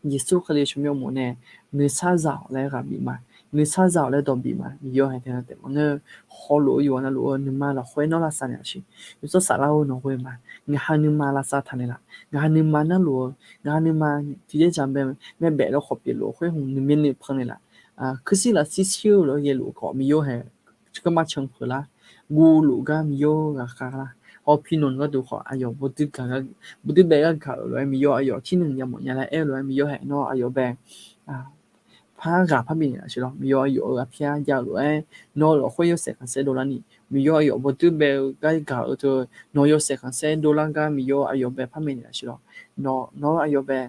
Yeqsur Kali tsawrmyanr uqmov nae nuisar za-awq laer ghaq bif ma. Nuisar za-awq laer dawq bif ma. Miqyaer haeq taef maqngeur, hawluf-eu yawqha navluf-eu nuima lafkhoer nawr lavsav naeq laf siq. Yawtsawr saflar-eu nawq ghoe ma. Ngaqha nuima lavsav taq naeq laf. Ngaqha nuima narluf-eu, ngaqha nuima tiqjeq dzaq bae, maerbaef lawkhawf pyeufluf-eu khoer hmq nuimyanr nuipan naeq laf. Kuirshir lafshir shir-eu lof-aer ghaeluf-eu khawf Miqyaer haeq garma can peuq lar. guvluf gar Miqyaer-or ghaqkhav lar. Hawpinanq gharduq khawf aqyawf bawduir bae gar gaq-euq lof-aer Miqyaer-or aqyawf tirnanq yamawf nya laer aer-eu lof-aer Miqyaer-or haeq nawr aqyawf bae par ghaq par bifnaeq laf siq lawr. Miqyaer-or aqyawf-euq ghaqpyar jav-eu lof-aer nawr lafkhoer yawshaef khanqsaer dovlar ni, Miqyaer-or aqyawf bawduir bae-eu gar gaq-eu teu nawr yawshaef khanqsaer dovlar gar Miqyaer-or aqyawf bae par maeqnaeq laf siq lawr. Nawr aqyawf bae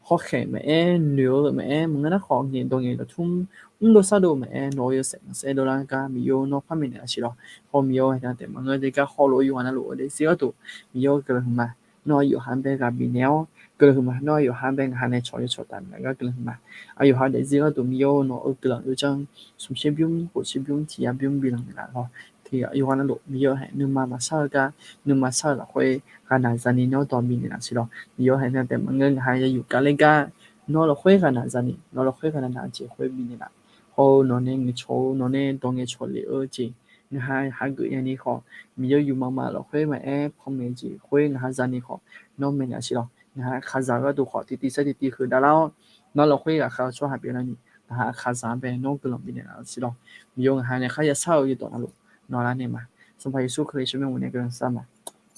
hawkhaeq maqaer, noeq-eu maqaer, maqngeur nar khawf ngaeq dawq ngaeq dawqtmr mrdov sardov maqaer, nawr-eu yawshaef khanqsaer dovlar gar Miqyaer-or nawr par maeqnaeq laf siq lawr. Hawr Miqyaer-or haeq taef maqngeur de gar hawlof-eu yawqghaq navluf-eu daefzir gharduq Miqyaer-or guiqlanq huiqma nawr aqyawf ha bae ghaq bifnaeq-awr, guiqlanq huiqma nawr aqyawf ha bae ngaq ha nae cawq yawcawq taf naeq gar guiqlanq huiqma. Aqyawf ha daefzir gharduq Miqyaer-or nawq-eu guiqlanq yawdzanr smqsher bymr khofsher bymr tiq yar bymr bilanq naeqlaf lawr. Tiq yawqghaq navluf Miqyaer-or haeq nuima maqsar-eu gar nuima sar-eu lafkhoer ghaqnaq zani nawr dawq bifnaeq laf siq lawr. Miqyaer-or haeq taef maqngeur ngaq ha ya yuf kavler gar nawr lafkhoer ghaqnaq zani nawr lafkhoer ghaqnaq naq-eu jeq khoer bifnaeq laf. Hawr-eu nawq nae ngaeqcawq-eu nawq nae dawq ngaeqcawq lef-eu jeq ngaq ha hageuf yani khawf, Miqyaer-or yufma ma lafkhoer maqaer panmaeq jeq khoer ngaq ha zani khawf nawr maeqnaeq laf siq lawr. Ngaq ha kaqzaq gharduq khawf tiqtiv saer tiqtiv huiqdav lar-awr, nawr lafkhoer ghaqkhav-eu tsawrhaq pyeuflarni ngaq ha kaqzaq bae nawr guiqlanq bifnaeq laf siq lawr. Miqyaer-or ngaq ha nae kharya sar-eu yawdawq navluf nawq lar naeq ma. Sanqpaq Yeqsur Kali tsawrmyanr mawf nae guiqlanq shar ma.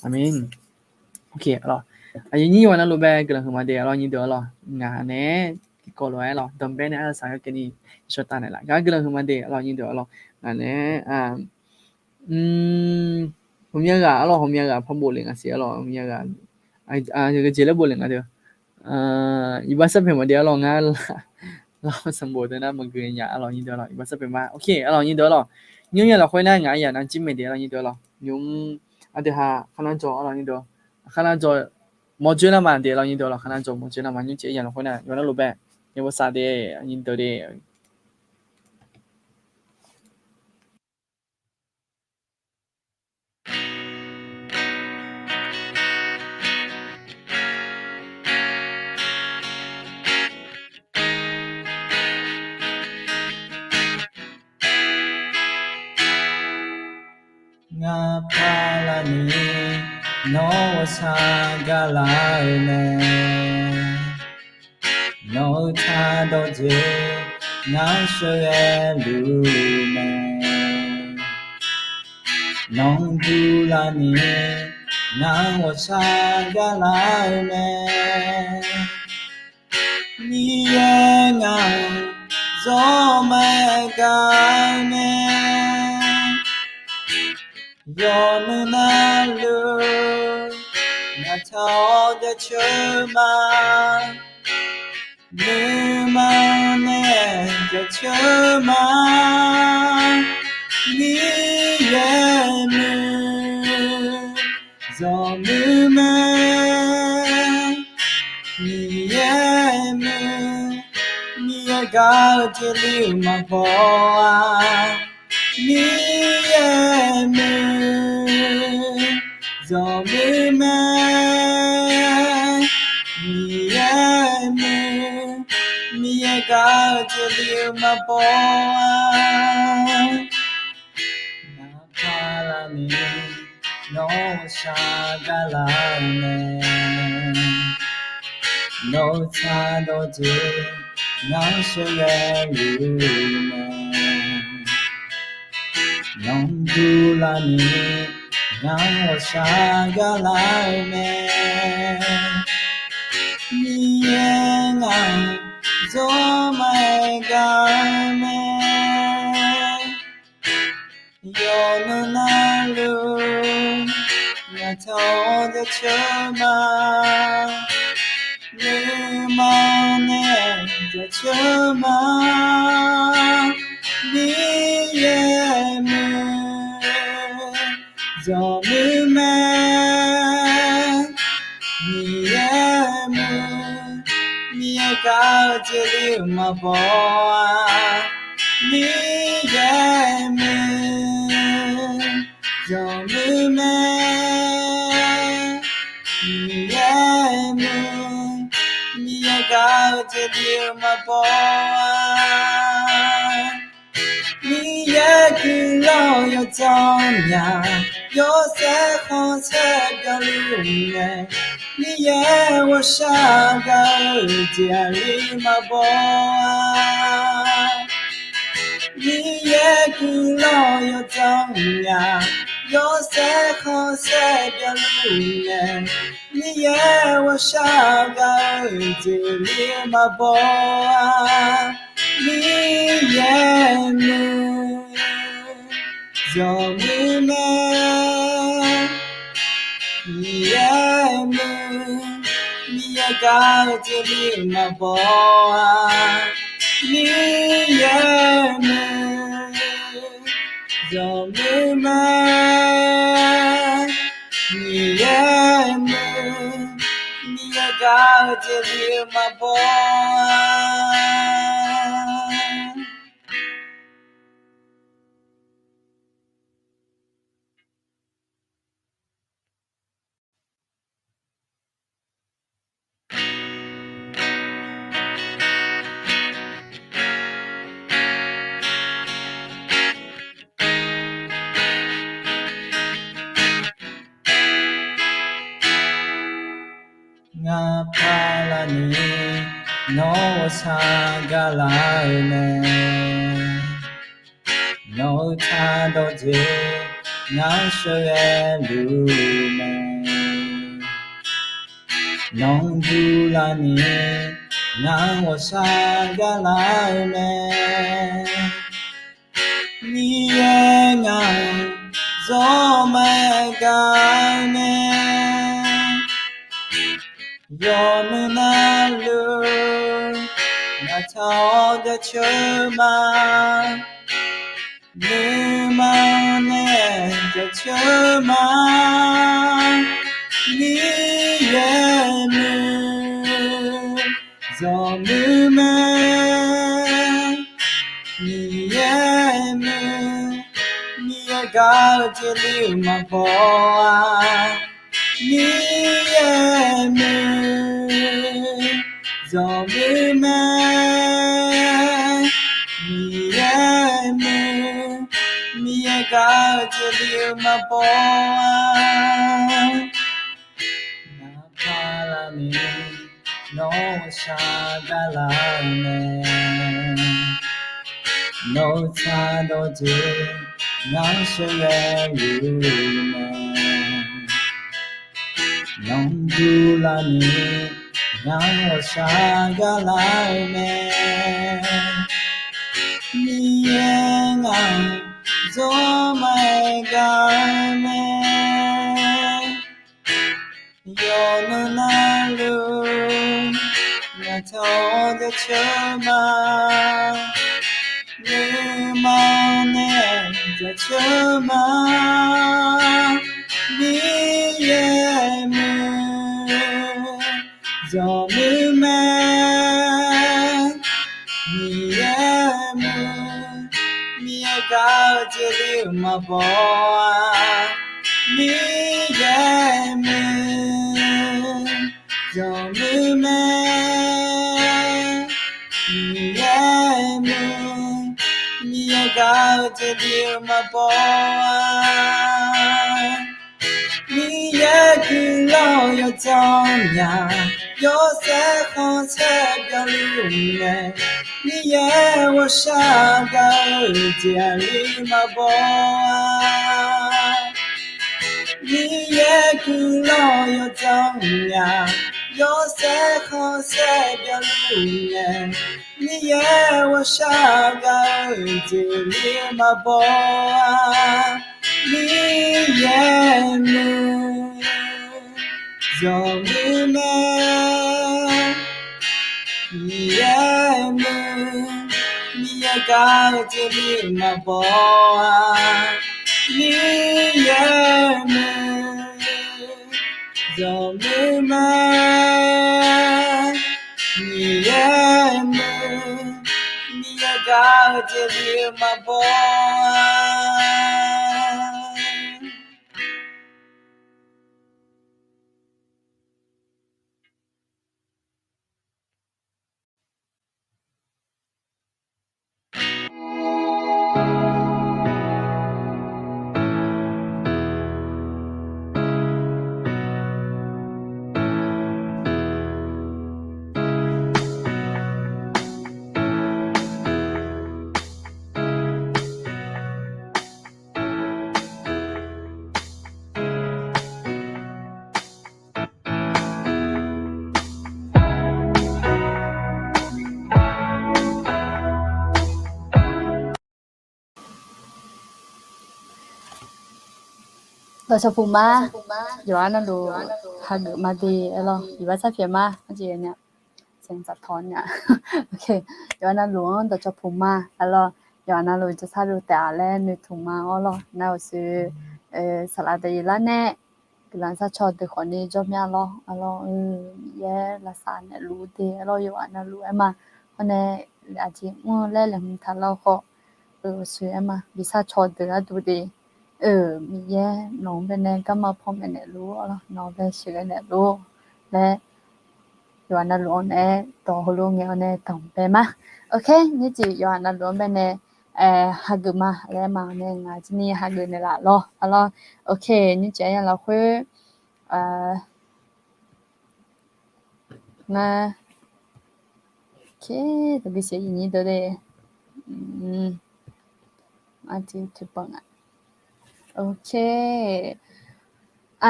Aqmeq. Aqyuif nyir yawqghaq navluf bae guiqlanq huiqma de arlawr nyir deuq arlawr. Ngaq nae tiqkawv lof-aer lawr danqbae nae arsaq garkawv ni shawr taf naeqlaf gar guiqlanq huiqma de arlawr nyir deuq arlawr. Ngaq nae hawqmya ghaq arlawr hawqmya ghaq par bof le ngaq siq arlawr hawqmya ghaq jeq laer bof le ngaq deuq. Iqbax sarpaeq ma de arlawr ngar lar sanqbof deuq nar maqgui nya arlawr nyir deuq arlawr iqbax sarpaeq ma. Ok arlawr nyir deuq arlawr. Nymr ya lafkhoer nar ngaq aryaq nar jir maeq de arlawr nyir deuq arlawr. Nymr aqdui ha kharnar jawr arlawr nyir deuq. Kharnar jawr mawr dzoer nar ma de arlawr nyir deuq arlawr kharnar jawr mawr dzoer nar ma nymr caev ya lafkhoer nar yawqghaq navluf bae yawbav saq de nyir deuq de. Ngaq paqlaqni nawr ghawqshaq gaqlaq-eu mae. Nawq-eu taq dawqjeq ngar sheuqghae luf mae. Nawq-anr durlaf ni ngar ghawqshaq gaqlaq-eu mae. Miqyaer ngaq-anr zawr mae gaq-eu mae. Yawqnan navluf ngaq taq-awr jaceuq ma. Nuima nae jaceuq ma. Miqyaer muiq zawqmuiq mae. Miqyaer muiq, Miqyaer gaq-eu jeq li-euq maqbaw-a. Miqyaer muiq zawqmuiq mae. Miqyaer muiq, Miqyaer gaq-eu jeq li-euq maqbaw-a. Ngaq paqlaqni nawr ghawqshaq gaqlaq-eu mae. Nawq-eu taq dawqjeq ngar sheuqghae luf mae. Nawq-anr durlaf ni ngar ghawqshaq gaqlaq-eu mae. Miqyaer ngaq-anr zawr mae gaq-eu mae. Yawqnan navluf ngaq taq-awr jaceuq ma. Nuima nae jaceuq ma. Miqyaer muiq zawqmuiq mae. Miqyaer muiq, Miqyaer gaq-eu jeq li-euq maqbaw-a. Miqyaer muiq zawqmuiq mae. Miqyaer muiq, Miqyaer gaq-eu jeq li-euq maqbaw-a. Miqyaer guiqlanq yawdzanr nya, yawshaef khanqsaer byanluf mae. Miqyaer ghawqshaq gaq-eu jeq aqli maqbaw-a. Miqyaer guiqlanq yawdzanr nya, yawshaef khanqsaer byaqluf nae, Miqyaer ghawqshaq gaq-eu jeqli maqbaw-a. Miqyaer muiq, yawmuiq mae. Miqyaer muiq, Miqyaer gaq-eu jeqli maqbaw-a. Miqyaer muiq, yawmuiq mae. Miqyaer muiq, Miqyaer gaq-eu jeqli maqbaw-a. Ngar parlar ni, nawr ghawqshaq gaqlar-eu mae. Nawq-eu tsaq dawqjeq, ngar sheuqghae luf mae. Nawq-anr durlar ni, ngar ghawqshaq gaqlar-eu mae. Miqyaer ngaq-anr zawr maqgaq-eu mae. Yawmuiq navluf, ngaq taq-awr jaceuq ma. Nuima nae jaceuq ma. Miqyaer muiq, yawmuiq mae. Miqyaer muiq, Miqyaer gaq-eu jeqli maqbaw-a. Miqyaer muiq, yawmuiq mae. Miqyaer muiq, Miqyaer gaq-eu jeqli maqbaw-a. Ngar parlar ni, nawr ghawqshaq gaqlar-eu mae. Nawq-eu tsaq dawqjeq, ngar sheuqghae luf mae. Nawq-anr durlar ni, ngar ghawqshaq gaqlar-eu mae. Miqyaer ngaq-anr zawr maqgaq-eu mae. Yawmuiq navluf, ngaq taq-awr jaceuq ma. Nuima nae jaceuq ma. Miqyaer muiq, yawmuiq mae. Miqyaer muiq, Miqyaer gaq-eu jeqli maqbaw-a. Miqyaer muiq, yawmuiq mae. Miqyaer muiq, Miqyaer gaq-eu jeqli maqbaw-a. Miqyaer guiqlanq yawdzanr nya, yawshaef khanqsaer byaqluf nae, Miqyaer ghawqshaq gaq-eu jeqli maqbaw-a. Miqyaer guiqlanq yawdzanr nya, yawshaef khanqsaer byaqluf nae, Miqyaer ghawqshaq gaq-eu jeqli maqbaw-a. Miqyaer muiq, yawmuiq mae. Miqyaer muiq, Miqyaer gaq-eu jeqli maqbaw-a. Miqyaer muiq, yawmuiq mae. Miqyaer muiq, Miqyaer gaq-eu jeqli maqbaw-a. Dawqcawq puq ma. Yawqha navluf hageuf ma de, aerlawr, iqbax sar pyaeq ma, arjeq nya, saq tawq nya. Yawqha navluf-anr dawqcawq puq ma, aerlawr, yawqha navluf jawrsar luf taef-a laer noeqtmq ma, aerlawr, nar-euq sui, saqlaq daqyeq lar nae guiqlanq sar caw deuq khawfni jawr mya lawr, aerlawr, Miqyaer lavsav naeqluf de, aerlawr, yawqha navluf aer ma. Hawr nae aqjeq mr-eu laer laeqhmq taq lar-eu khawf, sui aer ma, bi sar caw deuq gharduq de. Miqyaer nawq-anr bae nae garma panmaeq naeqluf-awr, nawq-anr bae sheuqghae naeqluf-awr laer, yawqha navluf-anr nae dawq heulof ngae-awr nae danqbae ma. Ok, nyiq jeq yawqha navluf-anr bae nae hageuf ma laer ma-awr nae ngaq jir ni hageuf naeqlaf lawr, aerlawr. Ok, nyiq jeq aqyawf lafkhoer ngar, ok, taqbi siq nyiq deuq de. Aqjeq tiqpanq-a. Ok.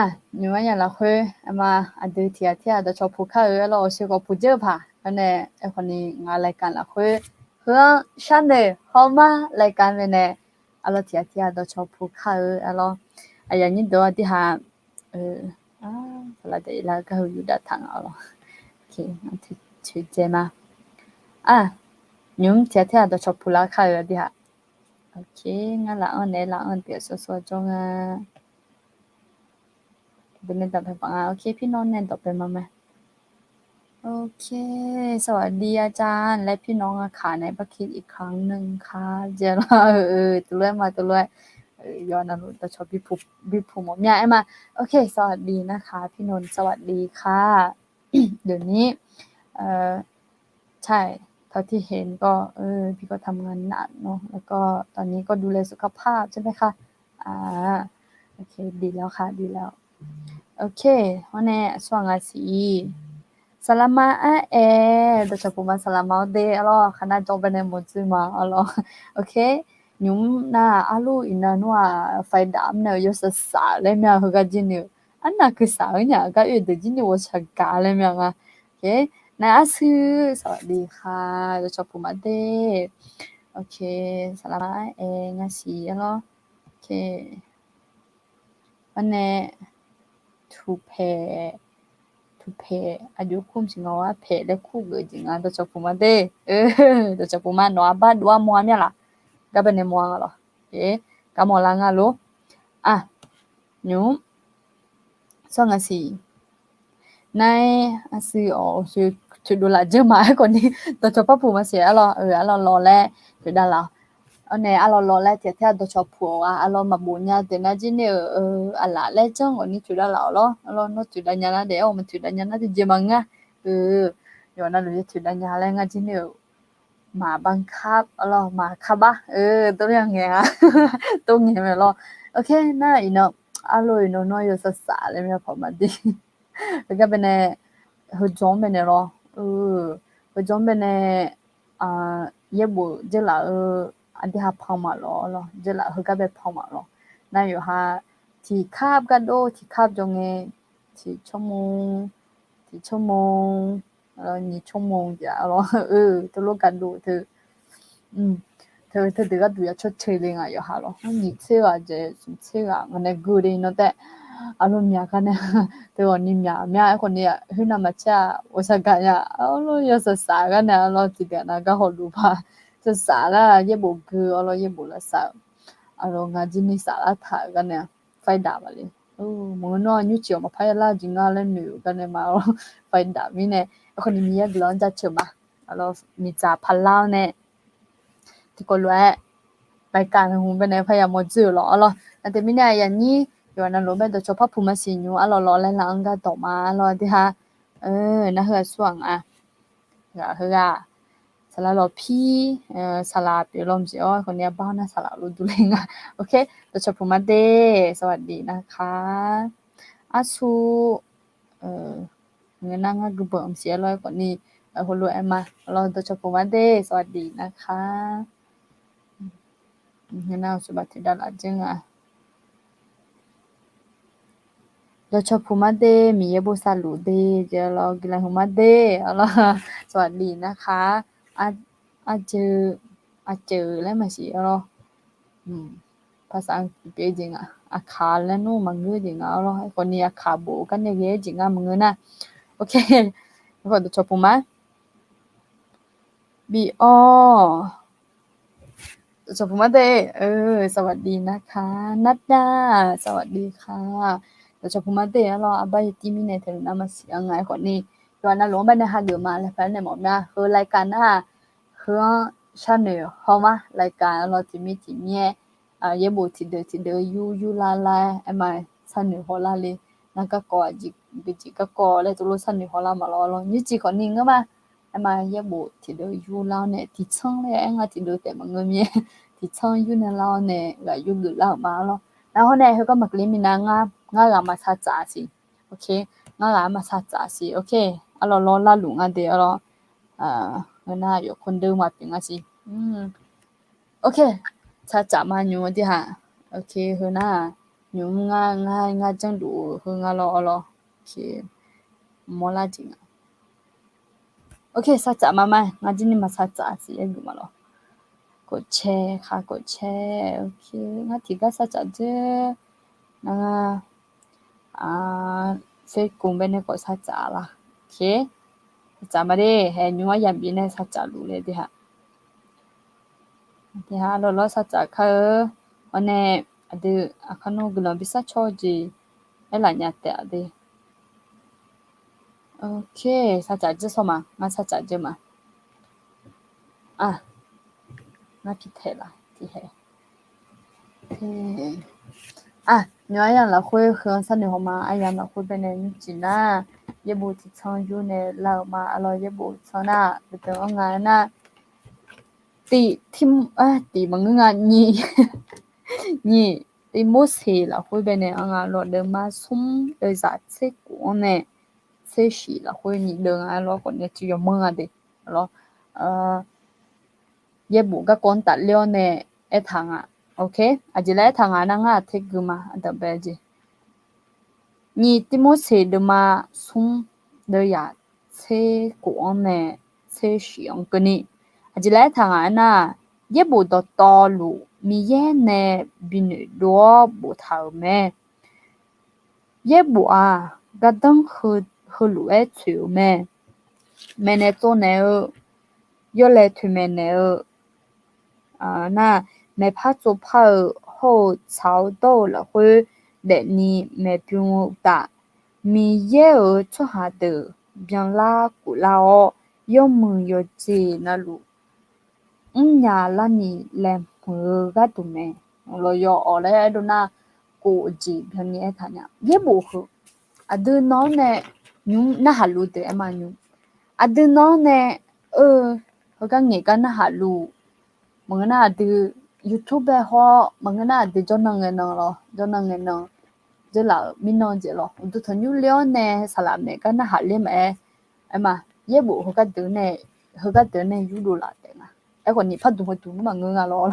Aq, nymq-mr aqyawf lafkhoer aerma, aqdui tiq ghaq tir-aq dawqcawq puq kar-eu, aerlawr, awqshoe khawf puq dzeur-eu paq, aernae, aerkhawfni ngaq รายการ lafkhoer heu-anr sharnoeq hawma รายการ bae nae, aerlawr, tiq ghaq tir-aq dawqcawq puq kar-eu, aerlawr, aqyuif aqnyir deuq-awr tirhaq, saqlaq daqyeq lar-eu gar heu yurdav taq nga, aerlawr. Ok, toeqdzae ma. Aq, nymq-mr tiq ghaq tir-aq dawqcawq puq lar kar-eu tirhaq. Ok, ngar laf-anr naeq laf-anr tiq ghaq sawr sawr jawr nga. Baqnae dawq paeq paq nga. Ok, พี่นนท์ nae dawq paeq ma ma. Ok, สวัสดีอาจารย์ และพี่น้องอะค่ะ ในพระคริสต์อีกครั้งหนึ่งค่ะ jeq lar-eu, teulof-aer ma teulof-aer, yawqha navluf dawqcawq bipuq mawf mya aer ma. Ok, สวัสดีนะคะ พี่นนท์ สวัสดีค่ะ เดี๋ยวนี้ ใช่ เท่าที่เห็นก็ พี่ก็ทำงานหนักเนาะ แล้วก็ตอนนี้ก็ดูแลสุขภาพใช่ไหมคะ อ่า โอเค ดีแล้วค่ะ ดีแล้ว โอเค hawr nae aqsur aqnga siq. Saqlaqma aer-aer, dawqcawq puq ma saqlaqma-awr de, aerlawr, khaqnav jawr bae nae mawqdzoer ma, aerlawr. Ok, nymq-mr nar arluf iqnan nmr-aq, ไฟดับ nae-euq yawshaef saf laer mya, heugar jir ni-eu, arnav keuv saf-eu nya gar oe deuq jir ni ghawqshaq gaq laer mya nga. Ok, nar arshuir สวัสดีค่ะ dawqcawq puq ma de. Ok, saqlaqma aer-aer ngar siq, aerlawr. Ok. Arnae, tuq paeq, tuq paeq aqjox kur maqsiq nga-awr, arpaeq laer kur geuf jeq nga, dawqcawq puq ma de. Dawqcawq puq ma, nawq-aq bar dov-ar mawr-ar mya laf. Gar bae nae mawr-a nga lawr. Gar mawr lar nga lor. Aq, nymq-mr sawr nga siq. Nar-aer arshuir awq, awq shuir toeqdov laf dzeur ma, aerkhawfni dawqcawq par puq maqsiq, arlawr, arlawr lawq laer toeqdav laf-awq. Awr nae arlawr lawq laer tiq ghaq tir-aq dawqcawq puq-awq-a, arlawr maqbof nya deuq nar jir ni-euq, aqlaf laer janr ghawqni toeqdav laf-awq lawr, arlawr nawr toeqdav nya nar daef-aer, maqtoeqdav nya nar tiqjeq maqngeur-a. Yawqha navluf yawtoeqdav nya laer ngar jir ni-euq, maqbanr kar, arlawr maqkar bar, dawrya ngaeq-a, dawr ngaeq mae lawr. Ok, nar iqnan, arlawr iqnan nawr yawshaef saf laer mya paq ma de. Heugar bae nae, heujawr-anr bae nae lawr, heujawr-anr bae nae, yaerbof dzeurlaf-eu, aqdui ha pan maqlawr lawr, dzeurlaf heugar bae pan maqlawr. Nar yawqha tiq kar gardov tiq kar jawr ngae, tiq tsawrmawr, tiq tsawrmawr, nyiq tsawrmawr jeq-a lawr, teulof gardov teu teu, teudeuq gharduq ya cawr ceu le nga yawqha lawr. Nyiq tser ghaq jeq smq tser ghaq nga nae gui de nan taef. Arlawr myaq gar nae, teu ghawqni myaq mya, aerkhawfni khoernav maqcaer-a, ghawqshaq gaq nya, arlawr yawshaef saf gar nae, arlawr tiqdeuq nav gar hawluf paq, saf saf lar yaerbof gui, arlawr yaerbof lavsav-eu, arlawr nga jir ni saflar taq-eu gar nae, ไฟดับ aqli. Maqngeur nawr nymrcif-awq maqpar yalar-eu jeq nga laer noeq-eu gar nae ma, arlawr ไฟดับ mirnae, aerkhawfni Miqyaer guiqlanq-anr jaceuq ma, arlawr miqdzaq paqlar-awr nae tiqkawv lof-aer, รายการ hmq bae nae parya mawr dzoer-euq lawr, arlawr. Aqdui mirnae aqyuif aqnyir yawqha navluf bae dawqcawq par puq maqsiq nymr, arlawr lawr laer laf-anr gar dawq ma, arlawr, aqdui ha. Nar heu aqsur-aq nga, ghaq heughaq, saqlaq lawq pir, saqlaq pyeuf law maqsiq-awr, khawfni arbar nar saqlaq luf dur le nga. Ok, dawqcawq puq ma de, สวัสดีนะคะ Arsur, ngeur nar ngar guibanq maqsiq-aer lawr, aerkhawfni heulof-aer ma, lawr dawqcawq puq ma de, สวัสดีนะคะ Ngeur nar-eu saqbaq tiqdav laf dzeur nga. Dawqcawq puq ma de, Miqyaer bosav luf de, jeq lawr guiqlanq huiq ma de, arlawr, สวัสดีนะคะ arjeuq, arjeuq laer maqsiq, arlawr, paqsaq-anr pyeuf-eu jeq nga. aqkaq laer nmr maqngeur jeq nga lawr. Aerkhawf ni aqkaq bof gar nae ghae-aer jeq ngar maqngeur nar. Ok, aerkhawf dawqcawq puq ma. Bi-awr, dawqcawq puq ma de. สวัสดีนะคะ นัดดา สวัสดีค่ะ dawqcawq puq ma de. Arlawr, arbar yatir mirnae taeq luf nar maqsiq nga. Aerkhawf ni yawqha navluf-anr bae nae hageuf ma laer paq-aer nae mawf mya. Heu รายการ nar-aq, heu-anr sharnoeq haw ma. รายการ arlawr tiqmir tiqmir-aer yaerbof tiqdeuq tiqdeuq yur yur lar lar-aer aer ma, sharnoeq haw lar le. Nar garkawv aqjeq jeq garkawv laer tov lof sharnoeq haw lar ma lawr. Arlawr, nymrcif khawf ni ngeur ma. Aer ma, yaerbof tiqdeuq yur lar-awr nae tiqtsanr laer aer nga tiqdeuq taef maqngeur mir-aer tiqtsanr yur nae lar-awr nae ghaq yur geuf lar-euq ma lawr. Nar hawr nae heugar maqkeuv ler minav ngar, ngar ghaq maqsar tsaf siq. Ok, ngar ghaq maqsar tsaf siq. Ok, arlawr lawr larluf nga de. Arlawr, heu nar yawqkawr deuv ma pyeuf nga siq. Ok, sar tsaf ma nymr-eu tirhaq. Ok, heu nar nymr ngar ngar ngar janrduf-eu heu nga lawr. Arlawr, ok, mawrlar jeq nga. Ok, sar tsaf ma ma, ngar jir ni maqsar tsaf siq-aer geuf ma lawr. กดแชร์ ค่ะ กดแชร์ ok, ngar tiqgar sar tsaf dzeur. Nar ngar เฟซบุ๊ก bae nae khawf sar tsaf la. Ok, sar tsaf ma de. Hae, nymr aryamq bif nae sar tsaf luf le tirhaq. Tirhaq lawrlawr sar tsaf kar-eu. Hawr nae aqdui aqkar nmr guiqlanq bi sar caw-eu jeq aerlaf nya taef-a de. Ok, sar tsaf dzeur sawr ma, ngar sar tsaf dzeur ma. Ngar pi taeq laf tiqhae. Aq, nymr aryamq lafkhoer heu-anr sharnoeq haw ma. Aryamq lafkhoer bae nae nymrcif nar, yaerbof tiqtsanr yur nae lar-euq ma. Arlawr, yaerbof tsanr nar, baqdeuq-anr nga aernar, tiq, tiq maqngeur nga, nyiq, nyiq Tirmorseq lafkhoer bae nae-anr nga lawr, deuvma smr deuvzaq tser khof-anr nae tser shif lafkhoer nyiq deuv nga lawr. Khawf nae tiq yawmanr nga de. Lawr, yaerbof garkawv-anr tafler-awr nae aertaq nga. Ok, aqjeq laer aertaq nga nar, ngar aqter gui ma. Aqdanq bae jeq, nyiq Tirmorseq deuvma smr deuvzaq tser khof-anr nae tser shif-anr keuvni, aqjeq laer aertaq nga aernar, yaerbof dawqtawvluf Miqyaer nae binoeq dov-awr boftaq-euq mae. Yaerbof-aq, gardanr heulof-aer tsoeq-euq mae. Maeqnaeq tsovnaeq-eu, yawlaeq toeqmaeq naeq-eu, nar, maeqpar tsovpar-eu hawr-eu tsaq-awr dawr-eu lafkhoer daefni maeqbymr-eu uqtaf, Miqyaer-euq tsawrhaq deuq byanlar koflar-awr, yawmuiq yawjeq navluf mrnya larni laeqhmq-eu gharduq mae. Lawq, yawf-awq laer aerdov nar, kof jeq byanni aertaq nya. Yaerbof heu, aqdui nan-anr nae nymr narhaq luf deuq aer ma nymr. Aqdui nan-anr nae, eu, heugar ngaeq gar narhaq luf. Maqngeur nar aqdui YouTube bae hawr, maqngeur nar aqdui jawrnan ngae nan lawr, jawrnan ngae nan, dzeurlaf-euq mirnan jeq lawr, uqduq tanqnymr le-awr nae saqlaq maeq gar narhaq ler maqaer. Aer ma, yaerbof heugar deuq nae, heugar deuq nae yurdov laf taef nga. Aerkhawf ni pardmq heudmq maqngeur nga lawr.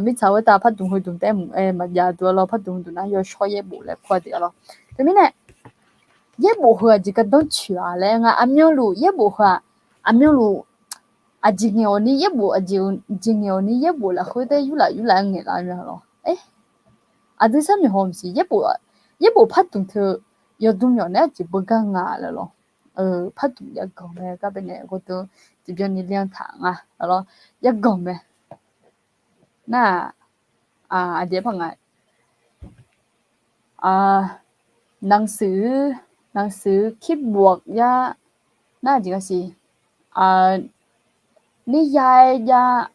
Mirtsaq khoertav pardmq heudmq taef-aer mq-aer maqjav duq-a lawr, pardmq heudmq nar yawshawr yaerbof laer kur-a deuq-a lawr. Teumirnae, yaerbof heu aqjeq gardanr coeq-a laer nga. Aqmyanluf yaerbof heu-aq, aqmyanluf aqjeq ngaeq-awq ni yaerbof, aqjeq ngaeq-awq ni yaerbof lafkhoer taef yurlaf yurlaf-aer ngaeqlaf-eu mae lawr. Aqdui sharnoeq haw maqsiq, yaerbof pardmq teu yawdmr yawq nae aqjeq beugar nga laer lawr. Pardmq jav ganq mae gar bae nae gawrdeuv tiqbyan ni le-anr taq nga lawr, jav ganq mae. Nar-aq, aqjeq paq nga, naqsiq, naqsiq คิดบวก yar, nar aqjeq gasiq, nir ya-aer jav,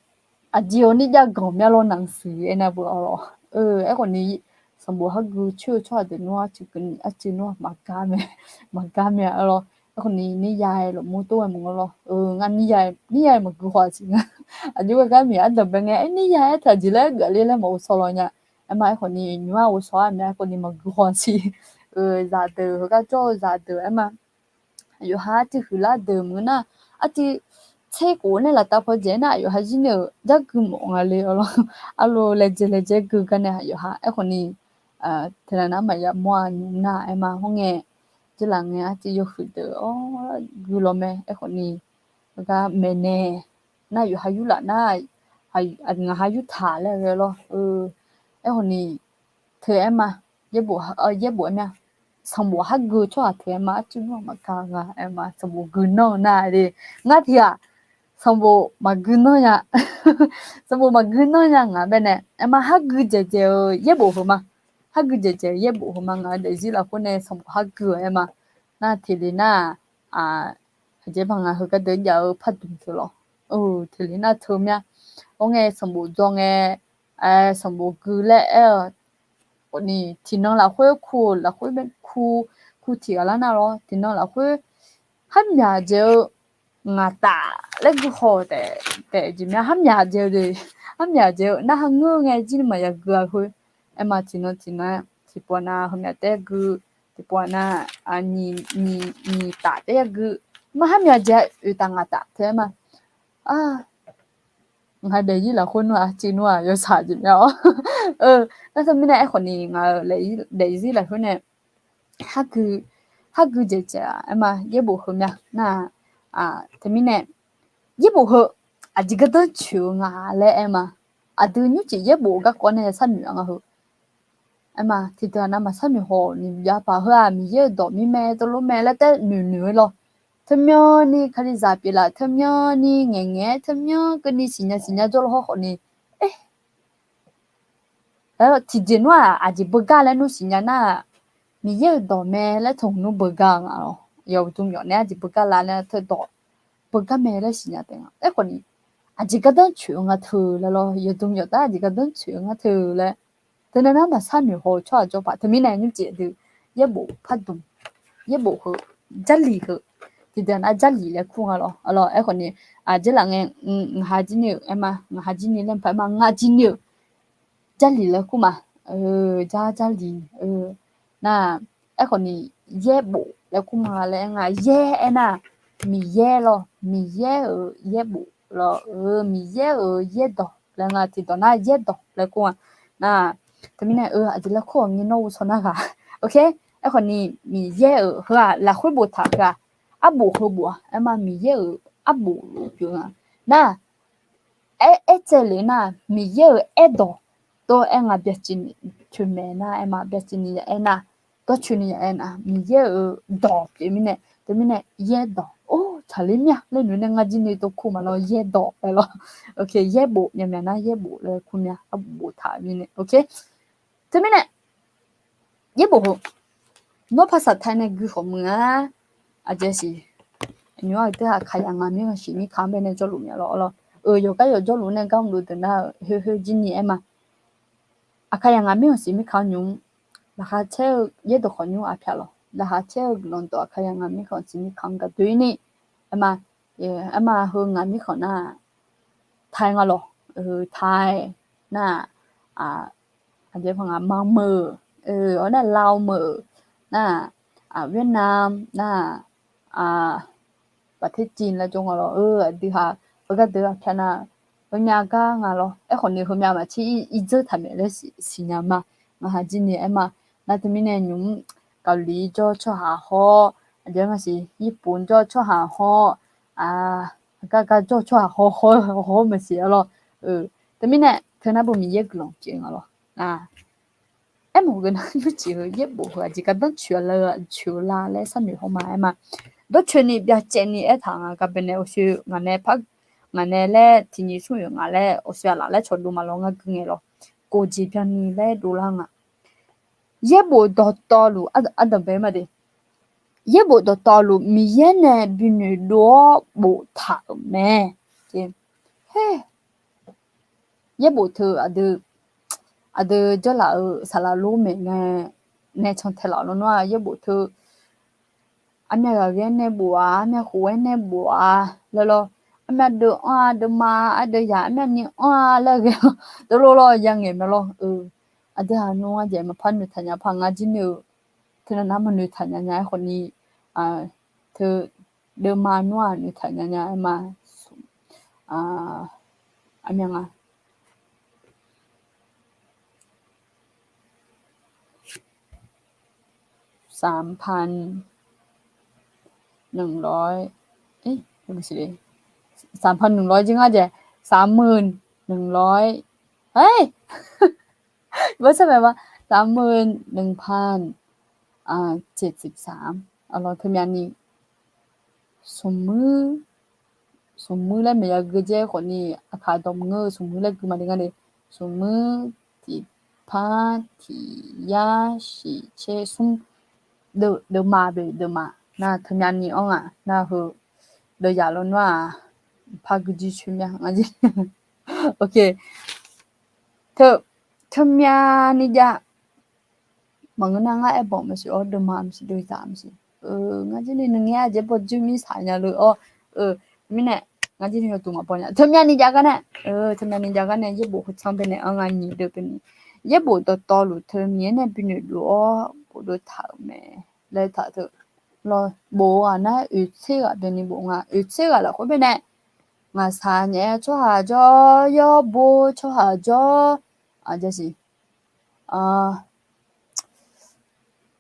aqjeq-awq nir jav ganq mya lawr naqsiq aernar beu-a lawr. Aerkhawf ni sanqbof hargui coer-eu tsawrhaq deuq nmr arcuiv nmr maqgar mae, maqgar mae-a lawr. Aerkhawf ni nir ya-aer lafmur tov-aer maqngeur lawr. Ngar nir ya-aer maqgui haw-a siq nga. Aqjox ghae gar miq ardanq bae ngae, aer nir ya-aer taqjeq laer geuf ler laer maqghovshaw law nya. Aer ma, aerkhawf ni nymr-aq ghovshaw-a mya, aerkhawf ni maqgui haw-a siq. Zaqdeuq heugar jawr-eu zaqdeuq aer ma, aqyawf ha arcuiv huiqlar deuq maqngeur nar, arcuiv tser khof nae laftav paw dzaeq nar, aqyawf ha zir nae-euq jar gui mawf nga le-a lawr. Arlo laejae laejae gui gar nae aqyawf ha, aerkhawf ni teunav nar maqya mawr-a nymr nar aer ma, hawr ngae, dzeurlaf ngae arcuiv yawhuiq deuq-awr gui law mae. Aerkhawf ni heugar maeqnaeq nar, yawqha yurlaf nar, ngaq ha yurtaq laer ghae lawr. Aerkhawf ni teu-aer ma. Yaerbof, yaerbof-aer ma. Sanqbof hargui tsawrhaq teu-aer ma. Arcuir nmr-aq maqka nga-aer ma. Sanqbof gui nanr-eu nar-a de. Ngar tiq ghaq sanqbof maqgui nanr nya. Sanqbof maqgui nanr nya ngaq baenae aer ma. Hargui dzaeqdzaeq-eu yaerbof heu ma. Hargui dzaeqdzaeq-eu yaerbof heu ma. Ngaq-euq daefzir lafkhoer nae sanqbof hargui-aer ma. Nar teq le nar-aq, aqjeq baq ngaq heu gardeuv jav-eu pardmq teu lawr. Teq le nar teu mya. Awr ngae sanqbof dzaw ngae, sanqbof gui laer aer-eu khawfni tiqnan lafkhoer kur-eu lafkhoer kur, kur tiq ghaq lar nar lawr. Tiqnan lafkhoer harmyaq dzaeq-eu ngaq taf laer gui haw-eu taef, taef jeq mya. Harmyaq dzaeq-eu de, harmyaq dzaeq-eu narhaq ngeur ngae jir ni maqya gui-a khoer. Aer ma tiqnan tiqnan-aer tiqpov nav heumyaq taef gui, tiqpov nav nyiq taf taef-aer gui. Mar harmyaq dzaeq-a oeq taf ngaq taf teu-aer ma. Ngar daefzir lafkhoer nmr-aq, arcuir nmr-aq yawshaq jeq mya-awr. Nar teumirnae aerkhawfni ngaq-euq daefzir lafkhoer nae hargui dzaeqdzaeq-aq aer ma. Yaerbof heu mya nar-aq, teumirnae yaerbof heu aqjeq gardanr tsoeq-eu nga laer aer ma. Aqdui nymrcif yaerbof garkawv nae sharnoeq-a nga heu. Aer ma, tiqdeuq-aq nav maqsharnoeq haw ni, jav paq heu-aq Miqyaer-euq dawq mirmae dawrlof mae laer taer noeqnoeq-aer lawr. Teumyanni kalizaq pyeuflaf, teumyanni ngaeqngaeq-aer, teumyan keuvni siqnya siqnya jawrluf hawrkhawf ni, aer, tiqjeq nmr-aq aqjeq beugar laer nmr siqnya nar-aq, Miqyaer-euq dawq mae laer teu hmq nmr beugar nga lawr. Yawqdm yawf nae aqjeq beugar la laer teu dawq beugar mae laer siqnya taef nga. Aerkhawfni aqjeq gardanr tsoeq-eu nga teu laer lawr. Yawqdm yawf taef-aer aqjeq gardanr tsoeq-eu nga teu laer. Teunae nar maqsharnoeq haw-eu tsawrhaq jawr paq. Teumirnae nymrcif aqdui yaerbof pardmq, yaerbof heu Jarlif heu, tiqdeuq nar Jarlif laer kur nga lawr. Aerkhawfni aqjeq laf ngae, ngaq ha jir ni-euq aer ma, ngaq ha jir ni laer maqpar aer ma, ngar jir ni-euq Jarlif laer kur ma. Jar Jarlif nar, aerkhawfni yaerbof laer kur ma laer aer nga. Yaer aernar, Miqyaer lawr, Miqyaer-euq yaerbof lawr, Miqyaer-euq yaerdawq laer nga. Tiqdawq nar yaerdawq laer kur nga. Nar, teumirnae-eu aqjeq laer kur-awq ngir nawr ghovshaw nar ghaq. Aerkhawfni Miqyaer-euq heu-aq lafkhoer boftaq heu-aq, arbof heu bof-a aer ma. Miqyaer-euq arbof luf pyeuf nga. Nar, aer, aertsaev lef nar, Miqyaer-euq aerdawq dawr aer nga byacaevni coeqmaeq nar aer ma. Byacaevni ya aer nar, dawrcoeni ya aer nar, Miqyaer-euq dawq pyeuf mirnae, teumirnae yaerdawq or tsaqler mya laer noeq nae ngar jir ni dawr kur ma lawr. Yaerdawq aer lawr. Yaerbof myaqmyaq nar yaerbof laer kur mya, arbof boftaq mirnae. Teumirnae yaerbof heu nawr paqsaq tae nae gui khawf muiq-a. Aqjeq siq, nymr-aq teu Aqkaqyaq ngaq mirkhanq siq mirkhanq-anr bae nae jawrluf mya lawr lawr. Yawqgar yawq jawrluf nae gar mqdov deuq nar-eu khoer khoer jir ni aer ma. Aqkaqyaq ngaq mirkhanq siq mirkhanq-anr nymr, laqkhaq caer-eu yaerdawq khawf nymr aqpyaq lawq. Laqkhaq caer-eu guiqlanq dawq Aqkaqyaq ngaq mirkhanq siq mirkhanq-anr gaqdoe-ir ni aer ma. Aer ma heu ngaq mirkhanq nar Thai nga lawq. Thai nar-aq, aqjeq paq nga Manq meuq, awr nar-aq Lao meuq, nar-aq Vietnam, nar-aq ประเทศจีน laer jawr nga lawq. Aqdui haq heugar deuq aqpyaq nar, heumyav gar nga lawr. Aerkhawf ni heumyav maqtser ir dzeur taq maeq laer siqnya ma. Ngaq ha jir ni aer ma. Nar teumirnae nymq-mr เกาหลี jawr tsawrhaq hawr, aqjeq nga siq ญี่ปุ่น jawr tsawrhaq hawr, gar gar jawr tsawrhaq hawr hawr hawr maqsiq-a lawr. Teumirnae teu nar beu Miqyaer guiqlanq pyeuf nga lawr. Aermawf-eu nar nymrcif heu yaerbof heu aqjeq gardanr coeq-a laer coeq-eu la laer sharnoeq haw ma aer ma. Dawrcoeni byacaevni aertaq nga gar bae nae awqshoe ngaq nae par, ngaq nae laer tiqnyiq smr-euq ngaq laer awqshoe aqlaf laer cawqdov ma lawr ngar gui ngae lawr. Kof jeq byanni laer dovlar nga. Yaerbof dawqtawvluf ardanq bae ma de. Yaerbof dawqtawvluf Miqyaer nae binoeq dov-awr boftaq-euq mae. Yaerbof teu aqdui, aqdui jawrlaf-euq saqlaq lor maeq ngae nae cantae laf lawnmr-aq yaerbof teu armyav ghaqghae-aer nae bof-a, armyav khof-aer nae bof-a laer lawr. Armyav deuv-anr-a, deuvma ardeuv yaq armyav ni-anr-a laer ghae-awr dovlor lawr yangaeq mae lawr. Aqdui haq nmr-anr jeq maqpar noeqtaq nya paq ngar jir ni-eu teunav nar maqnoeqtaq nya nya aerkhawf ni teu deuvma nmr-aq noeqtaq nya nya aer ma. Armyav nga สามพันหนึ่งร้อย เอ๊ะ ไม่ใช่ดิ สามพันหนึ่งร้อย jir nga jeq สามหมื่นหนึ่งร้อย เฮ้ย bawrtsanr maeq ma. สามหมื่นหนึ่งพันเจ็ดสิบสาม Aqlawq teumyavni smqmuir, smqmuir laer maeqya gui jaer khawfni, aqkaq dawq maqngeur-eu smqmuir laer gui maqde ngar de. Smqmuir tiqpar tiqyar shiqtser smr, deuvma be deuvma nar teumyavni-anr ngaq nar heu deuvzaq lawnmr-aq, par gui jir coer mya ngar jir. Ok. Teu, teumyavni jav. Maqngeur nar ngar aerbanq maqsiq-awr deuvma maqsiq deuvzaq maqsiq. Ngar jir ni nuingaer aqjeq baw jir mir saq nya lor-awr. Mirnae ngar jir ni yawduq maqbaw nya. Teumyavni jav gar nae, teumyavni jav gar nae yaerbof heu tsanr baenae anr nga nyiq deuv baenae, yaerbof dawqtawvluf teu Miqyaer nae binoeq dov-awr bofdov taq-euq mae laer taq teu. Lawr bof-eu ghaq nar oeqtser ghaq byanni bof nga. Oeqtser ghaq lafkhoer baenae ngaqshaq nyaef-aer tsawrhaq jawr, yawr bo tsawrhaq jawr, aqjasiq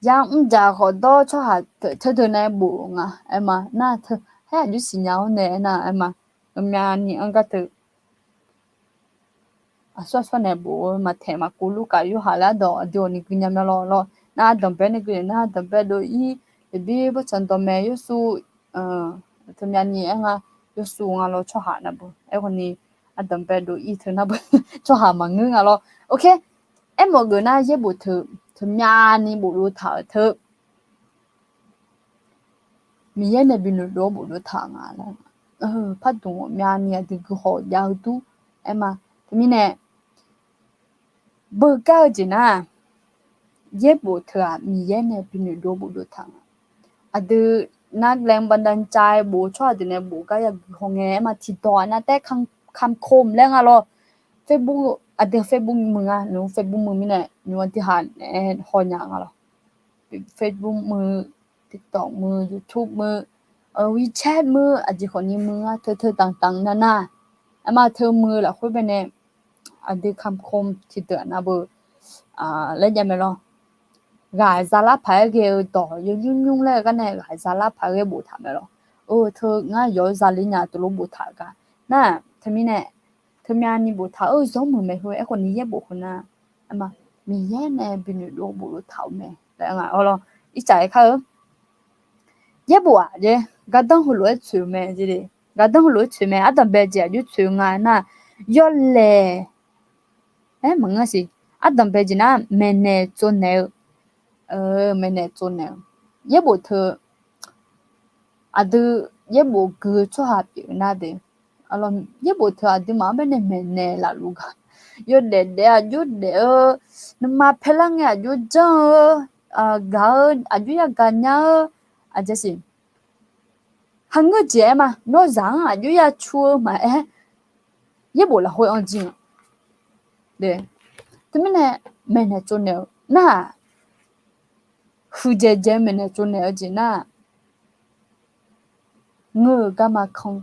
yamr dzaq khawf dawr tsawrhaq teuteu nae bof nga aer ma. Nar teu haer aqjox siqnya-awr nae aernar aer ma. Heumyavni anr gar teu aqsur aqsur nae bof-eu Maqtaeq, Maqkuv, Lurkaf, Yorhaq laer ardawq aqdui awqni gui nya mya lawr lawr. Nar ardanqbae nae gui nar ardanqbae dov-ir, eqbir bawrtsanq dawqmaeq yawshuv, teumyavni aer nga, yawshuv nga lawr tsawrhaq navbeu. Aerkhawfni ardanqbae dov-ir teu navbeu tsawrhaq maqngeur nga lawr. Ok. Aermawf geuf nar yaerbof teu, teumyavni bofdov taq-euq teu Miqyaer nae binoeq dov-awr bofdov taq nga laer. Pardmq ghawqmyani aqdui guihaw jav-eu dur aer ma. Teumirnae beugar-eu jeq nar, yaerbof teu-aq Miqyaer nae binoeq dov-awr bofdov taq nga. Aqdui nar แรงบันดาลใจ bof tsawrhaq deuq nae bof gar yagui haw ngae aer ma. Tiqdawq aqnav taef-aer kamq kamq laer nga lawr. Facebook, aqdui Facebook muiq nga, nymq-mr Facebook muiq mirnae nymq-mr aqdui haq naeq-aer haw nya nga lawr. Facebook muiq, TikTok muiq, YouTube muiq, WeChat muiq, aqjeq khawfni muiq nga. Teuteu danqdanq nar nar, aer ma teu muiq-eu lafkhoer baenae aqdui kamq kamq tiqdeuq aqnav beu laer jav mae lawr. Ghaq zalar paq-aer ghae-eu dawq yawnymr nymr laer-eu gar nae ghaq zalar paq-aer ghae boftaq mae lawr. Teu ngar yawq-eu zaler nya teulof boftaq gar nar, teumirnae teumyavni boftaq-eu zawr muiq mae heu. Aerkhawfni yaerbof heu nar, aer ma, Miqyaer nae binoeq dov-awr bofdov taq-euq mae laer nga lawr. Ircaf-aer kar-eu yaerbof-aq jeq gardanr heulof-aer tsoeq-eu mae jeq. Gardanr heulof-aer tsoeq mae. Ardanqbae jeq aqjox tsoeq nga nar, yawlaeq, aer maqngeur siq. Ardanqbae jeq nar maeqnaeq tsovnaeq-eu, maeqnaeq tsovnaeq-eu yaerbof teu aqdui yaerbof gui-eu tsawrhaq pyeuf nar de. Yaerbof teu aqduimaf-anr baenae maeqnaeq lafluf gar, yawdaef daef aqjox daef-eu, nuima paerlar ngae aqjox janr-eu, gaq-eu aqjox yagaq nya-eu, aqjeq siq. Hangeur jeq aer ma, nawr zaq-anr aqjox ya cu-eu maqaer, yaerbof lafkhoer anr jir nga. Teumirnae maeqnaeq tsovnaeq-eu nar-aq, huiqdzaeq dzaeq-eu maeqnaeq tsovnaeq-eu jeq nar-aq, ngeur-eu garma kanr.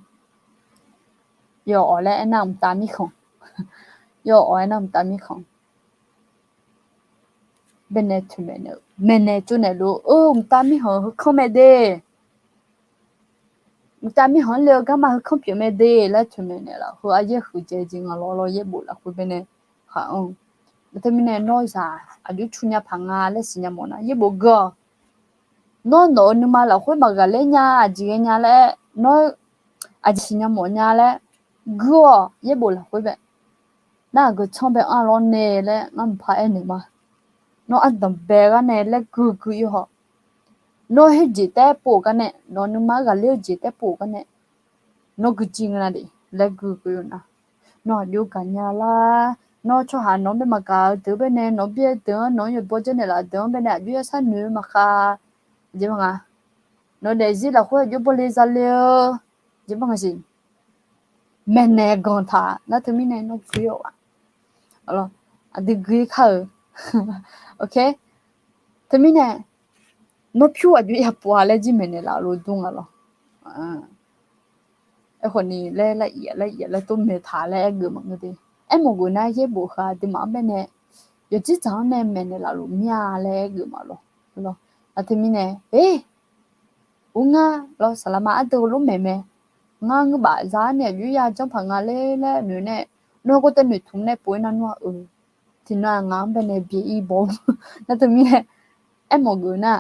Yawawq laer aernar mqtav mirkhanq, yawawq aernar mqtav mirkhanq. Baenae toeqmaeq naeq-eu maeqnaeq tsovnaeq luf-eu mqtav mirkhanq heukanr mae de. Mqtav mirkhanq-anr le-eu garma heukanr pyeuf mae de laer toeqmaeq naeq lafkhoer aryaer huiqdzaeq jeq nga lawr lawr yaerbof lafkhoer baenae khaq-anr. Teumirnae nawr zaq aqjox cu nya paq nga laer siqnya mawf nar yaerbof gui-awq. Nawr nawq-eu nuima lafkhoer maqghaqler nya aqjeq ghae nya laer, nawr aqjeq siqnya mawf nya laer gui-awq yaerbof lafkhoer bae. Nar aqgeu tsanr bae anr lawr nae laer ngar mqpaq aernaeq ma. Nawr ardanqbae gar nae laer gui gui-ir haw. Nawr khoerjeq taef-aer pov-euq gar nae, nawq nuima-anr ghaqler-eu jeq taef-aer pov-euq gar nae, nawr gui jir ngeur nar de laer gui gui-ir nar, nawr aqjox gaqnya lar. Nawr tsawrhaq nawq-anr bae maqgaq-eu deuq-anr baenae, nawq-anr byaer-eu deuq-anr, nawq-anr yawqbawr janrnaeq laf deuq-anr baenae aqjox yar sharnoeq-eu maqkhav. Aqjeq ma nga. Nawq daefzir lafkhoer aqjox bawle zale-eu jeq ma nga siq. Maeqnaeq ganq taq nar teumirnae nawr gui-awq-aq, aqdui gui kar-euq. Ok. Teumirnae nawr pyur aqjox yapov-a laer jir maeqnaeq laf lof dur nga lawr. Aerkhawfni laer lair lair laer tov maeq taq laer aergeuf maqngeur de. Aermawf geuf nar yaerbof heu aqduimaf-anr baenae yawqjeq dzaq-anr nae maeqnaeq laf lof mir-a laer aergeuf maqlawr. Aqteumirnae, e, ur ngar lawr saqlaqma ardeuv lof maeq mae. Ngar ngeur baf za-ar nae aqjox ya janr paq nga ler laer noeq nae, nawr gawr tae noeqtmq nae pov-ir nar nmr-a-eu. Tiqnan-aq ngaq-anr baenae byae-ir baw. Nar teumirnae aermawf geuf nar,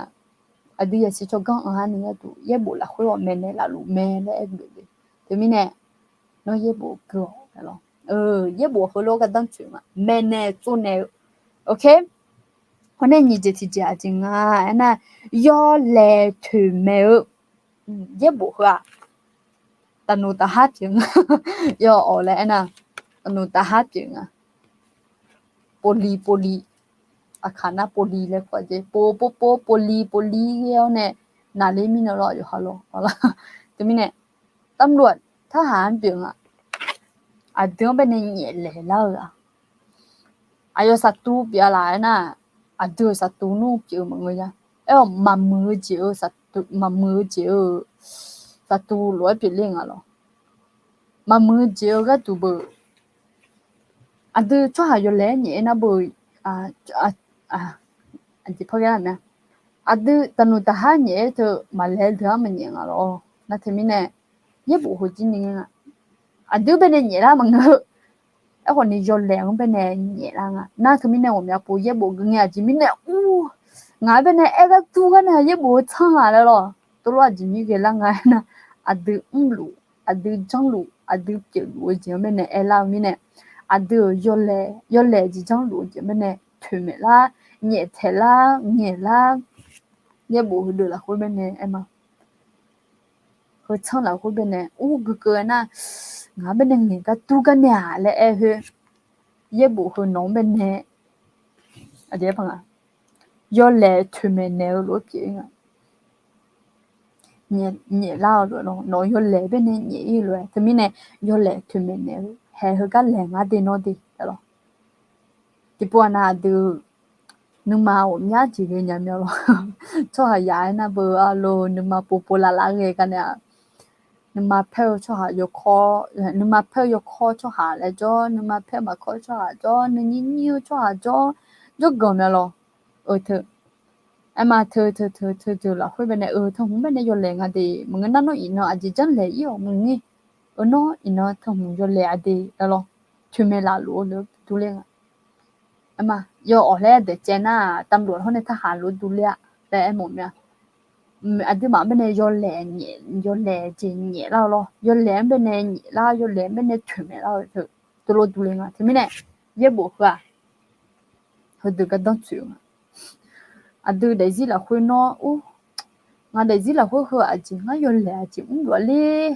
aqdui yasiq tsawrganr-anr har ni gharduq yaerbof lafkhoer-awq maeqnaeq lafluf mae laer aer geuf le. Teumirnae nawr yaerbof gui-awq. Yaerbof heulof-aer gardanr tsoeq nga, maeqnaeq tsovnaeq-eu. Ok. Hawr nae nyiq jeq tiqjeq aqjeq nga aernar, yawlaeq toeqmaeq-eu yaerbof heu-aq, taqnoeq taqhar pyeuf nga. Yawawq laer aernar, taqnoeq taqhar pyeuf nga. Povli povli, aqkaq nar povli laer kur-a jeq, pov pov pov povli povli ghae-awr nae naqler mirnae lawr yawqha lawr. Teumirnae ตำรวจ tharhaq-anr pyeuf nga. Aqdui-anr baenae nyaeflaeq lar-eu-aq, aqyawf ศัตรู pyeuf-a laf aernar, aqdui-euq ศัตรู nmr pyeuf-eu maqngeur ya. Aer-awq maqmuiq-eu jeq-eu, maqmuiq-eu jeq-eu ศัตรู lof-aer pyeufler nga lawr. Maqmuiq-eu jeq-eu gharduq beu, aqdui tsawrhaq yawlaeq-aer nyaef-aer nar beu, aqdui taqnoeq taqhar nyaef-aer teu maqlaeq deuq-anr maqnyaef nga lawr. Nar teumirnae yaerbof heu jir ni nga. Aqdui baenae nyaef lar maqngeur-eu. Aerkhawf ni yawlaeq-anr baenae nyaef lar nga. Nar teumirnae ghawqmya pov yaerbof gui ngae aqjeq mirnae ur, ngaq-anr baenae aer gar dur gar nae yaerbof-eu tsanr-aq laer lawr. Tov lof aqjeq mir ghae lar nga aernar, aqdui mrluf, aqdui janrluf, aqdui pyeufluf-eu jeq-anr baenae aer lar-eu mirnae, aqdui-euq yawlaeq jeq janrluf-eu jeq-anr baenae toeqmaeq lar, nyaeftaeq lar, ngaeq lar, yaerbof heudeuq lafkhoer baenae aer ma. Heu tsanr lafkhoer baenae ur gui keuv aernar, ngaq-anr baenae ngaeq gar dur gar nae-aq laer aer khoer, yaerbof heu nawq-anr baenae, aqjeq aer pa nga, yawlaeq toeqmaeq naeq-eu lof-aer pyeuf-ir nga. Nyaef lar-eu lof-aer lawr, nawq yawlaeq baenae nyaef-ir lof-aer teumirnae yawlaeq toeqmaeq naeq-eu haeq heugar laeq ngar de nawr de lawr. Tiqpov-aq nav aqdui nuima ghawqmya jeq ghae nya mya lawr. Tsawrhaq yaf-aer nar beu arlo nuima povpov lavlav ghae gar nae-aq, nuima paer-eu tsawrhaq yawkawr, nuima paer-eu yawkawr tsawrhaq laer jawr, nuima paer-eu maqkawr tsawrhaq jawr, nuinyir nyir-eu tsawrhaq jawr, jawrganq mya lawr. Aerma teu teu teu teu deuq lafkhoer baenae, eu, teu hmq baenae yawlaeq nga de, maqngeur nar nawr iqnan aqjeq janrlaeq-ir-awq maqngeur. Eu, nawr iqnan teu hmq yawlaeq-a de lawr. Toeqmaeq lafluf-eu lof-aer durler nga. Aerma yawawq laer daeq caev nar-aq, ตำรวจ hawr nae tarhaq lof-aer durler-a laer aermawf mya. Aqduimaf-anr baenae yawlaeq jeq nyaef lar-eu lawr. Yawlaeq-anr baenae nyaef lar, yawlaeq-anr baenae toeqmaeq lar-eu teu, teulof durler nga. Teumirnae yaerbof heu-aq, heudeuq gardanr tsoeq-eu nga. Aqdui daefzir lafkhoer nawr ur, ngaq daefzir lafkhoer heu aqjeq ngar yawlaeq aqjeq mrluf-a ler.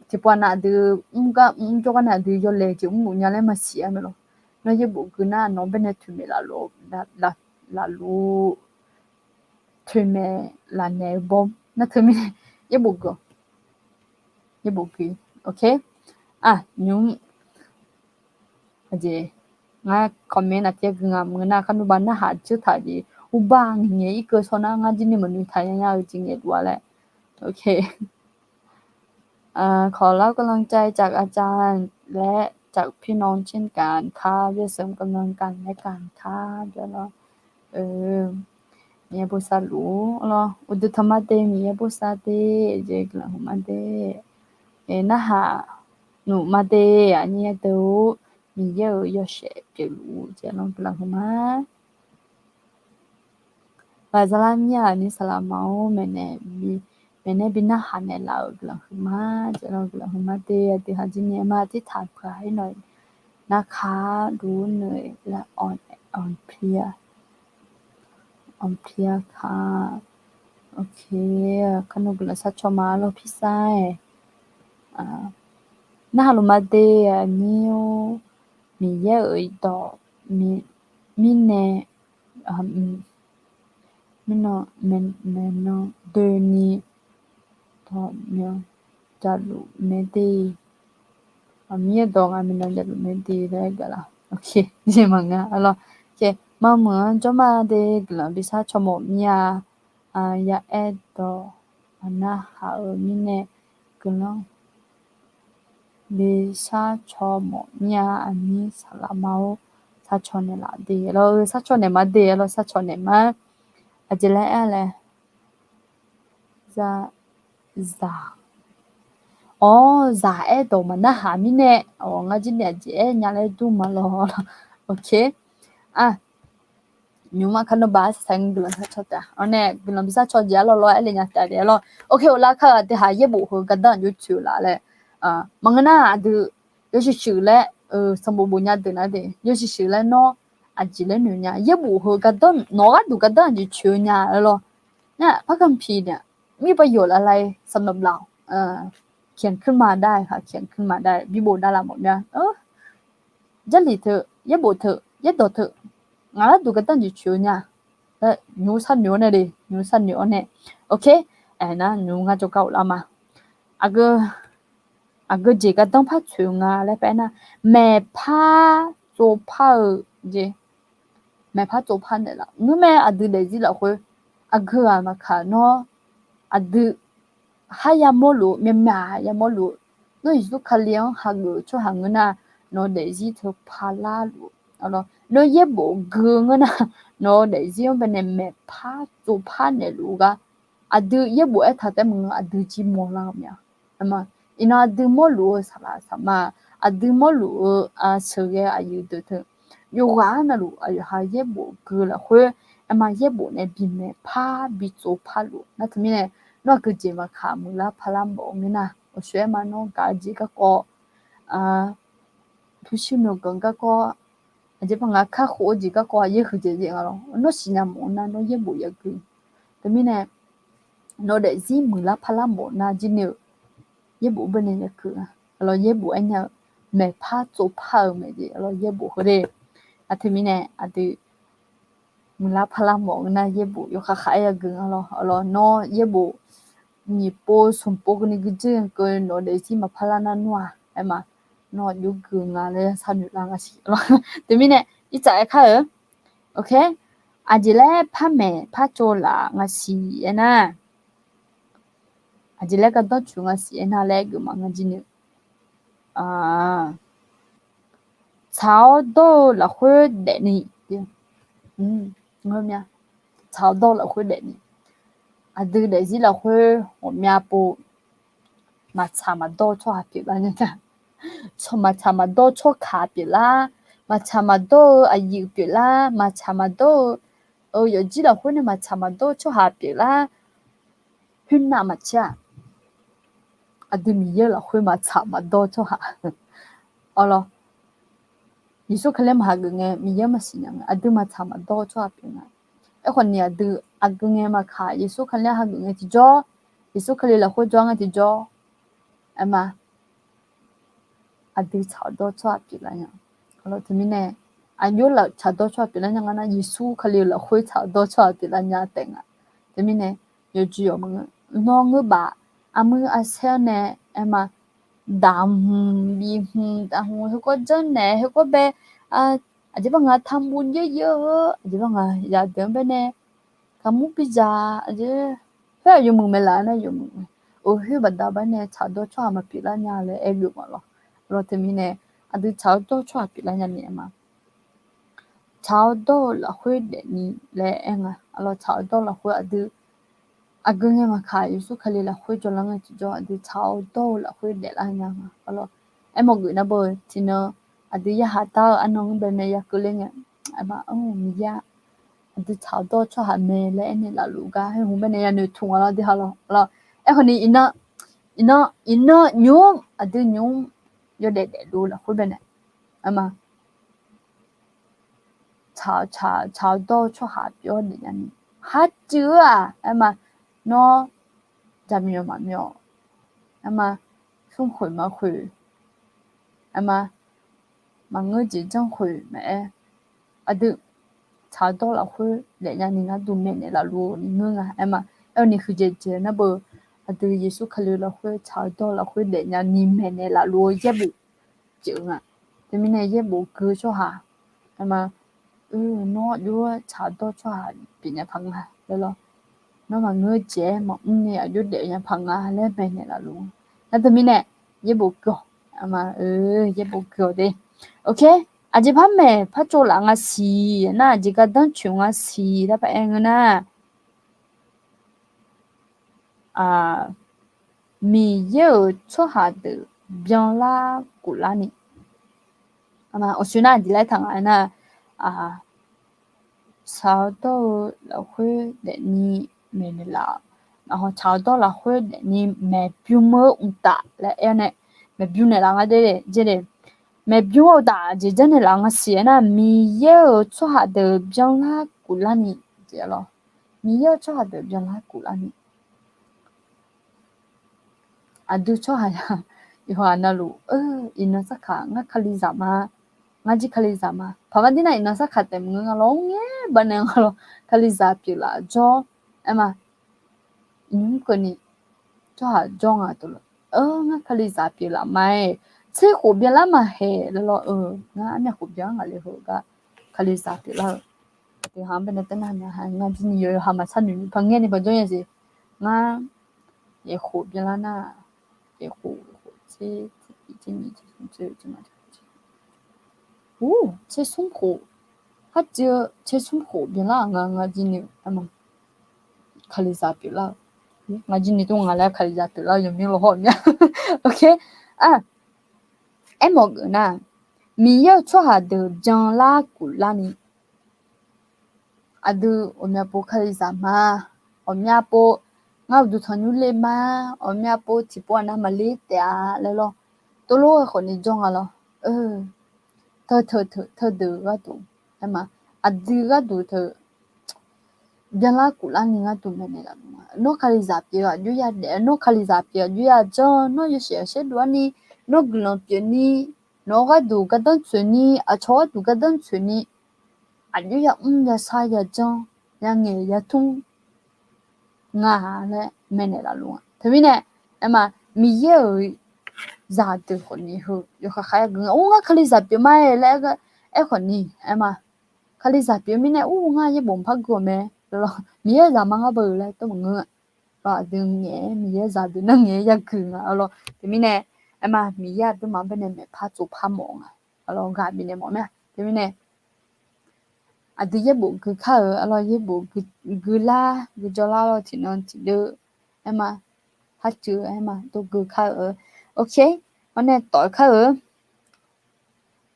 Tiqpov nav aqdui mr gar mr jawrgar nae aqdui yawlaeq jeq mrluf nya laer maqsiq-a mae lawr. Nawr yaerbof gui nar nawq-anr baenae toeqmaeq lafluf, lafluf toeqmaeq lafnaeq-eu bawr nar teumirnae yaerbof gui-awq. Yaerbof gui. Ok. Aqnymr, aqjeq, ngar comment aqtiq-aer gui nga maqngeur nar kharnuba narhaq jeur taq jeq, uba ngaeq ngaeq irkeuv shaw nar ngar jir ni maqnoeq taq nya nya-eu jeq ngaeq luf-a laer. Ok. ขอรับกำลังใจจากอาจารย์ และจากพี่น้องเช่นกันค่ะ เพื่อเสริมกำลังกันและกันค่ะ Miqyaer bosav luf-awr lawr, uqduq tanqma de, Miqyaer bosav de, jeq guiqlanq huiqma de, narhaq nmr ma de, aqnyir deuq-or, Miqyaer-euq yawshaef pyeufluf-eu jeq lawr guiqlanq huiqma. Baqzarlar mir-aq ni saqlaqma-or, maeqnaeq bi narhaq naeqlaf-euq guiqlanq huiqma, jeq lawr guiqlanq huiqma de, aqdui haq jir ni aerma tirtaq peuq-a ir nawq-ir narkar dov-ir naeqlaf-awq, anplir-a, anplir-a ka. Ok, kar nawr guiqlanq sharcaw ma lawr pirsar-aer. Narhaq luf ma de, aqnyir-or, Miqyaer-euq dawq mirnae, mirnan, maeqnan doeni dawqmyan javluf mae de. Aqmir-aer dawq ngaq mirnan javluf mae de laer gaqlaf. Ok, jeq maqnga lawr. Ok, maqmuiq-anr jawrma de, guiqlanq bi sharcaw mawf mir-a. Ya'aer dawq aqnarhaq-euq mirnae guiqlanq bi sharcaw mawf mir-a. Aqnyir saqlaqma-or, sharcaw naeqlaf de lawr, sharcaw naeqma de lawr, sharcaw naeqma. Aqjeq laer aer-a laer, zaq, zaq, awr, zaq aer dawq maqnarhaq mirnae, awq, ngar jir nae aqjeq aer nya laer dur ma lawr. Ok. Aq, nymq ma kar nanrba-aer saqsaq guiqlanq sharcaw taef-a. Awr nae guiqlanq bi sharcaw jeq-a lawrlawr-aer aer le nya taef-a de-a lawr. Ok, oqlar kar-aq teuhaq yaerbof heu gardanr aqjox toeq-eu laf laer maqngeur nar aqdui yawshuif shuif laer sanqbof bof nya deuq nar de yawshuif shuif laer nawr aqjeq laer noeq nya yaerbof heu gardanr nawq gharduq gardanr aqjeq toeq-eu nya-a lawr. Nar par kamq piq nae mir ba yawq laf laer sanqbof laf-awq. เขียนขึ้นมาได้ค่ะ เขียนขึ้นมาได้ bi bof davlaf mawf mya. Jarlif teu, yaerbof teu, yaerdawq teu, ngaq gharduq gardanr jeq toeq-eu nya. Nymq sharnoeq-awr nae de, nymq sharnoeq-awr nae. Ok, aernar nymq ngar jawrgar ghoflar ma. Aqgeu, aqgeu jeq gardanr par toeq-eu nga laer paraer nar, maeqpar tsovpar-eu jeq, maeqpar tsovpar naeqlaf ngeurmae aqdui daefzir lafkhoer, aqgeu-aq maqkaq nawr, aqdui har yamawrluf-eu myavmyaq yamawrluf-eu, nawr Yeqsur Kali-anr hageuf-eu tsawrhaq ngeur nar, nawq-eu daefzir teu parlar luf-eu, nawr yaerbof gui-eu ngeur nar, nawq-eu daefzir-anr baenae maeqpar tsovpar naeqluf-eu gar, aqdui yaerbof aertaq taef maqngeur aqdui jir mawrlar-eu mya. Aerma, iqnan aqdui mawrluf-eu saqlaq saqma, aqdui mawrluf-eu sheuqghae aqyuif deuq teu, yawqghaq navluf aqyawf ha yaerbof gui-eu lafkhoer, aerma yaerbof nae bimaeq par bi tsovpar luf nar teumirnae, nawr aqgeu jeq maqkaq muiqlar parlar mawf-eu ngeur nar, awqshoe aerma nawr gaq-eu jeq garkawv, pyurshuir myawqganq garkawv, aqjeq par ngaq kakhof-eu jeq garkawv aqyaer huiqdzaeq dzaeq nga lawr. Nawr siqnya mawf-eu nar nawr yaerbof yagui. Teumirnae, nawq-eu daefzir muiqlar parlar mawf nar jir ni-eu, yaerbof baenae yagui-a. Aqlawq yaerbof aernya-eu maeqpar tsovpar-eu maeq jeq aqlawq yaerbof heure. Nar teumirnae aqdui muiqlar parlar mawf-eu nar yaerbof yawkhav khav-aer yagui nga lawr. Aqlawq nawr yaerbof nyiq pov smq pov keuvni gui dzeur-eu keuv nawq-eu daefzir maqparlar nar nmr-aq aerma, nawr aqjox gui nga laer sharnoeq lar nga siq. Teumirnae irtsaq aer kar-eu, ok, aqjeq laer par maeq par tsov laf nga siq aernar, aqjeq laer gardanr tsoeq nga siq aernar laer geufmaf nga jir ni-eu, tsaq-awr dawr-eu lafkhoer daefni, tsaq-awr dawr-eu lafkhoer daefni, aqdui daefzir lafkhoer ghawqmya pov maqtsaq maqdawr-eu tsawrhaq pyeuflar nya. Maqtsaq maqdawr-eu tsawrkaq pyeuflar, maqtsaq maqdawr-eu aqyuif pyeuflar, maqtsaq maqdawr-eu yawfjir lafkhoer nae maqtsaq maqdawr-eu tsawrhaq pyeuflar, khoernav maqcaer-aq, aqdui Miqyaer-eu lafkhoer maqtsaq maqdawr-eu tsawrhaq, awqlawq, Yeqsur Kali-anr maqhageuf ngae Miqyaer-anr maqsiq nya nga. Aqdui maqtsaq maqdawr-eu tsawrhaq pyeuf nga. Aerkhawf ni aqdui aqgeu ngae maqkaq Yeqsur Kali-anr hageuf ngae tiqjawr, Yeqsur Kali lafkhoer jawr ngae tiqjawr, aerma, aqdui tsaq-awr dawr-eu tsawrhaq pyeuflar nya. Aqlawq teumirnae, aqjox laf tsaq dawr-eu tsawrhaq pyeuflar nya nga nar, Yeqsur Kali-eu lafkhoer tsaq-awr dawr-eu tsawrhaq pyeuflar nya taef nga. Teumirnae, yawqjeq yawq maqngeur, nawr ngeurbav, armuir arsaer-anr nae, aerma, daq hmq bif hmq daq hmq heukawr janrnaeq heukawr bae, aqjeq par nga tanqbuv yaer yaer-eu, aqjeq par nga yadeuq-anr baenae, kaqmur bidzaq, khoer-aq yawmuiq mae laf nar yawmuiq, oeq khoer baqda bar nae tsaq dawr-eu tsawrhaq maqpyeuflar nya laer aer geuf ma lawr. Aqlawq teumirnae, aqdui tsaq-awr dawr-eu tsawrhaq pyeuflar nya ni aerma, tsaq-awr dawr-eu lafkhoer daefni laer aer nga. Aqlawq tsaq-awr dawr-eu lafkhoer aqdui aqgeu ngae maqkaq Yeqsur Kali lafkhoer jawrlar ngae tiqjawr aqdui tsaq-awr dawr-eu lafkhoer daeflar nya nga. Aqlawq, aermawf geuf nar beu tiqnan aqdui yarkhaq dar-eu arnan-anr bae nae yakeuvler ngae, aerma, Miqyaer-aq, aqdui tsaq-awr dawr-eu tsawrhaq mae laer aernaeq laf luf gar heu hmq bae nae yanoeq tmq nga lawr de ha lawr. Aqlawq, aerkhawf ni iqnan, iqnan, iqnan nymr aqdui nymr yawdaef daefluf lafkhoer bae nae, aerma, tsaq-awr tsaq-awr dawr-eu tsawrhaq pyeuf-awr daefnya ni, kharcuiv-eu-aq aerma, nawr jaqmyawf maqmyawf, aerma, smrkhoeq maqkhoeq, aerma, maqngeur jeq janrkhoeq maqaer, aqdui tsaq-awr dawr-eu lafkhoer daefnya ni gharduq maeqnaeq laf luf-eu ni ngeur nga aerma. Aerkhawf ni huiqdzaeq dzaeq nar beu, aqdui Yeqsur Kali-eu lafkhoer tsaq-awr dawr-eu lafkhoer daefnya ni maeqnaeq laf luf-eu yaerbof pyeuf-eu nga. Teumirnae yaerbof gui-eu tsawrhaq, aerma, nawr aqjox tsaq-awr dawr-eu tsawrhaq pyeufnya paq nga laer lawr. Nawr maqngeur-eu jeq-aer maqmr ni aqjox daefnya paq nga laer maeqnaeq laf luf. Nar teumirnae yaerbof gui-awq, aerma, yaerbof gui-awq de. Ok, aqjeq par maeq par tsov laf nga siq nar aqjeq gardanr tsoeq nga siq laer paraer ngeur nar, Miqyaer-euq tsawrhaq deuq byanlar koflar ni, awqshoe nar aqjeq laer taq nga aernar, Tsaq-awr dawr-eu lafkhoer daefni maeqnaeq laf, tsaq-awr dawr lafkhoer daefni maeqbymr-eu mqtaf laer aer-awr nae, maeqbymr naeqlaf nga de, jeq de. Maeqbymr-eu uqtaf jeq janrnaeq laf nga siq aernar, Miqyaer-euq tsawrhaq deuq byanlar kuflarni, jeq lawr. Miqyaer-euq tsawrhaq deuq byanlar kuflarni. Aqdui tsawrhaq-aq, yawqghaq navluf, iqnan sarkaq ngar kalizaq ma, ngar jir kalizaq ma. Paqmar dirnar iqnan sarkaq taef maqngeur nga lawr, ngaer baqnaeq nga lawr, kalizaq pyeuflaf jawr, aer ma. Nymr keuvni tsawrhaq jawr nga teu lawr, ngar kalizaq pyeuflaf ma-aer, tser khof byanlar maqhaeq laer lawr-eu, ngar armyaq khof byan ngaq le heu gar kalizaq pyeuflar-eu. Aqdui ha-anr baenae teunar nya ha ngar jir ni yawqha maqsar noeq ni paqngaer ni paqjawr nya siq. Ngar yaeq khof byanlar nar, yaeq khof, khof tser, tser nyiq, tser smr, tser oe, tser ngaq, tser khof, tser, ur, tser smr khof, harciv-eu tser smr khof byanlar-aq nga ngar jir ni, aer ma, kalizaq pyeuflar-eu. Ngar jir ni tov nga laer kalizaq pyeuflar-eu yawqmyanr lawr hawr-eu mya. Ok, aermawf geuf nar, Miqyaer-euq tsawrhaq deuq byanlar kuflarni, aqdui ghawqmya pov kalizaq ma, ghawqmya pov ngar uqduq tanqnymr le ma, ghawqmya pov tiqpov aqnav maqler taef-a laer lawr, tov lof-aer khawfni jawr nga lawr. Teu teu teu teudeuq gharduq, aer ma, aqdui gharduq teu byanlar kuflarni gharduq maeqnaeq laf ma. Nawr kalizaq pyeuf-eu aqjox ya daef, nawr kalizaq pyeuf aqjox ya janr, nawr yawshaef yawshaer dov-arni, nawr guiqlanq pyeufni, nawq-eu gharduq gardanr tsoeqni, aqcawq gharduq gardanr tsoeqni, aqjox ya mr ya shar ya janr, ya ngaeq ya tmr nga laer maeqnaeq laf luf-a. Teumirnae, aer ma, Miqyaer-euq zaqdeuq khawfni heu yawkhav khav-aer gui nga, ur, ngar kalizaq pyeuf ma-aer laer aer khawfni, aer ma, kalizaq pyeuf mirnae, ur, ngar yaerbof mqpar gui-awq mae, Miqyaer-euq zaqma ngar bae-euq laer tov maqngeur-a. Aqdui ngaeq-aer Miqyaer zaqdeuq nar ngaeq-aer yaguiq nga lawr. Teumirnae, aer ma, Miqyaer aqduimaf-anr baenae maeqpar tsovpar mawf nga, aqlawr ghaq bifnaeq mawf mir-a. Teumirnae, aqdui yaerbof gui kar-euq, aqlawr yaerbof gui lar gui jawrlar lawr tiqnan tiqdeuv, aer ma, harcuiv aer ma, dov gui kar-euq. Ok, hawr nae tawf-eu kar-euq.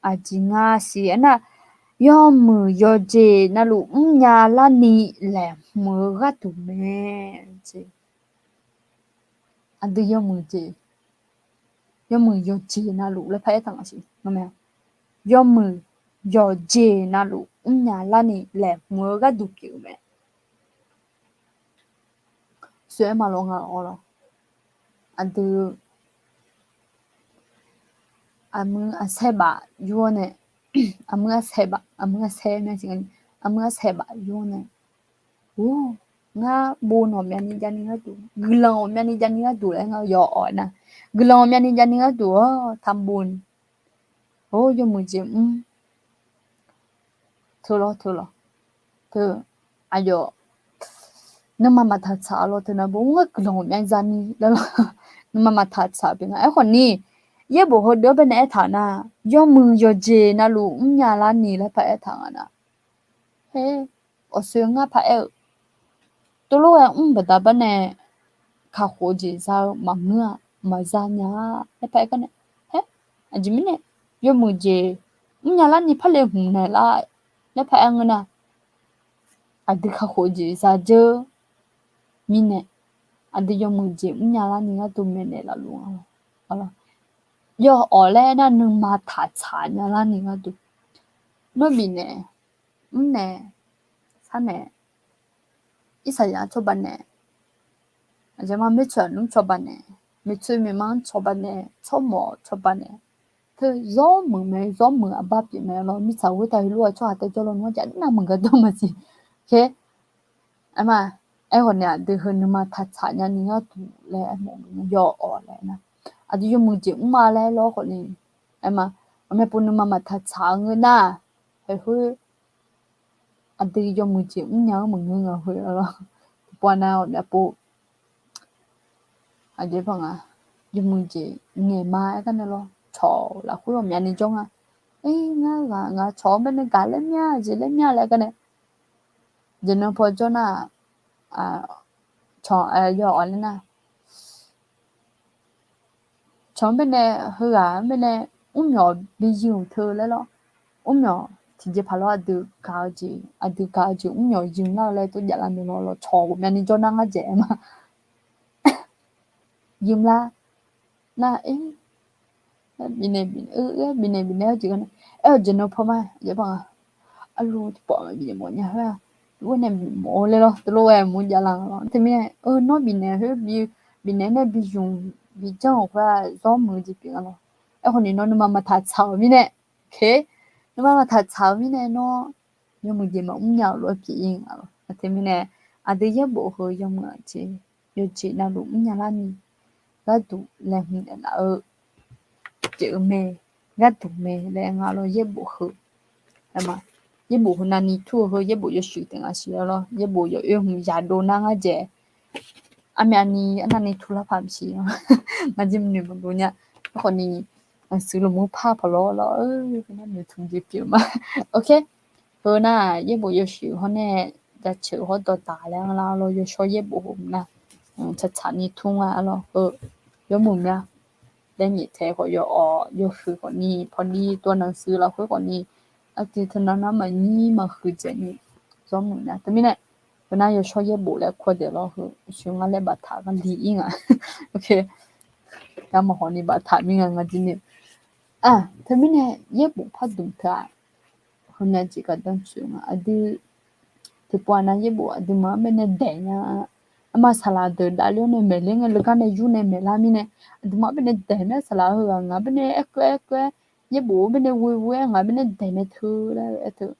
Aqjeq nga siq aernar, yawmuiq yawqjeq navluf mrnya larni laeqhmq-eu gharduq mae. Aqdui yawmuiq jeq, yawmuiq yawqjeq navluf laer paraer taq nga siq. Yawmuiq yawqjeq navluf mrnya larni laeqhmq-eu gharduq pyeuf-eu mae. Soeq-aer ma lawr nga lawr. Aqdui aqmuiq aqsaer baf yur-awr nae, aqmuiq aqsaer baf, aqmuiq aqsaer, aqmuiq aqsaer baf yur-awr nae, ur, ngar bov nawq myavni javni gharduq, guiqlanq ghawqmyavni javni gharduq laer ngar yawawq-aer nar, guiqlanq ghawqmyavni javni gharduq-awr taqbov ni, or, yawmuiq jeq mr. Teu lawr, teu lawr. Teu, aqyawf nuima maqtaq tsaq lawr, teu nar bo ngar guiqlanq ghawqmyav javni laer lawr, nuima maqtaq tsaq pyeuf nga. Aerkhawf ni, yaerbof heudeuq-anr baenae aertaq nar, yawmuiq yawqjeq navluf mrnya larni laer paraer taq nga nar, her, awqsoe ngar paraer-eu, tov lof-aer mr baqda barnae kakhof-eu jeq za-eu maqngeur-a, maqza nya-a laer paraer gar nae, her, aqjeq mirnae, yawmuiq jeq mrnya larni par le hmq naeq lar laer paraer ngeur nar, aqdui kakhof-eu jeq za dzeur mirnae, aqdui yawmuiq jeq mrnya larni gharduq maeqnaeq laf luf-a. Yawawq laer aernar, nuima taq tsaq nya larni gharduq, nawr bifnaeq, mrnaeq, sharnaeq, irsaqyaq-anr cawba naeq, aqjeq ma mirtsoeq aqnmr cawba naeq, mirtsoeq mirma-anr cawba naeq, tsawrmawf cawba naeq, teu zawr muiq mae, zawr muiq aqbar pyeuf mae lawr, mirtsaq khoertav heulof-aer tsawrhaq tae jawr lawr nmr jav nar muiq gar dawr maqsiq. Aer ma, aerkhawf nae aqdui heu nuima taq tsaq nyani gharduq laer aermawf-eu yawawq laer nar, aqdui yawmuiq jeq mrma laer lawr khawf ni, aer ma, ghawqmya pov nuima maqtaq tsaq-eu ngeur nar, haeq khoer aqdui yawmuiq jeq mrnya-anr maqngeur nga khoer lawr. Tiqpov nav ghawqmya pov aqjeq paq nga, yawmuiq jeq ngaeq ma aer gar nae lawr, cawq lafkhoer ghawqmyani jawr nga. Aer, ngar ghaq ngaq cawq-anr baenae gaq laer mya, jeq laer mya laer gar nae, jeq nan paw jawr nar, cawq, yawawq laer nar, cawq-anr baenae, heughaq-anr baenae, mrmyawq bi yur-euq teu laer lawr, mrmyawq tiqjeq paq lawr aqdui gaq-eu jeq, aqdui gaq-eu jeq mrnyawq ymq lar-eu laer tov javlar maeq lawr, lawr cawq ghawqmyani jawr nar ngar dzaeq-aer ma. Ymq lar nar-aer, bifnaeq bifnaeq, bifnaeq bifnaeq-awr jeq gar nae, aer-awq jeq nan paw ma, yaeq ba nga, arlu tiqpawf bifnaeq mawf nya khoer-aq, lof-aer nae bifnaeq mawf-eu laer lawr, teulof-aer mur javlar nga lawr. Teumirnae, nawr bifnaeq khoer, bifnaeq nae bi zmq bi janr-euq khoer-aq, zawr muiq-eu jeq pyeuf nga lawr. Aerkhawf ni nawr nuima maqtaq tsaq-euq mirnae, nuima maqtaq tsaq-euq mirnae nawr yawmuiq jeq maqmr nya-euq lof-aer pyeuf-ir nga lawr. Aqteumirnae, aqdui yaerbof heu yawmuiq-aq jeq, yawqjeq navluf mrnya larni gharduq laeqhmq naeqlaf-eu pyeuf-eu mae, gharduq mae laer nga lawr. Yaerbof heu, yaerbof heu navni tur-eu heu yaerbof yawshuif taef nga siq lawr. Yaerbof yawoer hmq yadov nar ngar dzaeq, armyavni arnavni tur lar paq maqsiq, ngar jir maqnoeq maqdov nya. Aerkhawf ni, aqsuiq lmqmr par paq lawr lawr-eu, noeqtmq jeq pyeuf ma. Ok, heu nar yaerbof yawshuif hawr nae jaceuq hawr dawqdaq laer nga lawr. Yawshawr yaerbof heu nar tsaqtsaq ni tur nga lawr. Heu yawmuiq mya laer nyaeftaeq khawf yawawq yawhuiq khawf ni pawdir tov nan shuir lafkhoer khawf ni, aqdui teunav nar maqnyir maqhuiq dzaeq ni zawr muiq nya. Teumirnae, heu nar yawshawr yaerbof laer kur-eu daeq lawr. Heu sheuq ngar laer baftaq ngar li-ir nga. Ok, garma hawq ni baftaq mir nga ngar jir ni. Teumirnae yaerbof pardmq teu-aq, heumya jeq gardanr tsoeq nga. Aqdui tiqpov-aq nav yaerbof aqduimaf-anr baenae daeq nya. Arma saqlaq deuq davler-awr nae maeqler ngae, leugar nae yur nae maeqlar mirnae, aqduimaf-anr baenae daeq mae. Saqlaq heughaq ngaq-anr baenae aerkeuv aerkeuv-aer, yaerbof-anr baenae ghoe ghoe-aer ngaq-anr baenae daeq mae teu laer aer teu.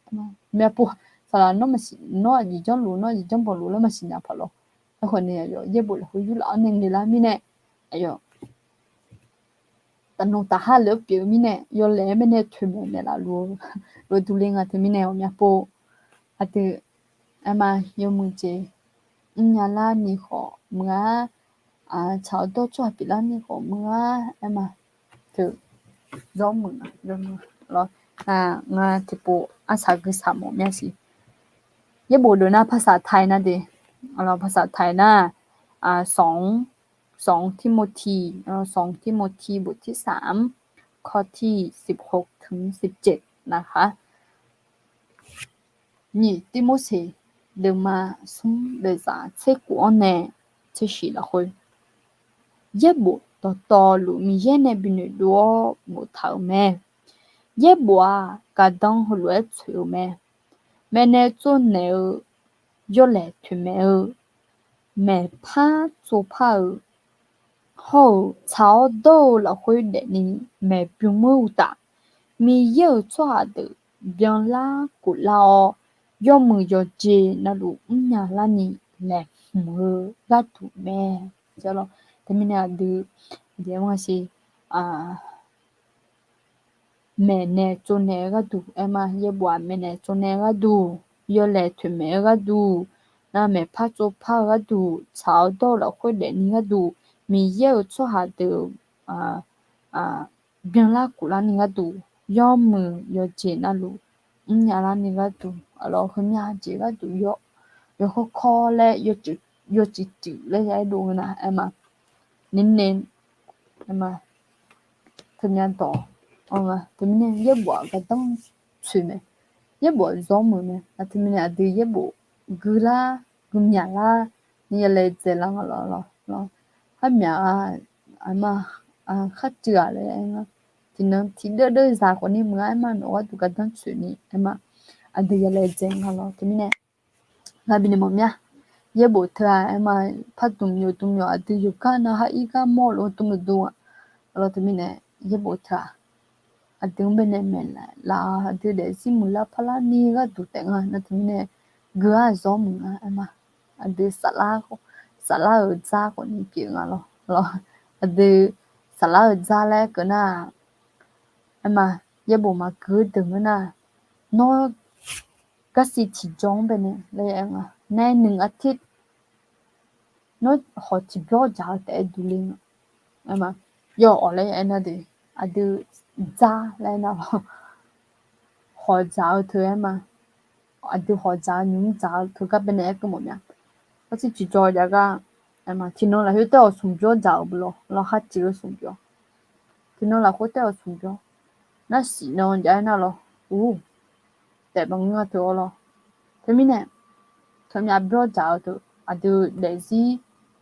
Myavpov, saqlaq nawr aqjeq janrluf, nawr aqjeq janrbanq luf laer maqsiq nya paq lawr. Aerkhawf ni aqyawf yaerbof lafkhoer yurlaf-awr nae ngaeqlar mirnae, aqyawf taqnmq taqhar lef-aer pyeuf-eu mirnae yawlaeq-aer baenae toeqmaeq naeqlaf luf-eu lof durler nga. Teumirnae ghawqmya pov, aqdui aerma yawmuiq jeq mrnya larni khawf meuq-ar, tsaq-awr dawr tsawrhaq pyeuflarni khawf meuq-ar aerma teu zawr muiq lawr. Ngar tiqpov arsaq guisaq mawf mya siq. Yaerbof deuq nar ภาษาไทย nar de, lawr ภาษาไทย nar, สอง สองทิโมธี สองทิโมธี บทที่สาม ข้อที่สิบหกถึงสิบเจ็ด นะคะ Nyiq Tirmorseq deuvma smr daefzaq tser khof-anr nae tser shif lafkhoer, yaerbof dawqtawvluf Miqyaer nae binoeq dov-awr boftaq-euq mae. Yaerbof-aq, gardanr heulof-aer tsoeq-eu mae. Maeqnaeq tsovnaeq-eu, yawlaeq toeqmaeq-eu, maeqpar tsovpar-eu, hawr-eu tsaq-awr dawr-eu lafkhoer daefni maeqbymr-eu uqtaf, Miqyaer-euq tsawrhaq deuq byanlar khoflar-awr, yawmuiq yawqjeq navluf mrnya larni laeqhmq-eu gharduq mae. Teumirnae aqdui, aqdui-anr maqsiq, maeqnaeq tsovnaeq-eu gharduq aerma, yaerbof-aq maeqnaeq tsovnaeq-eu gharduq, yawlaeq toeqmaeq-eu gharduq, nar maeqpar tsovpar-eu gharduq, tsaq-awr dawr-eu lafkhoer daefni gharduq, Miqyaer-euq tsawrhaq deuq byanlar khoflarni gharduq, yawmuiq yawqjeq navluf mrnya larni gharduq, aqlawq heumya jeq gharduq yawkawr kawr laer yawcuif cuif laer ya-aer dov ngeur nar aerma, nirnae aerma, teumya dawq-awr nga. Teumirnae yaerbof-aq gardanr tsoeq mae. Yaerbof-aq zawr muiq mae. Nar teumirnae aqdui yaerbof guilar guimyaq lar ni yawlaeq dzaeqlar nga lawr lawr. Kharmyaq-a, aqma, kharcuiv-aq laer aer nga. Tiqnan tiqdeuv deuv zaq khawfni meuq-ar aerma, nawq gharduq gardanr tsoeqni aerma, aqdui yawlaeq dzaeq nga lawr. Teumirnae ngar binae mawf mya. Yaerbof teu-aq aerma, pardmq yawdmq yawq aqdui yawqgar nav har ir gar mawr-eu lof dmr-eu dur-aq, lawr teumirnae yaerbof teu-aq aqdui-anr baenae maeqlaf-a, aqdui daefzir muiqlar parlarni gharduq taef nga. Nar teumirnae gui-ar zawr muiq nga aerma, aqdui saflar-euq dzar khawfni pyeuf nga lawr. Aqdui saflar-euq dzar laer keuv nar-aq, aerma, yaerbof maqgui-eu deuq ngeur nar, nawr garsiq tiqjawr-anr baenae laer aer nga, nae nuiq artir nawr hawq tiqbyawr dzaq-eu taef-aer durler nga. Aerma, yawawq laer aer nar de, aqdui dzar laer aer nar lawr, hawq dzaq-eu teu aerma, aqdui hawq dzaq-eu nymq-mr dzaq-eu teu gar baenae aer keuv mawf mya. Garsiq tiqjawr jav gar, aerma, tiqnan lafkhoer taef-awq smq byawr dzaq-euq bu lawr, lawr kharcuiv-eu smq byawr. Tiqnan lafkhoer taef-awq smq byawr. Nar siqnan jav-aer nar lawr, ur, taef maqngeur-a teu-awr lawr. Teumirnae, teumyav byawr dzaq-eu teu, aqdui daefzir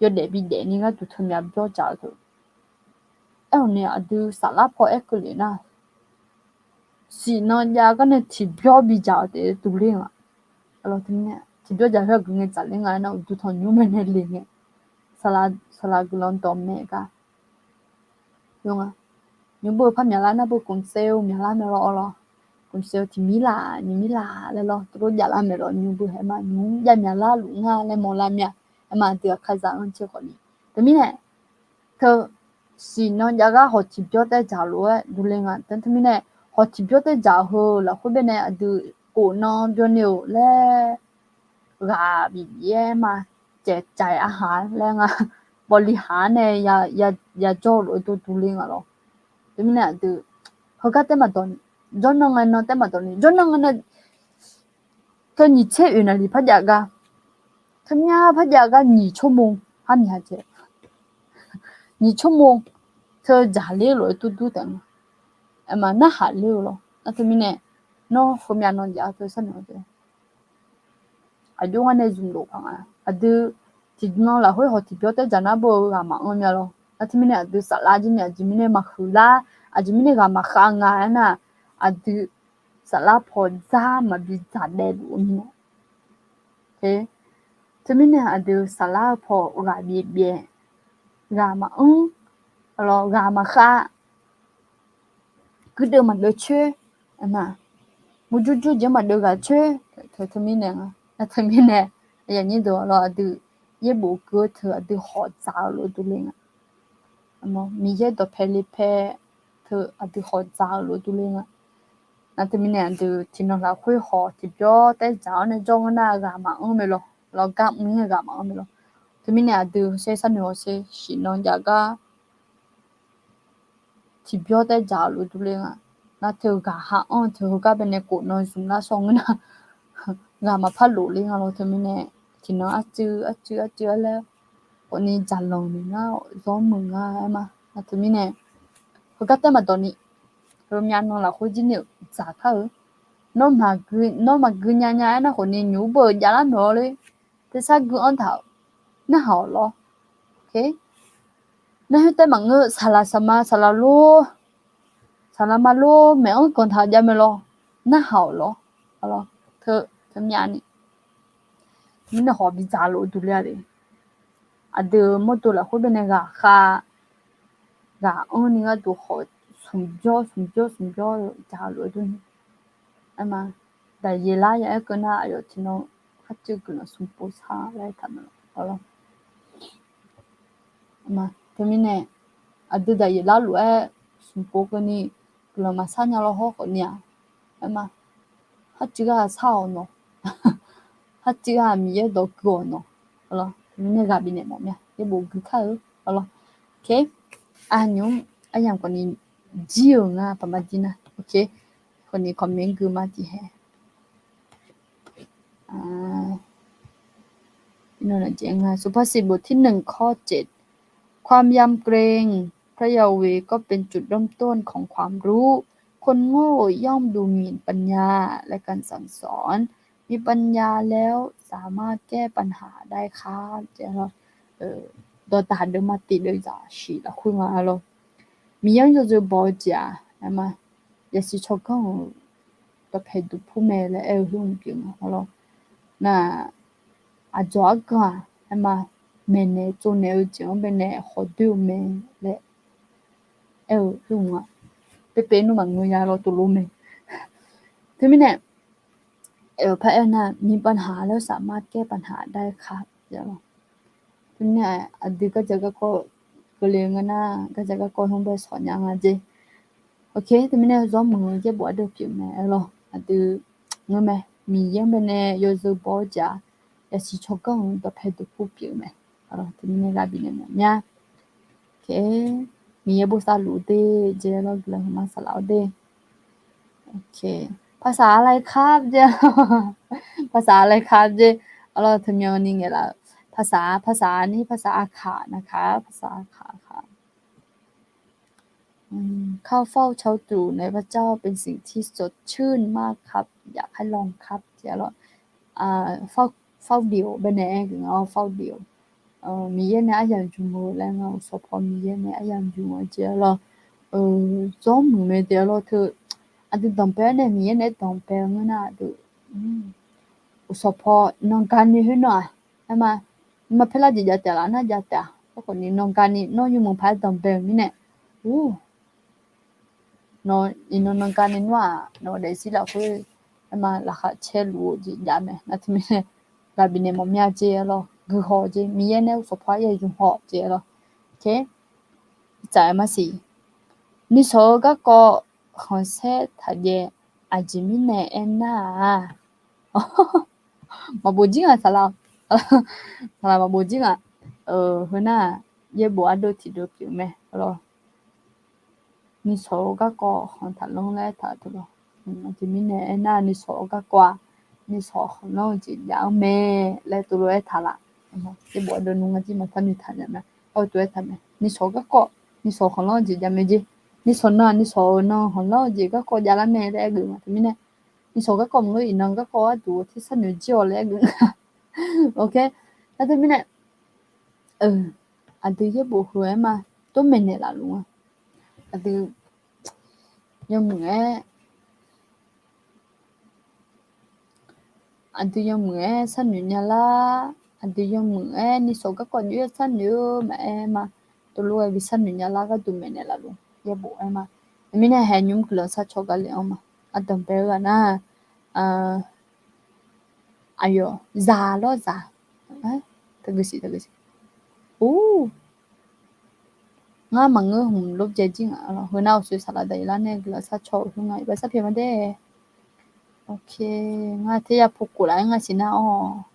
yawdaef bidaef ni gharduq teumyav byawr dzaq-eu teu. Aerkhawf ni aqdui saflar paw aer keuvle nar, siqnan jav gar nae tiqbyawr bidzaq-eu taef-aer durler nga. Tiqbyawr dzaq khoer aqgeu ngae dzaqler nga aernar, uqduq tanqnymr mirnae le ngae, saqlaq guiqlanq dawqmaeq gar. Nymr beu par myaqlar nar beu กรุงเทพ myaqlar mae lawr-awr lawr. กรุงเทพ tiqmir laf nyiq mir laf laer lawr, teulof javlar maeq lawr nymr beu aerma nymr jav myaqlar luf nga laer mawrlar mir-a. Aerma aqdui aqkar zaq-anr tser khawf ni. Teumirnae, teu siqnan jav gar hawq tiqbyawr taer dzaq lof-aer durler nga. Teumirnae, hawq tiqbyawr taer dzaq heu lafkhoer baenae aqdui khofnan byawni-euq laer ghaq bif bif-aer ma, caev caiv arhaq laer nga, bawqli haq-anr nae yajawr-eu lof-aer dov durler nga lawr. Teumirnae aqdui heugar taer maqdawq ni, jawrnan ngae nan taer maqdawq ni, jawrnan ngae nan teu nyiq tser oeq naqliq par jav gar, teumyav par jav gar nyiq tsawrmov har myav jae, nyiq tsawrmov teu dzaqler-eu lof-aer durdur taef nga. Aerma narhaq ler-eu lawr. Nar teumirnae, nawr heumyav nan jav-eu teu sharnoeq-a taef. Aqjox ngar nae zmq lof paq nga. Aqdui tiqnan lafkhoer hawq tiqbyawr taer dzaq nar beu-eu ghaq maqanr mya lawr. Nar teumirnae aqdui saflar jir ni aqjeq mirnae maqhuiq lar, aqjeq mirnae ghaq maqkhav nga aernar, aqdui saflar paw dzar maqbi dzaq daef luf-eu mirnae. Teumirnae aqdui saflar-eu paw ghaq bif byaef, ghaq maqanr, ghaq maqkhav, guirdeuv maqdeuv coer, murjur jur jeq-anr maqdeuv ghaq coer, teumirnae nga. Nar teumirnae, aqyuif aqnyir deuq-awr lawr, aqdui yaerbof gui-eu teu aqdui hawq dzaq-eu lof-aer durler nga. Miqyaer dawqpae le pae teu aqdui hawq dzaq-eu lof-aer durler nga. Nar teumirnae aqdui tiqnan lafkhoer hawq tiqbyawr taer dzaq-awr nae jawr ngeur nar ghaq maqanr mae lawr, lawr gar mr-aer ghaq maqanr mae lawr. Teumirnae aqdui sher sharnoeq hawsher siqnan jav gar tiqbyawr taer dzaq-eu lof-aer durler nga. Nar teu ghaq ha anr-eu teu heugar baenae khofnan zmq lar shawr ngeur nar, ghaq maqpar lof ler nga lawr. Teumirnae tiqnan arcuiv arcuiv arcuiv-aer laer khawfni dzaqlanq ni ngar zawr muiq nga aer ma. Nar teumirnae heugar taer maqdawq ni, heumyav nan lafkhoer jir ni-euq dzaq kar-eu. Nawr maqgui nya nya aernar khawfni nymq beu javlar maeq-awr ler. Tersar gui-anr taq-euq narhaq-awq lawr. Nar khoer taer maqngeur, saqlaq saqma saqlaq lor, saqlaq ma lor maeq-anr ganq taq jav mae lawr, narhaq-awq lawr. Teu, teumyav ni mirnae hawq bidzaq lof-eu durler-a le. Aqdui mawrdo lafkhoer baenae ghaq khav, ghaq anr ni gharduq hawq smq jawr smq jawr smq jawr-eu dzaq lof-aer durni. Aerma, daqyeq lar ya aer keuv nar aqyawf tiqnan kharcuiv guiqlanq smq pov sar laer taq mae lawr. Teumirnae aqdui daqyeq lar lof-aer smq pov keuvni guiqlanq maqsar nya lawr hawr khawfni-aq, aerma, kharcuiv ghaq sar-awq nawq, kharcuiv ghaq Miqyaer dawq gui-awq nawq. Mirnae ghaq bifnaeq mawf mya yaerbof gui kar-eu. Arlawr, nymr aryamq khawfni jir-euq nga paqma jir nar, khawfni comment gui ma tiqhae. Iqnan-aq jeq nga สุภาษิต บทที่หนึ่ง ข้อเจ็ด ความยำเกรงพระยาเวห์ก็เป็นจุดเริ่มต้นของความรู้ คนโง่ย่อมดูหมิ่นปัญญาและการสั่งสอน มีปัญญาแล้วสามารถแก้ปัญหาได้ครับ dawqtaq deuq ma tiq deuq zaqsiq lafkhoer nga arlawr. Miqyaer-anr yawzeu baw-eu jeq-aq, aerma, yasiq tsawrganr-euq dawqpae duqpur mae laer aer-eu khoer-anr pyeuf nga arlawr. Nar, aqdzawq argan-aq, aerma, maeqnaeq tsovnaeq-eu jeq-anr baenae khawf doer-eu mae laer aer-eu khoer-anr nga. Pevpev nmr maqngeur ya lawr tov lor mae. Teumirnae, aer-eu par aer nar, มีปัญหาแล้วสามารถแก้ปัญหาได้ครับ Teumirnae aqdui gardzaq garkawv keuvle ngeur nar, gardzaq garkawv hmr bae shawq nya nga jeq. Teumirnae zawr muiq-eu yaerbof ardeuv pyeuf mae arlawr. Aqdui ngeur mae, Miqyaer-anr baenae yawzeu baw-eu jeq-aq, yasiq tsawrganr-euq dawqpae duqpur pyeuf mae. Teumirnae ghaq bifnaeq mawf mya. Miqyaer bosav luf de jeq arlawr guiqlanq huiqma saqlaq-awr de. ภาษาอะไรครับ jeq, ภาษาอะไรครับ jeq arlawr teumyanni ngaeqlaf-eu ภาษา ภาษานี้ ภาษาอาข่านะครับ ภาษาอาข่าครับ ข้าวเฝ้าเช้าตรู่ในพระเจ้าเป็นสิ่งที่สดชื่นมากครับ yaf khaer lawr kar jeq-a lawr. เฝ้าเดี่ยว baenae aer geuf nga-awr เฝ้าเดี่ยว. Miqyaer nae aryamq jmq-eu laer nga, uqsawq paw Miqyaer nae aryamq jmq-eu jeq-a lawr. Zawr muiq mae jeq-a lawr teu. Aqdui danqbae-awr nae Miqyaer nae danqbae-eu ngeur nar aqdui uqsawq paw nan gani khoernan-aq, aer ma, ma paerlar jeq jav taef laf nar jav taef-aq, aerkhawf ni nan gani nawr yawmuiq paq-aer danqbae-euq mirnae, ur, nawq iqnan nan gani nawr-aq, nawq-eu daefzir lafkhoer, aer ma, laqkhaq caer luf-eu jeq jav mae. Nar teumirnae, gaq bifnaeq mawf mya jeq-a lawr, guihaw jeq, Miqyaer nae uqsawq paw aryamq jmq haw jeq-a lawr. Tsaf-aer marsiq, nishawq-eu garkawv khanqsaer taqjaev, aqjeq mirnae aernar-aq, maqbof jir nga saqlaq, saqlaq maqbof jir nga. Heunar-aq, yaerbof ardov tiqdov pyeuf mae lawr. Nishawq-eu garkawv khanq taqlanr laer taq teu lawr. Aqjeq mirnae aernar, nishawq-eu garkawv-aq, nishawq khanqlanr-eu jeq jav-anr mae laer teulof aertaq laf. Yaerbof ardov nmr ngar jir maqtaq noeqtaq nya mae. Artov aertaq mae, nishawq-eu garkawv, nishawq khanqlanr-eu jeq jav mae jeq. Nishawq nan-aq, nishawq-euq nan khanqlanr-eu jeq garkawv javlar mae laer aergeuf nga teumirnae, nishawq-eu garkawv maqngeur iqnan garkawv gharduq tersar noeq jir-awq laer aergeuf nga. Nar teumirnae, aqdui yaerbof heu-aer ma, tov maeqnaeq laf luf nga. Aqdui yawmuiq-aer aqdui yawmuiq-aer sharnoeq nyalar, aqdui yawmuiq-aer nishawq garkawv nyoer-aer sharnoeq-eu maqaer ma, teulof-aer bi sharnoeq nyalar gharduq maeqnaeq laf luf yaerbof-aer ma. Aqmirnae haeq nymr guiqlanq sharcaw gaq le-anr ma. Ardanqbae-eu ghaq nar, aqyawf zaq lawr zaq, taqguq siq taqguq siq. Or, ngar maqngeur hmq lor byae jir nga lawr. Heunar uqshoe saqlaq daqyeq lar nae guiqlanq sharcaw-eu khoer nga iqbax sharpyaeq ma de. Ok, ngar teryar pov khof laf-aer nga siq nar-awq.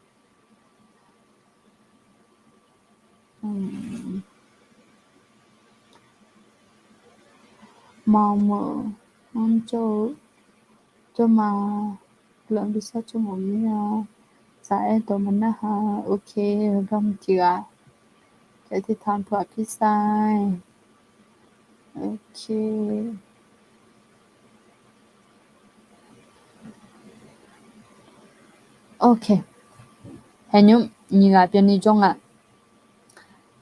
Maqmeuq, anr jawr-eu, jawrma, guiqlanq bi sharcaw mawf mir-a. Zaq aerdawq maqnarhaq. Ok, heugar mq tiq ghaq, caev tirtanq peuq-aq pirsar. Ok. Ok. Haeq nymr nyiq ghaq byanni jawr nga.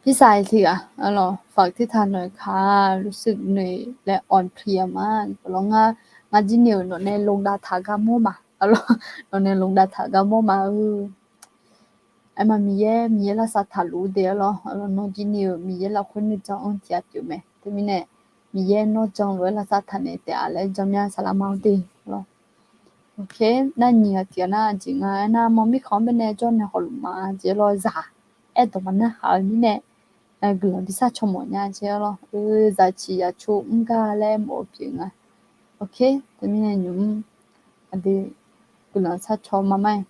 Pirsaq-iq tiq ghaq, arlawq, ฝาก tirtanq nawq-iq kaq รู้สึกเหนื่อย laer อ่อนเพลีย ma. Arlawq, ngar, ngar jir ni-euq nawq nae longdav taq gar mawr ma. Arlawq, nawq nae longdav taq gar mawr ma-eu. Aer ma, Miqyaer, Miqyaer lavsav taqluf-eu de arlawq. Arlawq, nawr jir ni-euq Miqyaer lafkhoer nuijan-anr tiq ghaq pyeuf mae. Teumirnae, Miqyaer nawr jan lof-aer lavsav taq naeq taef-a laer janmya saqlaq ma-eu de arlawq. Ok, nar nyiq ghaq tiq ghaq nar jeq nga aernar, mawr mirkhanq-anr baenae jawr nae khawf luf ma jeq arlawq. Zaq aerdawq maqnarhaq-eu mirnae, guiqlanq bi sharcaw mawf nya jeq arlawq. Zaqciq zaqco mr gar laer mawf-eu pyeuf nga. Ok, teumirnae nymq-mr aqdui guiqlanq sharcaw ma mar-aer,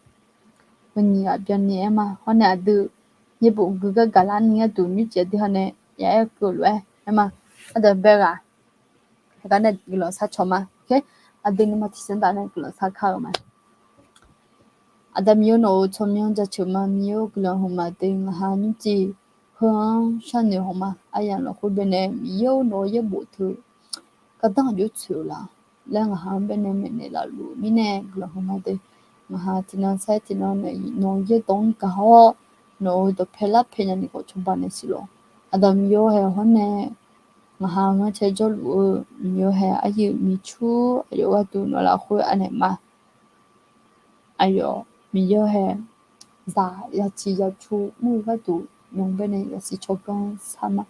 heu nyiq ghaq byanni aer ma. Hawr nae aqdui yaerbof gui gar gaqlar ni gharduq nymrcif aqdui haw nae ya aer keuv lof-aer aer ma. Ardanqbae ghaq, heugar nae guiqlanq sharcaw ma. Ok, aqdui nuima tiqsiq taf nae guiqlanq sharkar-eu ma. Aqda Miqyaer nawq-euq tsawrmyanr jaceuq ma. Miqyaer-or, guiqlanq hmq ma deuq ngaq ha nymrcif heu-anr sharnoeq haw ma. Aryamq lafkhoer baenae Miqyaer-or, nawq-eu yaerbof teu gardanr aqjox tsoeq-eu la laer ngaq ha-anr baenae maeqnaeq laf luf-eu mirnae guiqlanq hmq ma deuq. Ngaq ha tiqnan saer tiqnan nae nawq-eu yaerdawq-anr gaq-awr, nawq-euq dawqpae larpae nyani khawf cawba naeq siq lawq. Aqda Miqyaer-or, hae hawr nae ngaq ha-anr caer jawrluf-eu Miqyaer-or, hae aryuif miqcur aqyawf gharduq nawq lafkhoer anaeq ma. Aqyawf Miqyaer-or, hae zaq yaciq yacu mr-eu gharduq nymq baenae yasiq tsawrganr sar ma.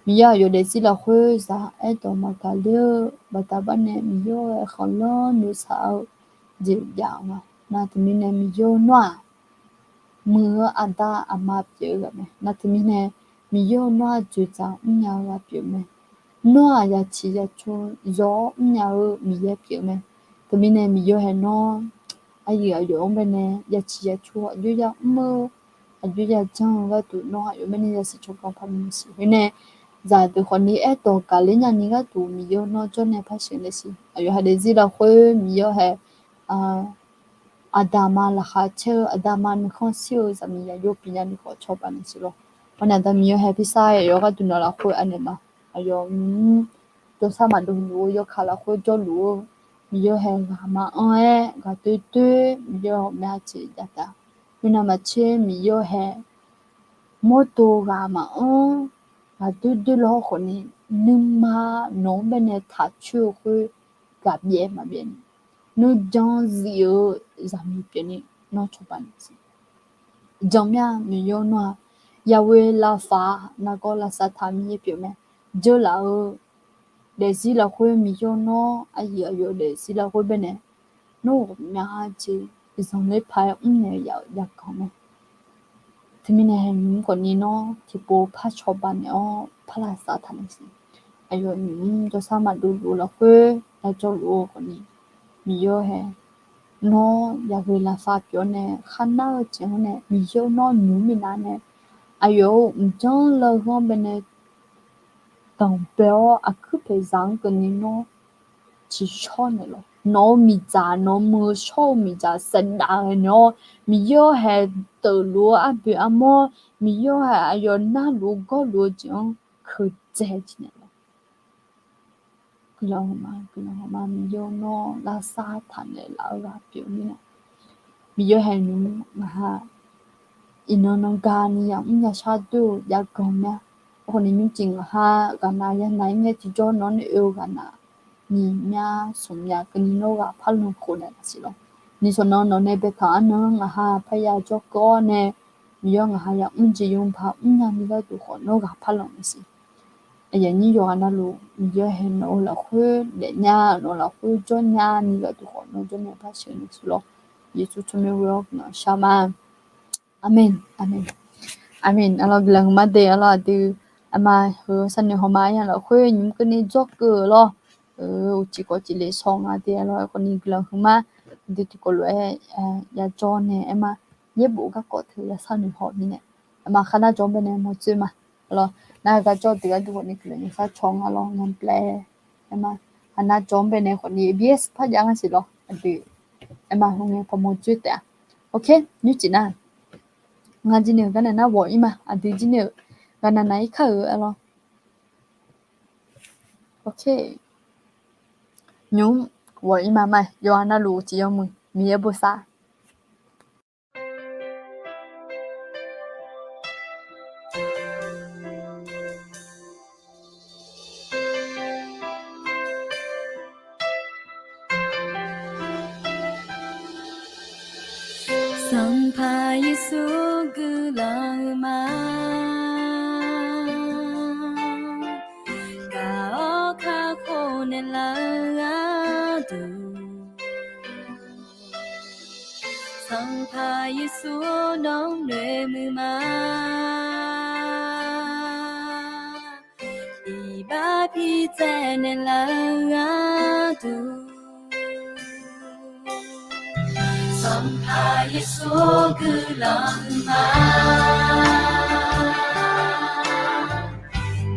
Miqyaer aqyawf daefzir lafkhoer zaq aerdawq maqgaq ler-eu baqda barnae Miqyaer-or, hae khanqlanr noeqshaq-eu jeq jav-eu ma. Nar teumirnae Miqyaer-or, nawr-aq muiq-eu aqda aqma pyeuf-eu ghaq mae. Nar teumirnae Miqyaer-or, nawr-aq dzoeqdzaq mrnya-eu ghaq pyeuf mae. Nawr-aq yaciq yacu zawr mrnya-eu Miqyaer pyeuf mae. Teumirnae Miqyaer-or, hae nawr aryuif aqyawf-anr baenae yaciq yacu aqjox ya mr-eu aqjox ya janr-eu gharduq nawr aqyawf baenae yasiq tsawrganr par mr siq. Khoernae zaqdeuq khawfni aerdawq gaqler nyani gharduq Miqyaer-or, nawr jawr nae par sheuqnaeq siq. Aqyawf ha daefzir lafkhoer Miqyaer-or, hae aqda aqma laqkhaq caer-eu, aqda aqma nuikhanr shir-eu zaqmiqyaq yawbi nyani khawf cawba naeq siq lawq. Hawr nae aqda Miqyaer-or, hae pirsar aqyawf gharduq nawq lafkhoer anaeq ma. Aqyawf nymq-mr jawrsar maqdov luf-eu yawkaq lafkhoer jawrluf-eu Miqyaer hae ghaq maqanr-aer ghaqdoer doer Miqyaer ghawqmya jeq jav taq. Khoernav maqtser Miqyaer hae mawrdo ghaq maqanr ghaqdoer doer lawr khawfni, nuima nawq-anr baenae taqcoer-eu khoer ghaq byaev maqbyaev ni, nuijan zif-eu zaqmiq pyeufni nawr cawba naeq siq. Jan mya Miqyaer nawr-aq, Yahweh Rapha, nargawr lavsav taq Miqyaer pyeuf mae. Dzeurlaf-eu daefzir lafkhoer Miqyaer nawr, aqyuif aqyawf daefzir lafkhoer baenae nawr ghawqmya jeq zanqler paq-aer mrnaeq yaf-euq jav ganq mae. Teumirnae nymq-mr khawfni nawr tiqpov par cawba naeq-awr par lavsav taq naeq siq. Aqyawf nymq-mr jawrshar maqdov luf-eu lafkhoer lavjawr luf-eu khawfni, Miqyaer hae nawr Yahweh Rapha pyeuf-awr nae kharnar-eu jeq-anr nae Miqyaer nawr nymq-mr minav nae, aqyawf-euq mqjanr laegheur-anr baenae danqbae-awr aqkuir paeqzaq-anr keuvni nawr ciqshawr naeqlaf. Nawq-euq miqdzaq, nawq-euq muiq-eu shawr-eu miqdzaq saef dav-aer naeq-awr, Miqyaer hae deuq luf-eu arboeq armawr, Miqyaer hae aqyawf narluf-eu gawrluf-eu jeq-anr keuqdzae jeq naeqlaf. Guiqlanq ma, guiqlanq ma, Miqyaer nawr lavsav taq naeqlaf-eu ghaq pyeuf mirnae, Miqyaer hae nymq-mr ngaq ha iqnan nan gani yamr yashar doer-eu jav ganq mya. Aerkhawfni nymrcif ngaq ha ghaqnav yanav-ir ngae tiqjawr nawr nae oe-eu ghaqnav nyiq mya smq mya keuvni nawr ghaq par lanq khof naeq laf siq lawr. Nishawq nan nawq nae baetaq-anr nan ngaq ha parya jawrkeuv-awr nae, Miqyaer ngaq ha yamr jeq yawbaq mrnya ni gharduq khawf nawr ghaq par lanq naeq siq. Aqyuif aqnyir yawqghaq navluf Miqyaer hae nawq-eu lafkhoer daefnya, nawq-eu lafkhoer jawrnya ni gharduq khawf nawr jawrnya par sheuq naeq siq lawr. Yeqsur tsawrmyanr ghoe-awr guiqlanq shar ma. Aqmeq, aqmeq, aqmeq. Arlawr guiqlanq huiqma de arlawr aqdui, aqma heu sharnoeq hawma aqyawf lafkhoer nymq keuvni dzawrkeuv-eu lawr. Uqcif kawv cifle shaw nga de arlawr. Aerkhawfni guiqlanq huiqma, aqdui tiqkawv lof-aer yajawr nae aerma, yaerbof garkawv teu ya sharnoeq haw mirnae, aqma kharnar jawr-anr baenae mawrdzoer ma. Arlawr nar gar jawr deuq gharduq khawfni guiqlanq nymq sar caw nga lawr ngamlae. Aerma, kharnar jawr-anr baenae khawfni abs par jav ngar siq lawr aqdui. Aerma heu ngae pawmawr dzoer taef-a. Ok, nymrcif nar, ngar jir ni-euq gar nae nar ghawq-ir ma, aqdui jir ni-euq gar nae nav-ir kar-euq arlawr. Ok, nymq ghawq-ir ma ma yawqha navluf tiq yawmuiq Miqyaer bosav. Sanqpaq Yeqsur guiqlanq-eu ma. Gaq-awr kakhof naeqlaf-eu gharduq, Sanqpaq Yeqsur nawr noeqmuiq ma. Iqbax pi tsaev naeqlaf-eu gharduq, Sanqpaq Yeqsur guiqlanq-eu ma.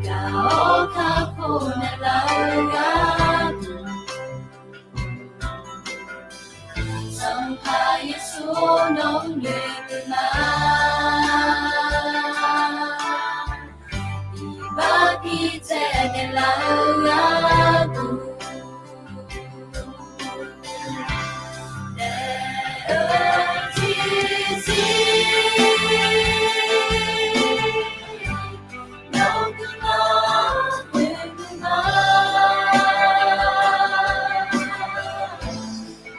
Gaq-awr kakhof naeqlaf-eu gharduq, Sanqpaq Yeqsur nawr noeqmuiq ma. Iqbax pi tsaev naeqlaf-eu gharduq, daef-eu tiqzir nawr guiqlanq noeqmuiq ma.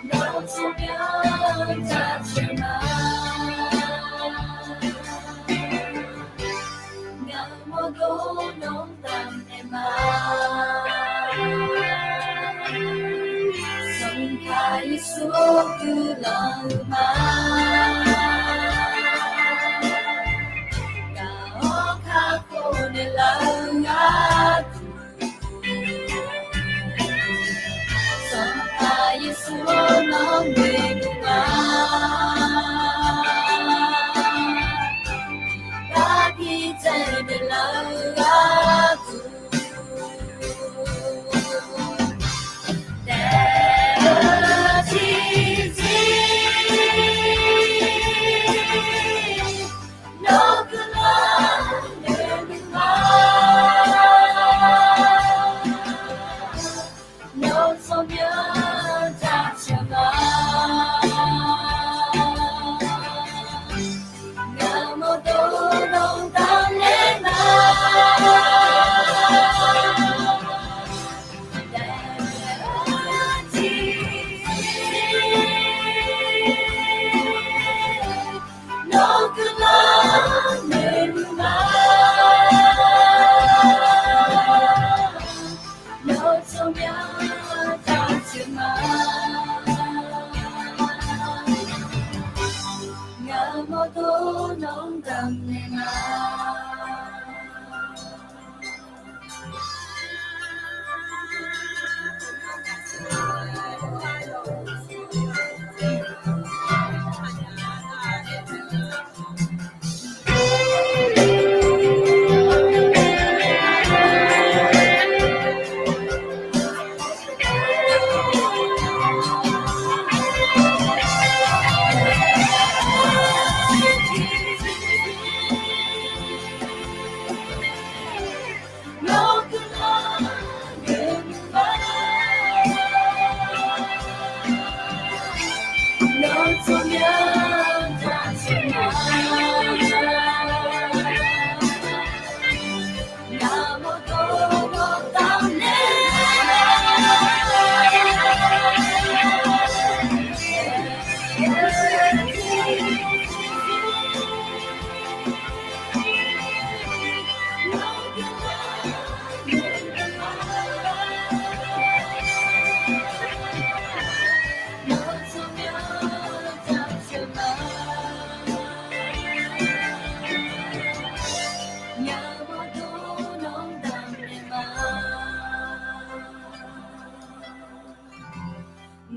Nawr tsawrmyanr jaceuq ma. Ngaq mawrdov nawr damq naeq ma. Sanqpaq Yeqsur guiqlanq-eu ma. Gaq-awr kakhof naeqlaf-eu gharduq, Sanqpaq Yeqsur nawr noeqmuiq ma. Iqbax pi tsaev naeqlaf-eu gharduq, daef-eu tiqzir nawr guiqlanq noeqmuiq ma. Nawr tsawrmyanr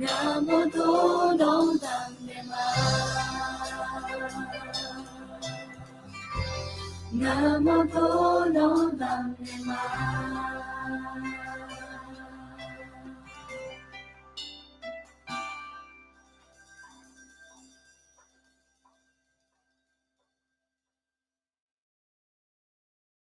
Ngaq mawrdo dawr damq naeq ma. Ngaq mawrdo dawr damq naeq ma.